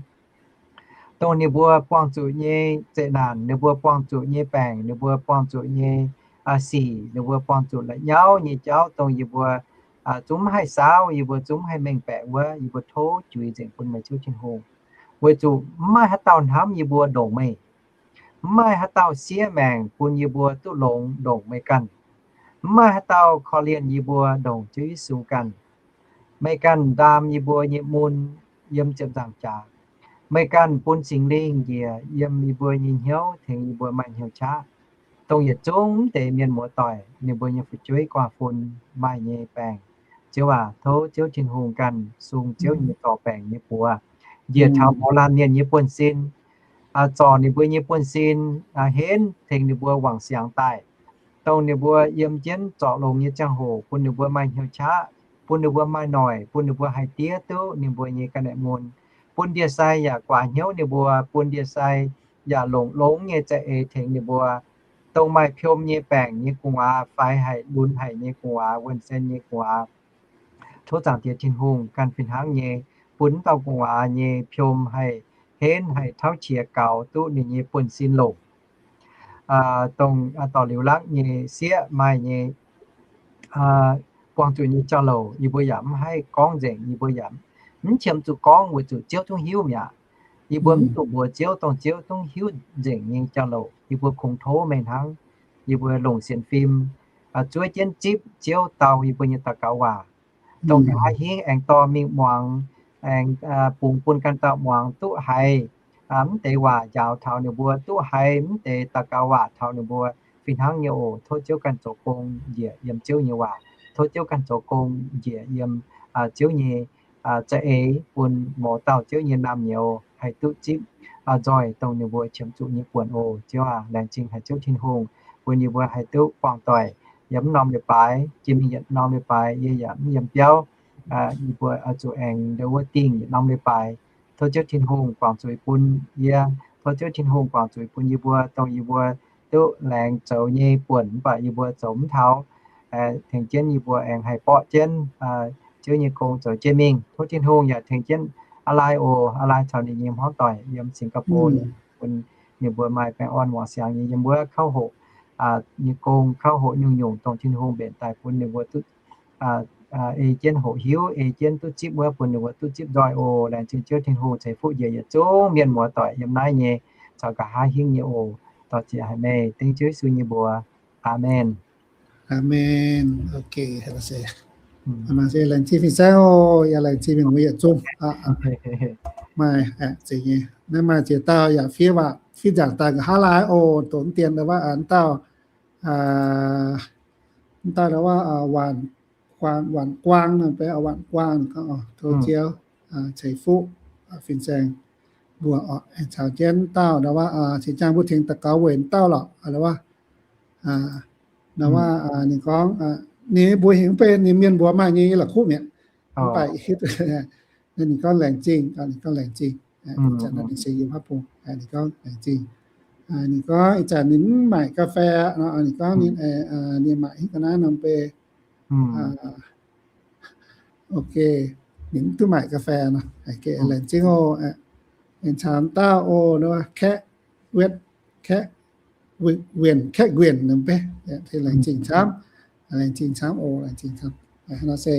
dongh ninh mbuo buangh zuqc nyei zeqc naanc, ninh mbuo buangh zuqc nyei baengc, ninh mbuo buangh zuqc nyei sic, ninh mbuo buangh zuqc la'nyauv nyei jauv, dongh yie mbuo zungv mv haih saauv, yie mbuo zungv mv haih mengh baeqc wuov, yie mbuo tov juix nzengc bun meih Ziouv Tin-Hungh. Weic zuqc mv maaih haaix dauh hnamv yie mbuo ndongc meih. Mv maaih haaix dauh siev maengc bun yie mbuo duqv longx ndongc meih ganh. Mv maaih haaix dauh korv-lienh yie mbuo ndongc Ziouv Yesu ganh. Meih ganh ndaam yie mbuo nyei mun yiem ziepc nzaangc jaax. Meih ganh bun Singx Lingh njiec yiem yie mbuo nyei hnyouv tengx yie mbuo maaih hnyouv qaqv. Dongh yietc zungv mv deix mienh muoz-doic, ninh mbuo nyei fu'jueiv guaav-fun, maaih nyei baengc, Ziouv aac, tov Ziouv Tin-Hungh ganh sung Ziouv nyei zorc baengc nyei buoz, njiec taux mouz laanh mienh nyei buonv-sin, zorc ninh mbuo nyei buonv-sin, henv tengx ninh mbuo wangc siangx daaih, dongh ninh mbuo yiem jienv zorc longx nyei ziangh hoc bun ninh mbuo maaih hnyouv qaqv, bun ninh mbuo maaih noic, bun ninh mbuo haih diev duqv ninh mbuo nyei ga'naaiv mun, bun ndie-sai yaac guaax hnyouv ninh mbuo, bun ndie-sai yaac longc longx nyei za'eix tengx ninh mbuo, dongh maaih piom nyei baengc nyei gu'nguaaz fai haic lunx haic nyei gu'nguaaz, wuonh sen nyei gu'nguaaz. Tov Zaangc Diex Tin-Hungh ganh fih hnangv nyei bun wuov dauh gu'nguaaz nyei piom haih henv haih tauv qiex gaux duqv ninh nyei buonv-sin longc. Dongh dorh liuz lakv nyei sieqv maaih nyei buangh zuqc nyei jauv-louc, yie mbuo yaac mv haih gorngv nzengc, yie mbuo yaac mv qiemx zuqc gorngv weic zuqc Ziouv zungv hiuv mi'aqv. Yie mbuo mv zuqc mbuox Ziouv, dongh Ziouv zungv hiuv nzengc nyei jauv-louc, yie mbuo kungx tov meih hnangv. Yie mbuo longc sienx fim zuov jienv zipv Ziouv dau yie mbuo nyei daux gaux waac, dongh nqa'haav hingv aengx dorh mingh muangx, aengx bungx bun ganh dauh muangx duqv haiz, mv deix waac njaaux taux ninh mbuo, duqv haiz mv deix daux gaux waac taux ninh mbuo fih hnangv nyei oc. Tov Ziouv ganh zoux gong njiec yiem Ziouv nyei waac. Tov Ziouv ganh zoux gong njiec yiem Ziouv nyei za'eix bun mouz dauh Ziouv nyei naamh nyouz haih duqv zipv nzoih dongh ninh mbuo qiemx zuqc nyei buonc oc. Ziouv aac, laengz zingh haic Ziouv Tin-Hungh bun yie mbuo haih duqv buangh doic yiem mv norm leiz-baaix, jiex mingh yietc norm leiz-baaix yie yaac mv yiem biauv. Yie mbuo oix zuqc aengx ndau wuov dingh yietc norm leiz-baaix. Tov Ziouv Tin-Hungh guangc zuiz bun yie. Tov Ziouv Tin-Hungh guangc zuiz bun yie mbuo, dongh yie mbuo duqv laengz zoux nyei buonc mv baac yie mbuo zoux mv taux. Tengx jienv yie mbuo aengx haih borqv jienv Ziouv nyei gong zoux jienv mingh. Tov Tin-Hungh yaac tengx jienv aa lai oc, aa lai caux ninh nyei hmuangv doic yiem Singapore bun ninh mbuo maaih baengh orn muangx siangx nyei yiem wuov kauv hoqc nyei gong, kauv hoqc nyungc-nyungc dongh Tin-Hungh mbenc daaih bun ninh mbuo duqv ei jienv hoqc hiuv, ei jienv duqv zipv wuov, bun ninh mbuo duqv zipv nzoih oc. Laengz zingh Ziouv Tin-Hungh ceix fuqv njiec yietc zungv mienh muoz doic yiem naaiv nyei caux nqa'haav hingv nyei oc. Dorh ziex haic meih dengv Ziouv Yesu nyei mbuox. Aamen. Aamen. Ok, se laengz zingh fin-saeng oc. Yaac laengz zingh mienh muoz yietc zungv. Maaih ziex nyei, naaiv maaih ziex dauh yaac fiev waac fiev nzaangc daaih nqa'haav laai oc. Doqc mv dien ndau wuov dauh, mv dauh ndau wuov Waanc Guaang, Waanc Guaang nor, Waanc Guaang, tov Ziouv ceix fuqv fin-saeng mbuo oc. Caux jienv dauh ndau wuov, ceix jaang mbuo tengx daux gaux weic dauh lorqc, ndau wuov, ndau wuov ninh gorngv, ninh mbuox hingh mv bei ninh mienh mbuox maaih nyei la'kuqv mi'aqv. Mv baac ninh gorngv laengz zingh, ninh gorngv laengz zingh. Ninh se yiem haav bung, ninh gorngv laengz zingh. Ninh gorngv ih zanc ninh mv maaic ga'fei nor, ninh gorngv ninh, ninh maaic hingv ga'naaiv norm bei. Ok, ninh mv duqv maaic ga'fei nor. Laengz zingh oc. Ninh caux dauh oc, kaeqv, wetv, kaeqv, wienc, kaeqv, wienc norm bei. Laengz zingh camv, laengz zingh camv oc, laengz zingh camv. Nor se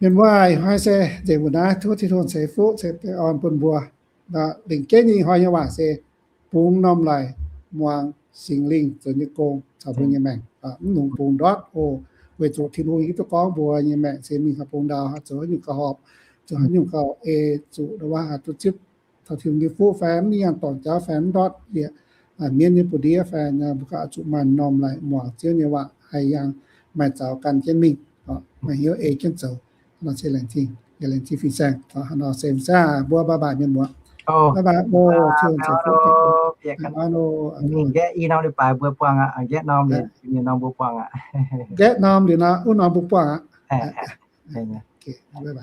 mienh muoz, ih hnoi se nzengc mbuo naaiv. Tov Tin-Hungh ceix fuqv ceix baengh orn bun mbuo. Lingc jeiv nyei ih hnoi nyei waac se bungx normh laic muangx Singx Lingh zoux nyei gong caux mbuo nyei maengc. Mv nungx bungx ndortv oc, weic zuqc Tin-Hungh hiuv duqv gorngv mbuo nyei maengc se mingh haaix bung ndau, zoux haaix nyungc gauh horpc, zoux haaix nyungc gauh ei zuqc ndau wuov haih duqv zipv taux Tin-Hungh nyei fuqv fai mv yangh dorngc jauv fai mv ndortv liepc mienv nyei buoz-ndiev fai, mbuo gauh oix zuqc maaih normh laic muangx Ziouv nyei waac, haih yangh maaih zaux gan jienv mingh, maaih hnyouv ei jienv zoux. Nor se laengz zingh, laengz zingh fin-saeng. Nor se fin-saeng mbuo bye bye mienh muoz. Bye bye oc. Tin-Hungh ceix fuqv bieqc ganh mingh nqaeqv i norm leiz-baaix mbuo buangh aqv. Nqaeqv norm liuz, norm mbuo buangh aqv. Nqaeqv norm liuz nor, wuov norm mbuo buangh aqv.